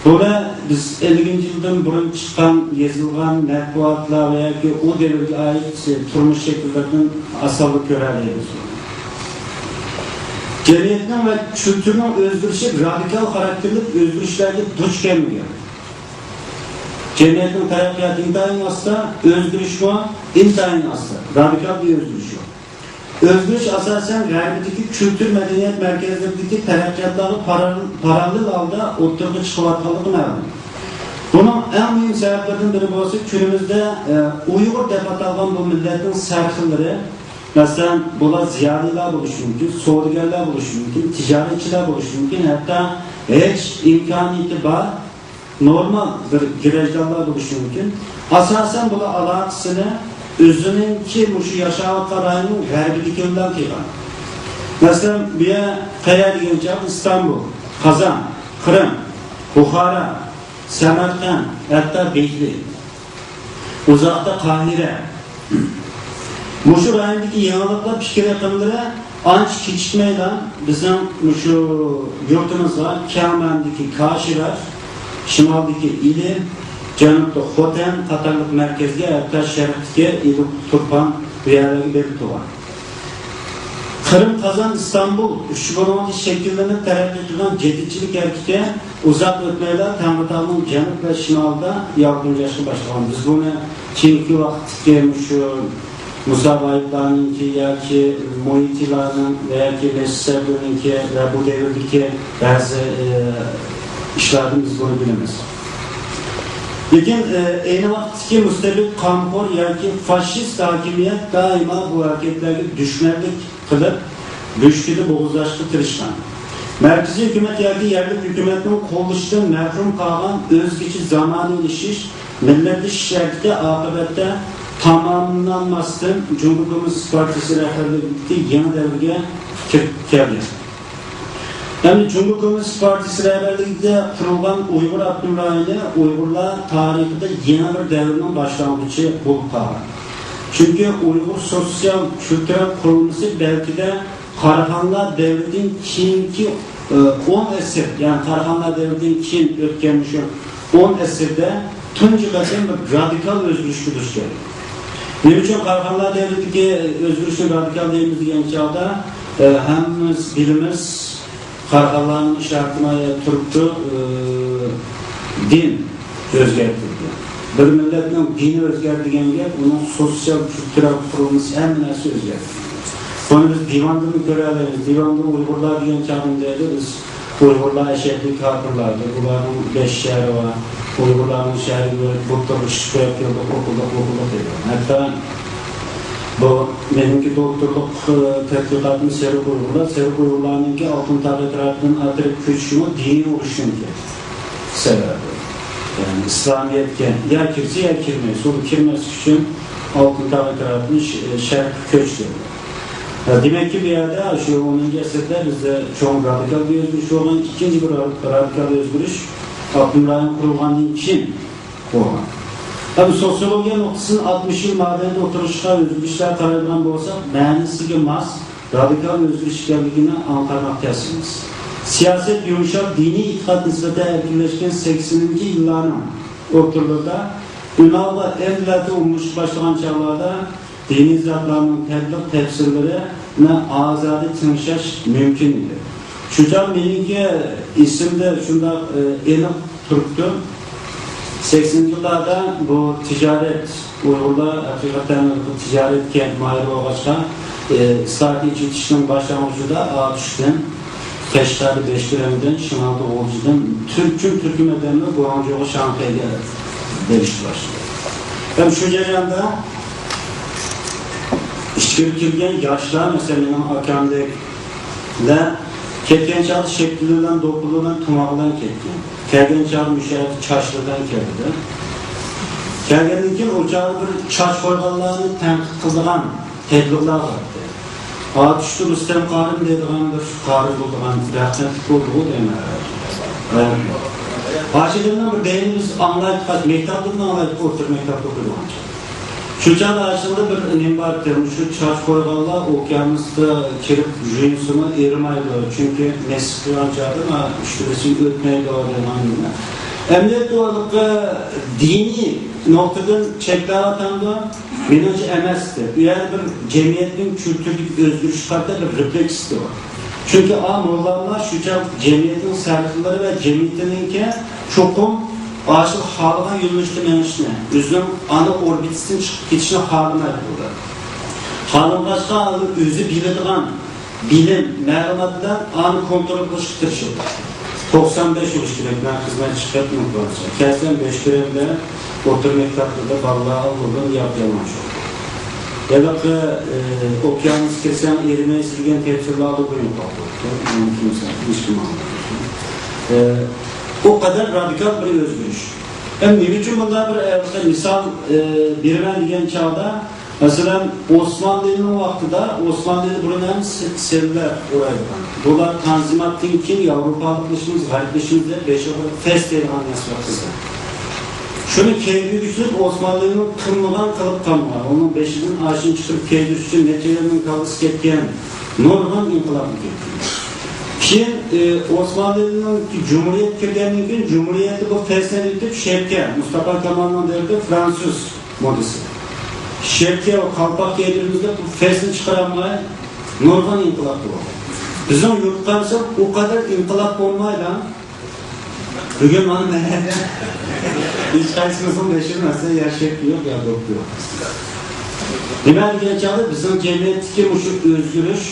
بۇلار بىز ئەللىكىنچى يىلدىن بۇرۇن چىققان، يېزىلغان مەتبۇئاتلار ۋە ياكى ئۇ دەۋرگە ئائىت تۇرمۇش شەكىللىرىدىن ئاسانلا كۆرەلەيمىز. جەمئىيەتنىڭ ۋە كۈلتۈرنىڭ ئۆزگىرىشى رادىكال خاراكتېرلىك ئۆزگىرىشلەرگە دۇچ كەلمىگەن. جەمئىيەتنىڭ تەرەققىياتى ئىنتايىن ئاستا، ئۆزگىرىشمۇ ئىنتايىن ئاستا، رادىكال بىر ئۆزگىرىش يوق. ئۆزگىرىش ئاساسەن غەربىدىكى كۈلتۈر مەدەنىيەت مەركەزلىرىدىكى تەرەققىياتلارغا پارال-، پاراللېل ھالدا ئوتتۇرىغا چىقىۋاتقانلىقى مەلۇم. بۇنىڭ ئەڭ مۇھىم سەۋەبلىرىدىن بىرى بولسا، كۈنىمىزدە، ئە، ئۇيغۇر دەپ ئاتالغان بۇ مىللەتنىڭ سەرخىللىرى، مەسىلەن، بۇلار زىيالىيلار بولۇشى مۇمكىن، سودىگەرلەر بولۇشى مۇمكىن، تىجارەتچىلەر بولۇشى مۇمكىن، ھەتتا ھېچ ئىمكانىيىتى بار نورمال بىر گىرەجدانلار بولۇشى مۇمكىن. ئاساسەن بۇلار ئالاقىسىنى ئۆزىنىڭكى مۇشۇ ياشاۋاتقان رايوننىڭ غەربىدىكى بىلەن قىلغان. مەسىلەن، بۇ يەر قەيەر دېگەن چاغدا ئىستانبۇل، قازان، قىرىم، بۇخارا، سەمەرقەنت، ھەتتا دېھلى. ئۇزاقتا قاھىرە. مۇشۇ رايوندىكى يېڭىلىقلار پىكىر ئېقىملىرى ئانچە كېچىكمەيلا بىزنىڭ مۇشۇ يۇرتىمىزغا كەڭ مەنىدىكى كاشغەر، شىمالدىكى ئىلى، جەنۇبتا خوتەن قاتارلىق مەركەزگە، ھەتتا شەرقتىكى ئىلى تۇرپان بۇ يەرلەرگە بېرىپ تۇرغان. قىرىم، قازان، ئىستانبۇل ئۈچ بۇلۇڭىدا شەكىللىنىپ تەرەققىي قىلغان جەدىدچىلىك ھەرىكىتى ئۇزاق ئۆتمەيلا تەڭرىتاغنىڭ جەنۇب ۋە شىمالىدا يالقۇنجاشقا باشلىغان. بىز بۇنى كېيىنكى ۋاقىتتىكى مۇشۇ مۇسا غايىبلارنىڭكى ياكى مۇھىتىلارنىڭ ۋە ياكى نەسىر سەبرىنىڭكى ۋە بۇ دەۋردىكى بەزى، ئى، ئىشلاردىن بىز بۇنى بىلىمىز. لېكىن، ئى، ئەينى ۋاقىتتىكى مۇستەبىت، قانخور ياكى فاشىست ھاكىمىيەت دائىما بۇ ھەرىكەتلەرگە دۈشمەنلىك قىلىپ، بۆشۈكىدە بوغۇزلاشقا تىرىشقان. مەركىزىي ھۆكۈمەت ياكى يەرلىك ھۆكۈمەتنىڭ قوللىشىدىن مەھرۇم قالغان ئۆزگىچە زامانىۋىلىشىش، مىللەتلىشىش ھەرىكىتى ئاقىۋەتتە تاماملانماستىن، جۇڭگو كوممۇنىست پارتىيىسى رەھبەرلىكىدىكى يېڭى دەۋرگە كىرىپ كەلگەن. ئەمدى جۇڭگو كوممۇنىست پارتىيىسى رەھبەرلىكىدە قۇرۇلغان ئۇيغۇر ئاپتونوم رايونى ئۇيغۇرلار تارىخىدا يېڭى بىر دەۋرنىڭ باشلانغۇچى بولۇپ قالغان. چۈنكى ئۇيغۇر سوتسىيال كۈلتۈرەل قۇرۇلمىسى بەلكىدە قاراخانلار دەۋرىدىن كېيىنكى، ئى، ئون ئەسىر، يەنى قاراخانلار دەۋرىدىن كېيىن ئۆتكەن مۇشۇ ئون ئەسىردە تۇنجى قېتىم بىر رادىكال ئۆزگىرىشكە دۇچ كەلدى. نېمە ئۈچۈن قاراخانلار دەۋرىدىكى ئۆزگىرىشنى رادىكال دەيمىز دېگەن چاغدا، ئى، ھەممىمىز بىلىمىز، قاراخانلارنىڭ ئىشارىتىنى تۇرۇپتۇ، ئى، دىن ئۆزگەرتىلدى. بىر مىللەتنىڭ دىنى ئۆزگەردى دېگەن گەپ ئۇنىڭ سوتسىيال كۈلتۈرەل قۇرۇلمىسى، ھەممە نەرسە ئۆزگەردى. بۇنى بىز دىۋاندىمۇ كۆرەلەيمىز. دىۋاندا ئۇيغۇرلار دېگەن چاغدا دەيدۇ، بىز ئۇيغۇرلار ئەشەددىي كاپىرلاردۇر، بۇلارنىڭ بەش شەھىرى بار، ئۇيغۇرلارنىڭ شەھىرىگە بۇتلارغا ئىشىك قويۇپ كەلدۇق، ئوقۇدۇق، ئوقۇدۇق دەيدۇ. ھەتتا بۇ مېنىڭكى دوكتورلۇق، ئى، تەتقىقاتىم سېرىق ئۇيغۇرلار، سېرىق ئۇيغۇرلارنىڭكى ئالتۇن تاغ ئەتراپىدىن ئايرىلىپ كۆچۈشىمۇ دىنىي ئۇرۇشنىڭكى سەۋەبى. يەنى ئىسلامىيەتكە يا كىرسە يا كىرمەي، سۇدا كىرمەسلىك ئۈچۈن ئالتۇن تاغ ئەتراپىدىن ش-، شەرققە كۆچتى. دېمەككى، بۇ يەردە شۇ ئونىنچى ئەسىردە بىزدە چوڭ رادىكال بىر ئۆزگىرىش بولغان، ئىككىنچى بىر رادىكال ئۆزگىرىش ئاپتونوم رايون قۇرۇلغاندىن كېيىن بولغان. ئەمما سوتسىيولوگىيە نۇقتىسىدىن ئاتمىش يىل مابەينىدە ئولتۇرۇشقا ئۆزگىرىشلەر قارايدىغان بولساق، مەنىسىگە ماس رادىكال ئۆزگىرىش ئىكەنلىكىنى ئاڭقارماق تەس ئەمەس. سىياسەت يۇمشاپ، دىنىي ئېتىقاد نىسبەتەن ئەركىنلەشكەن سەكسىنىنچى يىللارنىڭ ئوتتۇرىلىرىدا ئۈنئالغا ئەمدىلەردە ئومۇملىشىپ باشلىغان چاغلاردا دىنىي زاتلارنىڭ تەبلىغ تەپسىرلىرىنى ئازادە تىڭشاش مۇمكىن ئىدى. شۇ چاغ مېنىڭكى ئېسىمدە شۇنداق، ئى، ئېنىق تۇرۇپتۇ. سەكسىنىنچى يىللاردا بۇ تىجارەت، ئۇيغۇرلار ھەقىقەتەن بۇ تىجارەتكە ماھىر بولغاچقا، ئى، ئىسلاھات، ئېچىۋېتىشنىڭ باشلانغۇچىدا ئاتۇشتىن، قەشقەردە بەشكىرەمدىن، شىمالدا غۇلجىدىن، تۈركۈم تۈركۈم ئادەملەر گۇاڭجۇغا، شاڭخەيگە بېرىشكە باشلىدى. ھەم شۇ جەرياندا ئىچكىرى كىرگەن ياشلار، مەسىلەن، مېنىڭ ئاكامدەكلەر كەتكەن چاغدا شەپتىلى بىلەن، دوپپىلى بىلەن، تۇماق بىلەن كەتكەن. كەلگەن چاغدا مۇشۇ يەردە چاچلىرى بىلەن كەلدى. كەلگەندىن كېيىن ئۇ چاغدا بىر چاچ قويغانلارنى تەنقىد قىلىدىغان تەبلىغلار بارتتى. ئاتۇشتا رۇستەم قارىم دەيدىغان بىر قارىي بولىدىغان، رەھمەتلىك بولدىغۇ دەيمەن. ھاشىدىننىڭ بىر دەينى بىز ئاڭلايتتۇق، مەكتەپتىن ئاڭلايتتۇق، ئوتتۇرا مەكتەپتە ئوقۇيدىغان. شۇ چاغدا ئاشۇنداق بىر نېمە بارتتى، مۇشۇ چاچ قويغانلار ئوكيانۇستا كىرىپ يۇيۇنسىمۇ ئېرىمايدۇ، چۈنكى نېسىپ قىلغان چاغدا مانا ئۈچ كۈنسى ئۆتمەيدۇ دەيدىغان نېمە. ئەمەلىيەتتە ئۇ ھېلىقى دىنىي نۇقتىدىن چەكلەۋاتامدۇ؟ مېنىڭچە ئەمەستى. ئۇ يەردە بىر جەمئىيەتنىڭ كۈلتۈرىدىكى ئۆزگىرىشكە قارىتا بىر رېفلېكسىتى بار. چۈنكى ئا موللاملار شۇ چاغ جەمئىيەتنىڭ سەرخىللىرى ۋە جەمئىيىتىنىڭكى چوقۇم ئاشۇ خالىغان يۆنىلىشتە مېڭىشنى، ئۆزىنىڭ ئانا ئوربىتىسىدىن چىقىپ كېتىشنى خالىمايدۇ. خالىمىغاچقا ئۆزى بىلىدىغان بىلىم، مەلۇمات بىلەن ئانى كونترول قىلىشقا تىرىشىدۇ. توقسان بەش بولۇش كېرەك، مەن خىزمەت چىقىپ نوپۇرچە. كەلسەم بۆشكۈرە بىلەن ئوتتۇرا مەكتەپلەردە بالىلار ئالدىدا ياپيالىڭاچ. ھېلىقى، ئى، ئوكيانۇس كىرسەڭ ئېرىمەيسىز دېگەن تەپسىرلاردا بۇيرۇق قالدى. ئۇنى كىمسە، ھېچكىم ئاڭلىمايدۇ. ئى، ئۇ قەدەر رادىكال بىر ئۆزگىرىش. ھەم نېمە ئۈچۈن بۇنداق بىر، ئى، مىسال، ئى، بېرىمەن دېگەن چاغدا، مەسىلەن، ئوسمانلىنىڭ ۋاقتىدا، ئوسمانلىنى بۇرۇن ھەم سە-، سېلىلەر ئورايدىغان. بۇلار تانزىماتتىن كېيىن ياۋروپالىقلىشىمىز، غەربلىشىمىز دەپ بېشىغا پەس دەيدىغان نەرسە بار قىزلار. شۇنى كەينىگە كۆچۈرۈپ، ئوسمانلىنىڭ قىلمىغان قىلىپ قالمىغان، ئۇنىڭ بېشىدىن ئاشۇنى چىقىرىپ كەيدۈرۈش ئۈچۈن نەچچە يىلنىڭ كاللىسى كەتكەن نۇرغۇن ئىنقىلابنى كەتكۈزدى. كېيىن، ئى، ئوسمانلىنىڭ جۇمھۇرىيەت كىرگەندىن كېيىن، جۇمھۇرىيەتتە بۇ پەسلەپ ئۆتۈپ، شەرقكە، مۇستاپا كامالنىڭ دەۋرىدە فرانسۇز مودىسى. شەرقكە قالپاق كىيدۈرىمىز دەپ، بۇ پەسنى چىقىرالماي، نۇرغۇن ئىنقىلاب بولدى. بىزنىڭ يۇرتقا قارىساق، ئۇ قەدەر ئىنقىلاب بولمايلا. بۈگۈن مانا مەھەللە ھېچقايسىمىزنىڭ بېشىدا مەسىلەن يەر شەكلى يوق، يەر دوپپا يوق. نېمە دېگەن چاغدا بىزنىڭ جەمئىيەتتىكى مۇشۇ ئۆزگىرىش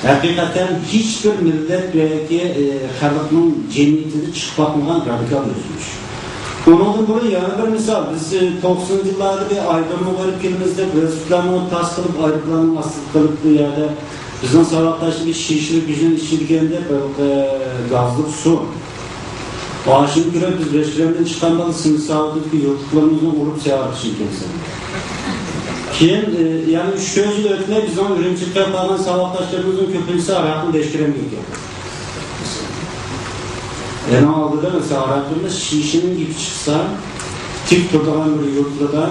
ھەقىقەتەن ھېچبىر مىللەت ياكى، ئى، خەلقنىڭ جەمئىيىتىدە چىقىپ باقمىغان رادىكال ئۆزگىرىش. ئۇنىڭدىن بۇرۇن يەنە بىر مىسال، بىز، ئى، توقسىنىنچى يىللاردا بىر ئايدىڭغا بېرىپ كېلىمىز دەپ، ۋېلىسىپىتلارنى تاس قىلىپ، ئايروپىلاننىڭ ئاستىغا قىلىپ، بۇ يەردە بىزنىڭ ساۋاقداشلىرىمىز شىشىلىك گۈجىنى ئىچىدىكەن دەپ، بىر، ئى، گازلىق سۇ. ئاشۇنى كۆرۈپ بىز بۆشكۈرەمدىن چىققان بالىلار سىمساۋۇتىدىكى يۇرتلۇقلىرىمىزنىڭ ئۇرۇپ زىيارەت قىلىشىنى كەلسەم. كېيىن، ئى، يەنە ئۈچ تۆت يىل ئۆتمەي بىزنىڭ ئۈرۈمچىگە كېلىپ قالغان ساۋاقداشلىرىمىزنىڭ كۆپىنچىسى ھاراقنى بۆشكۈرەمگە ئەكەلدى. ئېنىڭ ئالدىدا مەسىلەن، ھاراقنى شىشىنىڭ گېپى چىقسا، تىك تۇرىدىغان بىر يۇرتلىدا،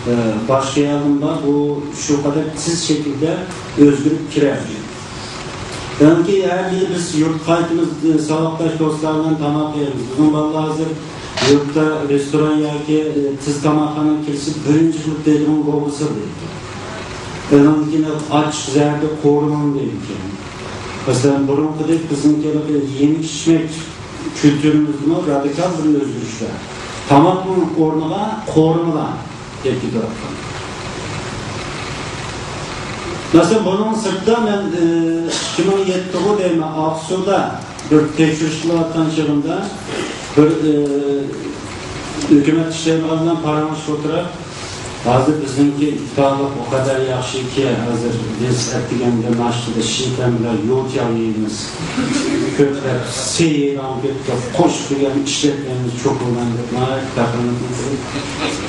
ئى، باشقا يەردىن بار، بۇ شۇ قەدەر تېز شەكىلدە ئۆزگىرىپ كىرەر. چۈنكى ھەر يىلى بىز يۇرتقا قايتىمىز، ساۋاقداش دوستلار بىلەن تاماق يەيمىز. بىزنىڭ بالىلار ھازىر يۇرتتا رېستوران ياكى، ئى، تېز تاماقخانىغا كىرسە، بىرىنچى قىلىپ دەيدىغان لوغۇسى دەيدىكەن. ئۇنىڭدىن كېيىن ئاچچىق زەردە قورۇمىڭ دەيدىكەن. مەسىلەن، بۇرۇنقىدەك بىزنىڭكى يېمەك-ئىچمەك كۈلتۈرىمىزدىمۇ رادىكال بىر ئۆزگىرىشلەر. تاماقنىڭ ئورنىغا قورۇمىلار. كېتىپ كېتىۋاتقان. مەسىلەن، بۇنىڭ سىرتىدا مەن، ئى، ئىككى مىڭ يەتتىغۇ دەيمەن، ئاقسۇدا بىر تەكشۈرۈش قىلىۋاتقان چېغىمدا بىر، ئى، ھۆكۈمەت ئىشلەيدىغان بىلەن پاراڭلىشىپ ئولتۇرۇپ، ھازىر بىزنىڭكى ئىپتارلىق ئۇ قەدەر ياخشىكى، ھازىر بىز ئەتىگەندە ناشتىدا شىنكەن بىلەن يوتيا يەيمىز. كۆپلەپ سېيىراڭ كۆپلەپ قوشۇپ دېگەن ئىشلەتكەنمىز، چوقۇم مەن دەپ ناھايىتى پەخىرلىنىپ.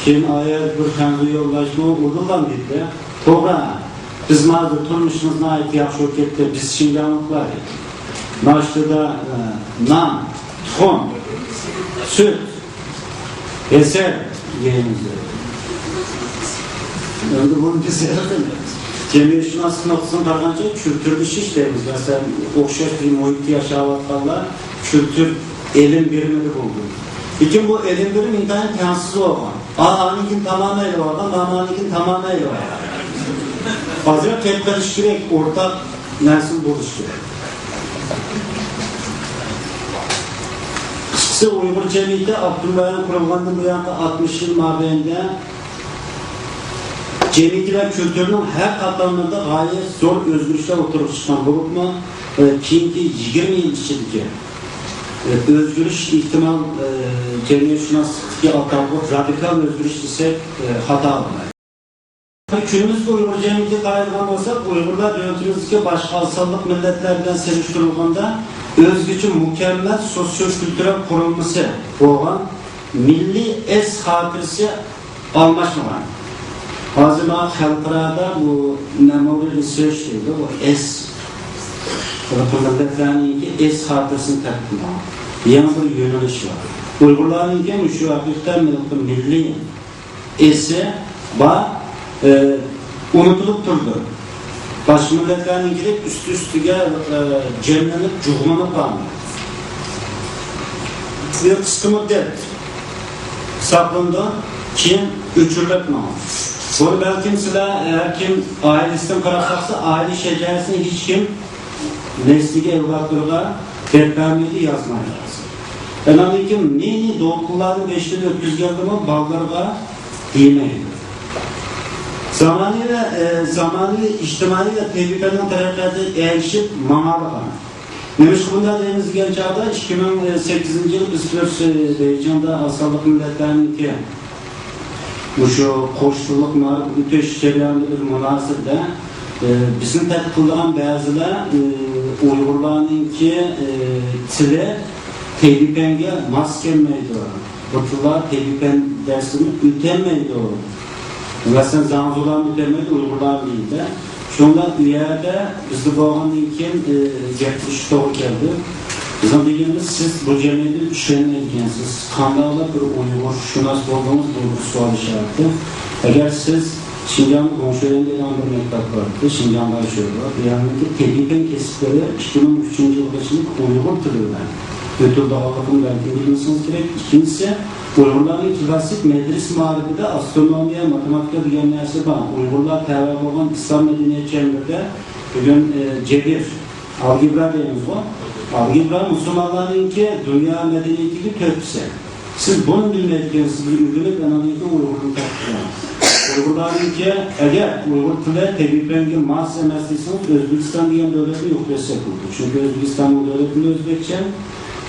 كېيىن ئايەت بىر خەنزۇ يولداشمۇ ئۇدۇللام دېدى. توغرا، بىز ھازىر تۇرمۇشىمىز ناھايىتى ياخشى بولۇپ كەتتى، بىز شىنجاڭلىقلار دېدى. ناشتىدا، ئە، نان، تۇخۇم، سۈت، ھېسەل يەيمىز دېدى. ئەمدى بۇنى بىز ھېلىقى جەمئىيەتشۇناسلىق نۇقتىسىدىن قارىغانچە كۈلتۈرلىشىش دەيمىز. مەسىلەن، ئوخشاش بىر مۇھىتتا ياشاۋاتقانلار كۈلتۈر ئېلىم بېرىمىدە بولدى. لېكىن بۇ ئېلىم بېرىم ئىنتايىن تەڭسىز بولغان. ئا، ئانىڭكىنى تامامەن ئېلىۋالغان، مانا ئانىڭكىنى تامامەن ئېلىۋالغان. ئازراق گەپ قىلىش كېرەك، ئورتاق نەرسىمۇ بولۇشى كېرەك. قىسقىسى، ئۇيغۇر جەمئىيىتى ئاپتونوم رايون قۇرۇلغاندىن بۇيانقى ئاتمىش يىل مابەينىدە جەمئىيىتى ۋە كۈلتۈرىنىڭ ھەر قاتلاملىرىدا غايەت زور ئۆزگىرىشلەر ئوتتۇرىغا چىققان بولۇپمۇ، ئە، كېيىنكى يىگىرمە يىل ئىچىدىكى، ئە، ئۆزگىرىش ئېھتىمال، ئە، جەمئىيەتشۇناسلىقتىكى ئاتالغۇ رادىكال ئۆزگىرىش دېسەك، ئە، خاتا بولمايدۇ. كۈنىمىزدىكى ئۇيغۇر جەمئىيىتىگە قارايدىغان بولساق، ئۇيغۇرلار دۆلىتىمىزدىكى باشقا ئاز سانلىق مىللەتلەر بىلەن سېلىشتۇرۇلغاندا ئۆزگىچە مۇكەممەل سوسىيو-كۈلتۈرەل قۇرۇلمىسى بولغان مىللىي ئېس خاتىرىسى ئالماشمىغان. ھازىر ماڭا خەلقئارادا بۇ مېمورىيال رىسېرچ دەيدۇ، بۇ ئېس مىللەتلەرنىڭكى ئېس خاتىرىسىنى تەتقىق قىلغان يېڭى بىر يۆنىلىش بار. ئۇيغۇرلارنىڭكى مۇشۇ ھەقىقەتەن مىللىي ئېسى بار، ئى، ئۇنتۇلۇپ تۇرىدۇ. باشقا مىللەتلەرنىڭكىدەك ئۈستى-ئۈستىگە، ئى، جەملىنىپ، جۇغلىنىپ بارمايدۇ. بىر قىسقا مۇددەت ساقلىنىدۇ، كېيىن ئۆچۈرۈلۈپ ماڭىدۇ. بۇنى بەلكىم سىلەر، ھەر كىم ئائىلىسىدىن قاراپ باقسا، ئائىلە شەجەرىسىنى ھېچكىم نەسلىگە، ئەۋلادلىرىغا دەپ بەرمەيدۇ، يازمايدۇ. ئاندىن كېيىن نى-نى دولقۇنلارنى بېشىدىن ئۆتكۈزگەندىمۇ بالىلىرىغا دېمەيدۇ. زامانىۋى، ئە، زامانىۋى ئىجتىمائىي ۋە تېببىي پەننىڭ تەرەققىياتىغا ئەگىشىپ ماڭالىغان. نېمىشقا بۇنداق دەيمىز دېگەن چاغدا، ئىككى مىڭ سەككىزىنچى يىل بىز تۆت، ئە، بېيجىڭدا ئاز سانلىق مىللەتلەرنىڭكى مۇشۇ قوش تىللىق مائارىپ ئۆتۈش جەريانىدا بىر مۇناسىۋىتىدە، ئە، بىزنى تەنقىد قىلىدىغان بەزىلەر، ئە، ئۇيغۇرلارنىڭكى، ئە، تىلى تېببىي پەنگە ماس كەلمەيدۇ. بۇ تىللار تېببىي پەن دەرسىنى ئۆتەلمەيدۇ. مەسىلەن، زاڭزۇلارمۇ ئۆتەلمەيدۇ، ئۇيغۇرلارمۇ دەيدۇ. شۇڭلاشقا ئۇ يەردە بىزدە بولغاندىن كېيىن، ئە، گەپلىشىش توغرا كەلدى. بىزنىڭ دېگىنىمىز، سىز بۇ جەمئىيەتكە ئىشەنمەيدىكەنسىز. قانداقلا بىر ئۇيغۇرشۇناس بولدىڭىز، بۇ بىر سوئال ئىشارىتى. ئەگەر سىز شىنجاڭ گۇڭشۈەن دېگەن بىر مەكتەپ بار، شىنجاڭ داشۆ بار. بۇ يەرنىڭكى تېببىي پەن كەسىپلىرى ئىككى مىڭ ئۈچىنچى يىلغىچە ئۇيغۇر تىلى بىلەن ئۆتۈلىدىغانلىقىنى بەلكىم بىلمىسىڭىز كېرەك. ئىككىنچىسى، ئۇيغۇرلارنىڭ كلاسسىك مەدرىسە مائارىپىدا ئاسترونومىيە، ماتېماتىكا دېگەن نەرسە بار. ئۇيغۇرلار تەۋە بولغان ئىسلام مەدەنىيەت چەمبىرىدە بۈگۈن، ئە، جەبىر، ئالگېبرا دەيمىزغۇ؟ ئالگېبرا مۇسۇلمانلارنىڭكى دۇنيا مەدەنىيىتىدىكى تۆھپىسى. سىز بۇنى بىلمەيدىكەنسىز، بۇنى ئۆگىنىپ، ئانىڭدىن كېيىن ئۇيغۇرنى تەتقىق قىلىڭىز. ئۇيغۇرلارنىڭكى، ئەگەر ئۇيغۇر تىلى تېببىي پەنگە ماس ئەمەس دېسىڭىز، ئۆزبېكىستان دېگەن دۆلەتنى يوقىتىۋەتسەك بولىدۇ. چۈنكى ئۆزبېكىستاننىڭ دۆلەت تىلى ئۆزبېكچە.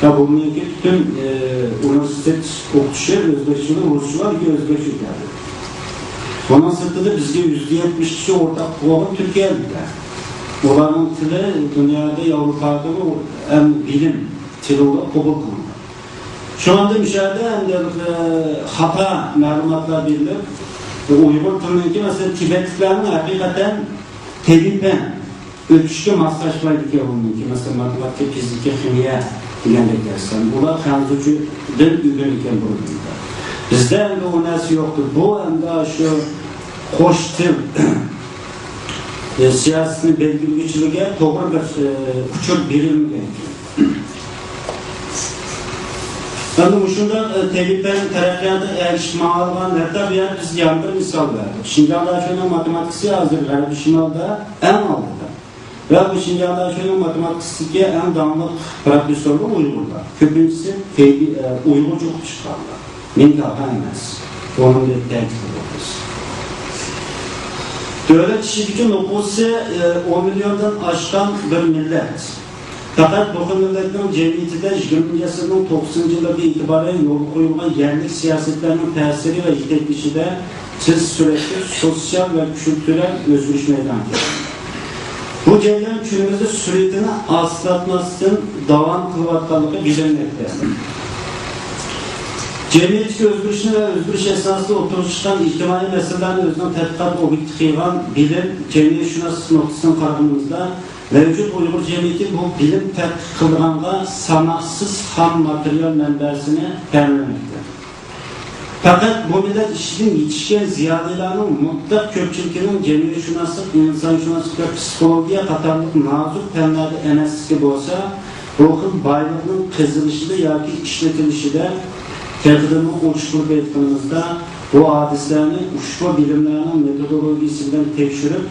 ھە، بۇنىڭكى پۈتۈن، ئە، ئۇنىۋېرسىتېت ئوقۇتۇشى ئۆزبېكچىدىن رۇسچە بار، ئۆزبېكچە ئۆتەلدى. بۇنىڭ سىرتىدا بىزگە يۈزدە يەتمىشقىچە ئورتاقلىق بولغان تۈركىيەلىكلەر. ئۇلارنىڭ تىلى دۇنيادا، ياۋروپادىمۇ ئەڭ بىلىم تىلى بولۇپ قوبۇل قىلىنغان. شۇڭا مۇشۇ يەردە ئەمدى، ئە، خاتا مەلۇماتلار بېرىلىپ، ئۇيغۇر تىلىنىڭكى، مەسىلەن، تىبەتلىكلەرنىڭ ھەقىقەتەن تېببىي پەن ئۆتۈشكە ماسلاشمايدىكەن، ئۇنىڭكى، مەسىلەن، ماتېماتىكا، فىزىكا، خىمىيە دېگەندەك دەرسلەر. بۇلار خەنزۇچىدىن ئۆگىنىدىكەن بۇ ئىلىمدە. بىزدە ئەمدى ئۇ نەرسە يوقتۇ. بۇ ئەمدى شۇ قوش تىل، ئە، سىياسىتىنى بەلگىلىگۈچىلىكىگە توغرا بىر، ئە، ئۇچۇر بېرىلمىگەن. ئەمدى مۇشۇنداق، ئە، تېببىي پەن تەرەققىياتىغا ئەگىشىپ ماڭالىغان، ھەتتا بۇ يەردە بىز يەنە بىر مىسال بەردۇق. شىنجاڭ داشۆنىڭ ماتېماتىكىسى ھازىر غەربىي شىمالدا ئەڭ ئالدىدا. ۋە بۇ شىنجاڭ داشۆنىڭ ماتېماتىكىسىدىكى ئەڭ داڭلىق پروفېسسورلار ئۇيغۇرلار. كۆپىنچىسى تېببىي، ئە، ئۇيغۇرچە ئوقۇپ چىققانلار. مېنىڭكى خاتا ئەمەس. ئۇنىڭ بىر تەكىتلىدۇق بىز. دۆلەت ئىچىدىكى نوپۇسى، ئە، ئون مىليوندىن ئاشقان بىر مىللەت. پەقەت بۇ خىل مىللەتنىڭ جەمئىيىتىدە يىگىرمىنچى ئەسىرنىڭ توقسىنىنچى يىللىرىدىن ئېتىبارەن يولغا قويۇلغان يەرلىك سىياسەتلەرنىڭ تەسىرى ۋە يېتەكلىشىدە تېز سۈرئەتتە سوتسىيال ۋە كۈلتۈرەل ئۆزگىرىش مەيدانغا كەلدى. بۇ جەريان كۈنىمىزدە سۈرئىتىنى ئاستىلاتماستىن داۋام قىلىۋاتقانلىقى بىلىنمەكتە. جەمئىيەتتىكى ئۆزگىرىشنى ۋە ئۆزگىرىش ئەسناسىدا ئوتتۇرىغا چىققان ئىجتىمائىي مەسىلىلەرنى ئۆزىنىڭ تەتقىقات ئوبيېكتى قىلغان بىلىم، جەمئىيەتشۇناسلىق نۇقتىسىدىن قارىغىنىمىزدا، مەۋجۇت ئۇيغۇر جەمئىيىتى بۇ بىلىم تەتقىق قىلىدىغانغا ساناقسىز خام ماتېرىيال مەنبەسىنى تەمىنلىمەكتە. پەقەت بۇ مىللەت ئىچىدىن يېتىشكەن زىيالىيلارنىڭ مۇتلەق كۆپچىلىكىنىڭ جەمئىيەتشۇناسلىق، ئىنسانشۇناسلىق ۋە پسىخولوگىيە قاتارلىق نازۇك پەنلەردە ئەمەسلىكى بولسا، بۇ خىل بايلىقنىڭ قېزىلىشىدا ياكى ئىشلىتىلىشىدە تېخىدىنمۇ ئوچۇق قىلىپ ئېيتقىنىمىزدا، بۇ ھادىسىلەرنى ئۇشبۇ بىلىملەرنىڭ مېتودولوگىيىسى بىلەن تەكشۈرۈپ،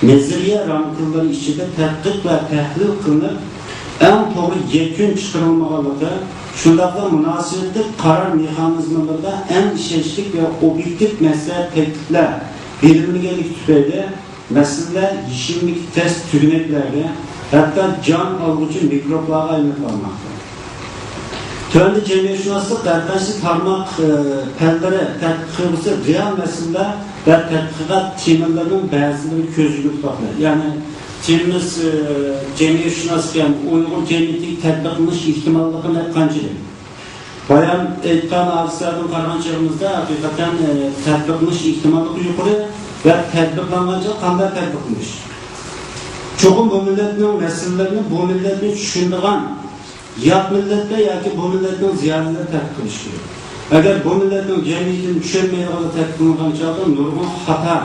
نەزەرىيە رامكىلىرى ئىچىدە تەتقىق ۋە تەھلىل قىلىنىپ، ئەڭ توغرا يەكۈن چىقىرىلمىغانلىقى، شۇنداقلا مۇناسىۋەتلىك قارار مېخانىزملىرىدا ئەڭ ئىشەنچلىك ۋە ئوبيېكتىپ مەسلىھەت، تەكلىپلەر بېرىلمىگەنلىكى تۈپەيلى، مەسىلىلەر يېشىلمىكى تەس تۈگىنەكلەرگە، ھەتتا جان ئالغۇچى مىكروبلارغا ئايلىنىپ بارماقتا. تۆۋەندە جەمئىيەتشۇناسلىق ھەر قايسى تارماق، ئى، پەنلىرى تەتقىق قىلغۇسى رېئال مەسىلىلەر ۋە تەتقىقات تېمىلىرىنىڭ بەزىلىرىنى كۆز يۇمۇپ باقىمىز. يەنى تېمىمىز، ئى، جەمئىيەتشۇناسلىق، يەنى ئۇيغۇر جەمئىيىتىگە تەتبىقلىنىش ئېھتىماللىقى نە-، قانچىلىك؟ بايام ئېيتقان ھادىسىلەردىن قارىغان چېغىمىزدا، ھەقىقەتەن، ئى، تەتبىقلىنىش ئېھتىماللىقى يۇقىرى ۋە تەتبىقلانغان چاغ قانداق تەتبىقلىنىش؟ چوقۇم بۇ مىللەتنىڭ مەسىلىلىرىنى بۇ مىللەتنى چۈشىنىدىغان يات مىللەتلەر ياكى بۇ مىللەتنىڭ زىيالىيلىرى تەتقىق قىلىشى كېرەك. ئەگەر بۇ مىللەتنىڭ جەمئىيىتىنى چۈشەنمەيدىغانلار تەتقىق قىلغان چاغدا نۇرغۇن خاتا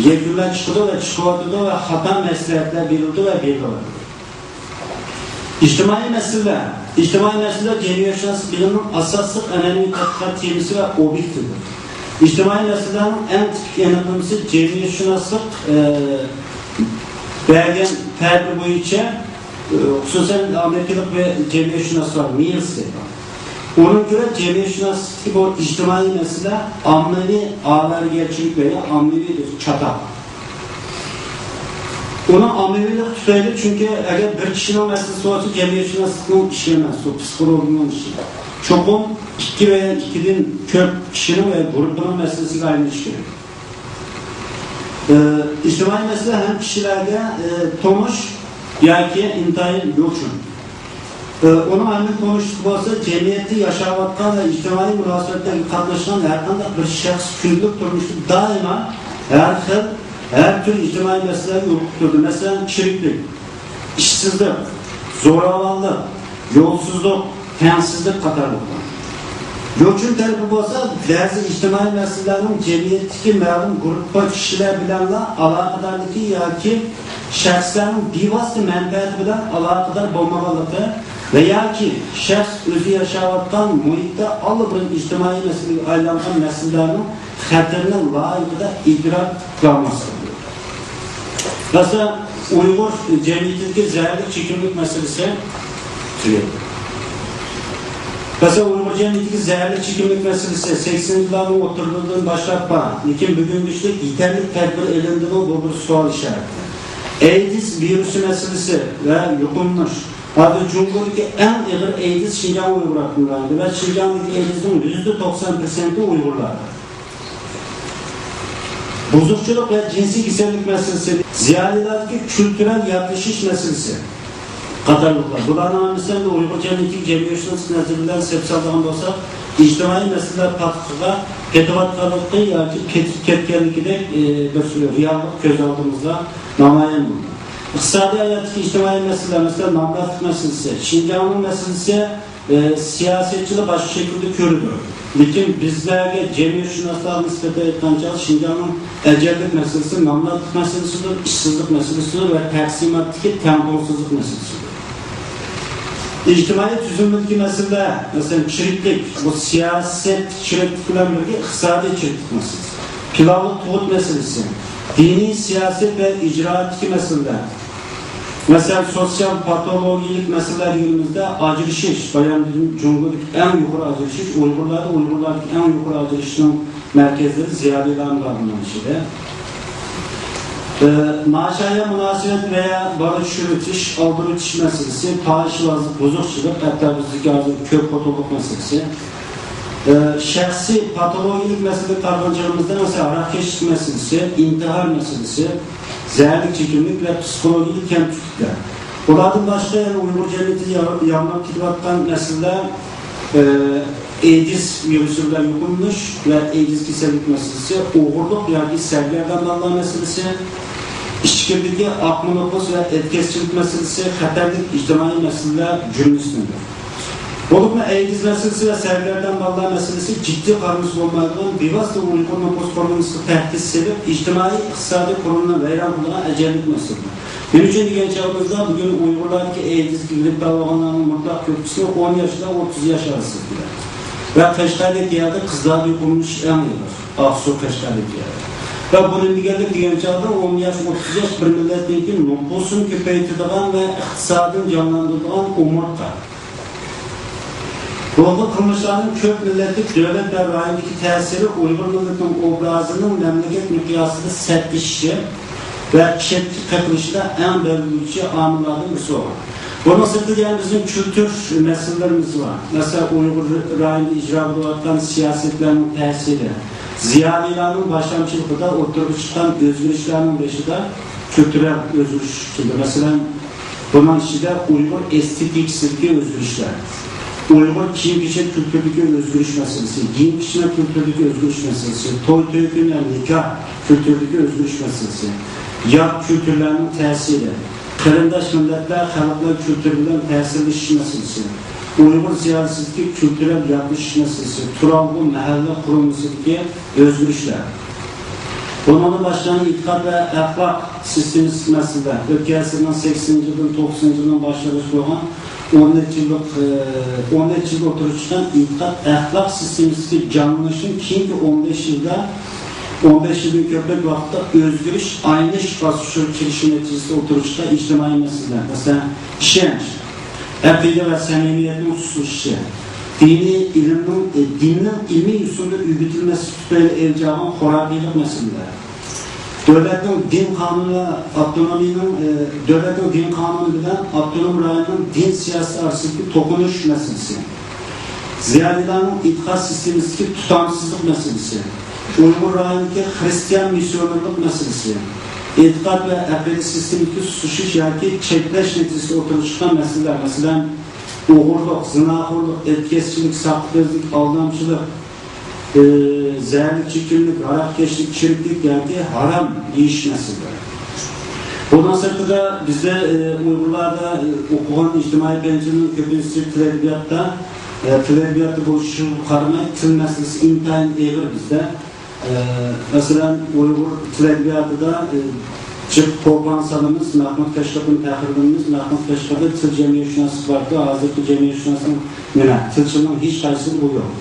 يەكۈنلەر چىقىدۇ ۋە چىقىۋاتىدۇ ۋە خاتا مەسلىھەتلەر بېرىلىدۇ ۋە بېرىلىۋاتىدۇ. ئىجتىمائىي مەسىلىلەر. ئىجتىمائىي مەسىلىلەر جەمئىيەتشۇناسلىق بىلىمىنىڭ ئاساسلىق ئەنئەنىۋى تەتقىقات تېمىسى ۋە ئوبيېكتىدۇر. ئىجتىمائىي مەسىلىلەرنىڭ ئەڭ تىپىك ئېنىقلىمىسى جەمئىيەتشۇناسلىق، ئە، بەرگەن تەبىر بويىچە خۇسۇسەن ئامېرىكىلىق بىر جەمئىيەتشۇناس بار، مىلس دەيدۇ. ئۇنىڭغا كۆرە، جەمئىيەتشۇناسلىقتىكى بۇ ئىجتىمائىي مەسىلە ئاممىۋى ئاۋارىگەرچىلىك ۋە ئاممىۋى چاتاق. ئۇنىڭ ئاممىۋىلىقى تۈپەيلى، چۈنكى ئەگەر بىر كىشىنىڭ مەسىلىسى بولسا، جەمئىيەتشۇناسلىقنىڭ ئىشى ئەمەس، ئۇ پسىخولوگىيىنىڭ ئىشى. چوقۇم ئىككى ۋە ئىككىدىن كۆپ كىشىنىڭ ۋە گۇرۇپپىنىڭ مەسىلىسىگە ئايلىنىشى كېرەك. ئىجتىمائىي مەسىلە ھەم كىشىلەرگە تونۇش ياكى ئىنتايىن يوچۇن. ئۇنىڭ ھەممىگە تونۇشلۇقى بولسا، جەمئىيەتتە ياشاۋاتقان ۋە ئىجتىمائىي مۇناسىۋەتلەرگە قاتناشقان ھەر قانداق بىر شەخس كۈندىلىك تۇرمۇشتا دائىما ھەر خىل، ھەر تۈر ئىجتىمائىي مەسىلىلەرگە يولۇقۇپ تۇرىدۇ. مەسىلەن، چىرىكلىك، ئىشسىزلىق، زوراۋانلىق، يولسىزلىق، تەڭسىزلىك قاتارلىقلار. يوچۇن تەرىپى بولسا، بەزى ئىجتىمائىي مەسىلىلەرنىڭ جەمئىيەتتىكى مەلۇم گۇرۇپپا كىشىلەر بىلەنلا ئالاقىدارلىقى ياكى شەخسلەرنىڭ بىۋاسىتە مەنپەئەتى بىلەن ئالاقىدار بولمىغانلىقى ۋە ياكى شەخس ئۆزى ياشاۋاتقان مۇھىتتا ئاللىبۇرۇن ئىجتىمائىي مەسىلىگە ئايلانغان مەسىلىلەرنىڭ خەتىرىنى لايىقىدا ئىدراك قىلالماسلىقى. مەسىلەن، ئۇيغۇر جەمئىيىتىدىكى زەھەرلىك چېكىملىك مەسىلىسى تۈگەيدۇ. مەسىلەن، ئۇيغۇر جەمئىيىتىدىكى زەھەرلىك چېكىملىك مەسىلىسى سەكسىنىنچى يىللارنىڭ ئوتتۇرىلىرىدىن باشلاپ بار، لېكىن بۈگۈنگىچە يېتەرلىك تەدبىر ئېلىندىمۇ، بۇ بىر سوئال ئىشارىتى. ئەيدىز ۋىرۇسى مەسىلىسى ۋە يۇقۇملىنىش. ھازىر جۇڭگودىكى ئەڭ ئېغىر ئەيدىز شىنجاڭ ئۇيغۇر ئاپتونوم رايونىدا ۋە شىنجاڭدىكى ئەيدىزنىڭ يۈزدە توقسان پىرسەنتى ئۇيغۇرلاردا. بۇزۇقچىلىق ۋە جىنسىي كېسەللىك مەسىلىسى، زىيالىيلاردىكى كۈلتۈرەل ياتلىشىش مەسىلىسى قاتارلىقلار. بۇلارنىڭ ھەممىسى ئەمدى ئۇيغۇر جەمئىيىتىدىكى جەمئىيەتشۇناسلىق نەزىرى بىلەن سېلىپ سالىدىغان بولساق، ئىجتىمائىي مەسىلىلەر پاتقىقىغا پېتىۋاتقانلىقى ياكى پېتىپ كەتكەنلىكىدەك، ئى، بىر رېئاللىق كۆز ئالدىمىزدا نامايان بولىدۇ. ئىقتىسادىي ھاياتتىكى ئىجتىمائىي مەسىلىلەر، مەسىلەن، نامراتلىق مەسىلىسى، شىنجاڭنىڭ مەسىلىسى، ئى، سىياسەتچىلەر باشقا شەكىلدە كۆرىدۇ. لېكىن بىزلەرگە، جەمئىيەتشۇناسلارغا نىسبەتەن ئېيتقان چاغدا، شىنجاڭنىڭ ئەجەللىك مەسىلىسى نامراتلىق مەسىلىسىدۇر، ئىشسىزلىق مەسىلىسىدۇر ۋە تەقسىماتتىكى تەڭپۇڭسىزلىق مەسىلىسىدۇر. ئىجتىمائىي تۈزۈلمىدىكى مەسىلىلەر، مەسىلەن، چىرىكلىك، بۇ سىياسەت چىرىكلىك بىلەن بىرگە ئىقتىسادىي چىرىكلىك مەسىلىسى، پىلانلىق تۇغۇت مەسىلىسى، دىنىي سىياسەت ۋە ئىجرائاتتىكى مەسىلىلەر، مەسىلەن، سوتسىيال پاتولوگىيەلىك مەسىلىلەر دېگىنىمىزدە ئاجرىشىش، بايام دېدىم، جۇڭگودىكى ئەڭ يۇقىرى ئاجرىشىش، ئۇيغۇرلاردا، ئۇيغۇرلاردىكى ئەڭ يۇقىرى ئاجرىشىشنىڭ مەركەزلىرى زىيالىيلارمۇ بار بۇنىڭ ئىچىدە. ئى، ناشايان مۇناسىۋەت ۋە بالا چۈشۈرۈۋېتىش، ئالدىرىۋېتىش مەسىلىسى، پاھىشىۋازلىق، بۇزۇقچىلىق، ھەتتا بىزدىكى ھازىر كۆپ خوتۇنلۇق مەسىلىسى. ئى، شەخسىي پاتولوگىيەلىك مەسىلىگە قارىغان چېغىمىزدا، مەسىلەن، ھاراقكەشلىك مەسىلىسى، ئىنتىھار مەسىلىسى، زەھەرلىك چېكىملىك ۋە پسىخولوگىيەلىك كەمتۈكلۈكلەر. بۇلاردىن باشقا يەنە ئۇيغۇر جەمئىيىتىدە يا-، يامراپ كېتىۋاتقان مەسىلىلەر، ئى، ئېيدىز ۋىرۇسى بىلەن يۇقۇملىنىش ۋە ئېيدىز كېسەللىك مەسىلىسى، ئوغرىلىق ياكى سەرگەردان بالىلار مەسىلىسى، ئىچكىرىدىكى ئاقما نوپۇس ۋە ئەتكەسچىلىك مەسىلىسى قاتارلىق ئىجتىمائىي مەسىلىلەر جۈملىسىدىندۇر. بولۇپمۇ ئەيدىز مەسىلىسى ۋە سەرگەردان بالىلار مەسىلىسى جىددىي قارىمىسا بولمايدىغان، بىۋاسىتە ئۇيغۇر نوپۇس قۇرۇلمىسىغا تەھدىت سېلىپ، ئىجتىمائىي، ئىقتىسادىي قۇرۇلمىنى ۋەيران قىلىدىغان ئەجەللىك مەسىلىدۇر. نېمە ئۈچۈن دېگەن چاغىمىزدا، بۈگۈن ئۇيغۇرلاردىكى ئېيدىزغا گىرىپتار بولغانلارنىڭ مۇتلەق كۆپىكىسىنىڭ ئون ياشتىن ئوتتۇز ياش ئارىسىدىكىلەر. ۋە قەشقەردىكى يەردە قىزلاردا يۇقۇملىنىش ئەڭ ئېغىر. ئاقسۇ، قەشقەردىكى يەردە. ۋە بۇ نېمە دېگەنلىك دېگەن چاغدا، ئون ياش، ئوتتۇز ياش بىر مىللەتنىڭكى نوپۇسىنى كۆپەيتىدىغان ۋە ئىقتىسادىنى جانلاندۇرىدىغان ئومۇرتقا. بۇ خىل قىلمىشلارنىڭ كۆپ مىللەتلىك دۆلەت ۋە رايوندىكى تەسىرى ئۇيغۇر مىللىتىنىڭ ئوبرازىنىڭ مەملىكەت مىقياسىدا سەتلىشىشى ۋە چەتكە قېقىلىشىدا ئەڭ بەلگىلىگۈچى ئامىللاردىن بىرسى بولغان. بۇنىڭ سىرتىدا يەنە بىزنىڭ كۈلتۈر مەسىلىلىرىمىز بار. مەسىلەن، ئۇيغۇر رايونىدا ئىجرا بولۇۋاتقان سىياسەتلەرنىڭ تەسىرى، زىيالىيلارنىڭ باشلامچىلىقىدا ئوتتۇرىغا چىققان ئۆزگىرىشلەرنىڭ بېشىدا كۈلتۈرەل ئۆزگىرىش كېلىدۇ. مەسىلەن، بۇنىڭ ئىچىدە ئۇيغۇر ئېستېتىكىسىدىكى ئۆزگىرىشلەر، ئۇيغۇر كىيىم-كېچەك كۈلتۈرىدىكى ئۆزگىرىش مەسىلىسى، گىيىم-كېچەك كۈلتۈرىدىكى ئۆزگىرىش مەسىلىسى، توي-تۆكۈن ۋە نىكاھ كۈلتۈرىدىكى ئۆزگىرىش مەسىلىسى، يات كۈلتۈرلەرنىڭ تەسىرى، قېرىنداش مىللەتلەر، خەلقلەر كۈلتۈرى بىلەن تەسىرلىشىش مەسىلىسى، ئۇيغۇر زىيالىيسىدىكى كۈلتۈرەل ياتلىشىش مەسىلىسى، تۇرالغۇ مەھەللە قۇرۇلمىسىدىكى ئۆزگىرىشلەر. بۇنىڭدىن باشقا ئېتىقاد ۋە ئەخلاق سىستېمىسىدىكى مەسىلىلەر، ئۆتكەن ئەسىرنىڭ سەكسىنىنچى يىلىدىن توقسىنىنچى يىلىنىڭ باشلىرىغىچە بولغان ئون نەچچە يىللىق، ئى، ئون نەچچە يىل ئوتتۇرىغا چىققان ئېتىقاد ئەخلاق سىستېمىسىدىكى جانلىنىشنىڭ كېيىنكى ئون بەش يىلدا ئون بەش يىلدىن كۆپرەك ۋاقىتتا ئۆزگىرىش، ئايلىنىش باسقۇچىغا كىرىشى نەتىجىسىدە ئوتتۇرىغا چىققان ئىجتىمائىي مەسىلىلەر، مەسىلەن، ئىشەنچ، ئەقىدە ۋە سەمىمىيەتنىڭ سۇسلىشىشى، دىنىي ئىلىمنىڭ، ئە، دىننىڭ ئىلمىي ئۇسۇلدا ئۆگىتىلمەسلىكى تۈپەيلى ئېلىپ چىققان خۇراپىيلىق مەسىلىلەر، دۆلەتنىڭ دىن قانۇنى، ئاپتونومىيىنىڭ، ئە، دۆلەتنىڭ دىن قانۇنى بىلەن ئاپتونوم رايوننىڭ دىن سىياسىتى ئارىسىدىكى توقۇنۇش مەسىلىسى، زىيالىيلارنىڭ ئېتىقاد سىستېمىسىدىكى تۇتامسىزلىق مەسىلىسى، ئۇيغۇر رايونىدىكى خىرىستىيان مىسسىيونېرلىق مەسىلىسى، ئېتىقاد ۋە ئەقىدە سىستېمىسىدىكى سۇسلىشىش ياكى چەكلەش نەتىجىسىدە ئوتتۇرىغا چىققان مەسىلىلەر، مەسىلەن، ئوغرىلىق، زىناخورلۇق، ئەتكەسچىلىك، ساختىپەزلىك، ئالدامچىلىق، ئى، زەھەرلىك چېكىملىك، ھاراقكەشلىك، چىرىكلىك ياكى ھارام يېيىش مەسىلىلىرى. بۇنىڭ سىرتىدا بىزدە، ئى، ئۇيغۇرلاردا، ئى، ئوقۇغان ئىجتىمائىي پەنچىنىڭ كۆپىنچىسى تىل ئەدەبىياتتا، ئى، تىل ئەدەبىياتتا بولۇشىغا قارىماي، تىل مەسىلىسى ئىنتايىن ئېغىر بىزدە. ئى، مەسىلەن، ئۇيغۇر تىل ئەدەبىياتىدا، ئى، جىق توپان سالىمىز، مەخمۇت قەشقەردىن پەخىرلىنىمىز. مەخمۇت قەشقەردە تىل جەمئىيەتشۇناسلىق باركى، ھازىرقى جەمئىيەتشۇناسنىڭ نېمە؟ تىلچىلنىڭ ھېچ قايسىسىدا بۇ يوق.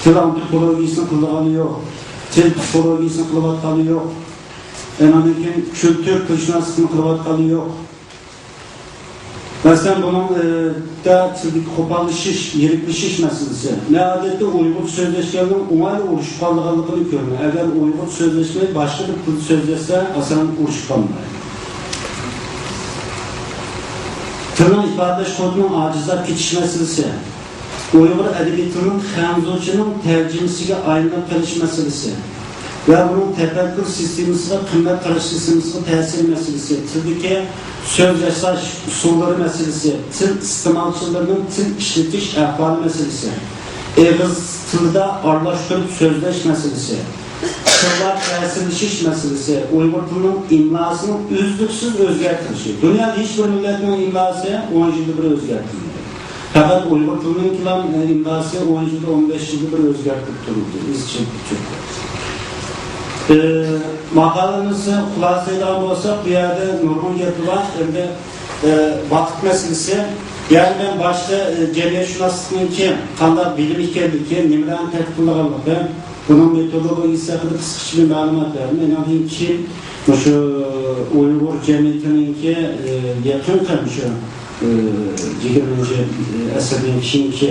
تىل ئانتروپولوگىيىسىنى قىلىدىغىنى يوق. تىل پسىخولوگىيىسىنى قىلىۋاتقانلىرى يوق. ئاندىن كېيىن كۈلتۈر تىلشۇناسلىقىنى قىلىۋاتقانلىرى يوق. مەسىلەن، بۇنىڭ، ئى، دە تىلدىكى قوپاللىشىش، يىرىكلىشىش مەسىلىسى. مەن ئادەتتە ئۇيغۇرچە سۆزلەشكەننىڭ ئوڭايلا ئۇرۇشۇپ قالىدىغانلىقىنى كۆرىمەن. ئەگەر ئۇيغۇرچە سۆزلەشمەي، باشقا بىر تىلدا سۆزلەشسە، ئاسان ئۇرۇشۇپ قالمايدۇ. تىلنىڭ ئىپادىلەش قۇۋۋىتىنىڭ ئاجىزلاپ كېتىش مەسىلىسى. ئۇيغۇر ئەدەبىي تىلىنىڭ خەنزۇچىنىڭ تەرجىمىسىگە ئايلىنىپ قېلىش مەسىلىسى ۋە ئۇنىڭ تەپەككۇر سىستېمىسىغا، قىممەت قاراش سىستېمىسىغا تەسىرى مەسىلىسى، تىلدىكى سۆز ياساش ئۇسۇللىرى مەسىلىسى، تىل ئىستېمالچىلىرىنىڭ تىل ئىشلىتىش ئەھۋالى مەسىلىسى، ئېغىز تىلىدا ئارىلاشتۇرۇپ سۆزلەش مەسىلىسى، تىللار تەسىرلىشىش مەسىلىسى، ئۇيغۇر تىلىنىڭ ئىملاسىنىڭ ئۈزلۈكسىز ئۆزگەرتىلىشى. دۇنيادا ھېچ بىر مىللەتنىڭ ئىملاسى ئون يىلدا بىر ئۆزگەرتىلمەيدۇ. پەقەت ئۇيغۇر تىلىنىڭكىلا، ئە، ئىملاسى ئون يىلدا، ئون بەش يىلدا بىر ئۆزگەرتىپ تۇرۇلدى، ئىزچىل تۈردە. ئە، ماقالىمىزنى خۇلاسىلەيدىغان بولساق، بۇ يەردە نۇرغۇن گەپ بار. ئەمدى، ئە، ۋاقىت مەسىلىسى. يەنى مەن باشتا، ئە، جەمئىيەتشۇناسلىقنىڭكى قانداق بىلىم ئىكەنلىكى، نېمىلەرنى تەتقىق قىلىدىغانلىقى، بۇنىڭ مېتودولوگىيىسى ھەققىدە قىسقىچە بىر مەلۇمات بەردىم. ئاندىن كېيىن مۇشۇ ئۇيغۇر جەمئىيىتىنىڭكى، ئى، يېقىنقى مۇشۇ، ئى، يىگىرمىنچى ئەسىردىن كېيىنكى،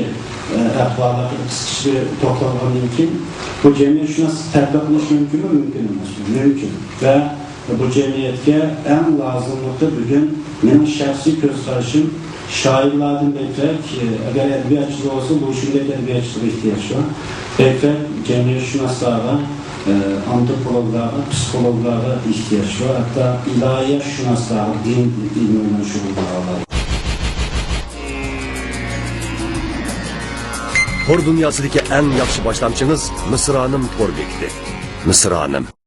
ئى، ئەھۋالاتىغا قىسقىچە بىر توختالغاندىن كېيىن، بۇ جەمئىيەتشۇناسلىق تەتبىق قىلىش مۇمكىنمۇ؟ مۇمكىن ئەمەسمۇ؟ مۇمكىن. ۋە بۇ جەمئىيەتكە ئەڭ لازىملىقى بۈگۈن مېنىڭ شەخسىي كۆز قارىشىم، شائىرلاردىن بەكرەك، ئەگەر ئەدەبىياتچىلار بولسا، لۇشۈندەك ئەدەبىياتچىلىرىغا ئېھتىياج بار. بەكرەك جەمئىيەتشۇناسلارغا، ئانتروپولوگلارغا، پسىخولوگلارغا ئېھتىياج بار. ھەتتا ئىلاھىيەتشۇناسلارغا، دىن ئىلمى بىلەن شۇغۇللانغانلارغا. تور دۇنياسىدىكى ئەڭ ياخشى باشلامچىڭىز مىسرانىم تور بېكىتى. مىسرانىم.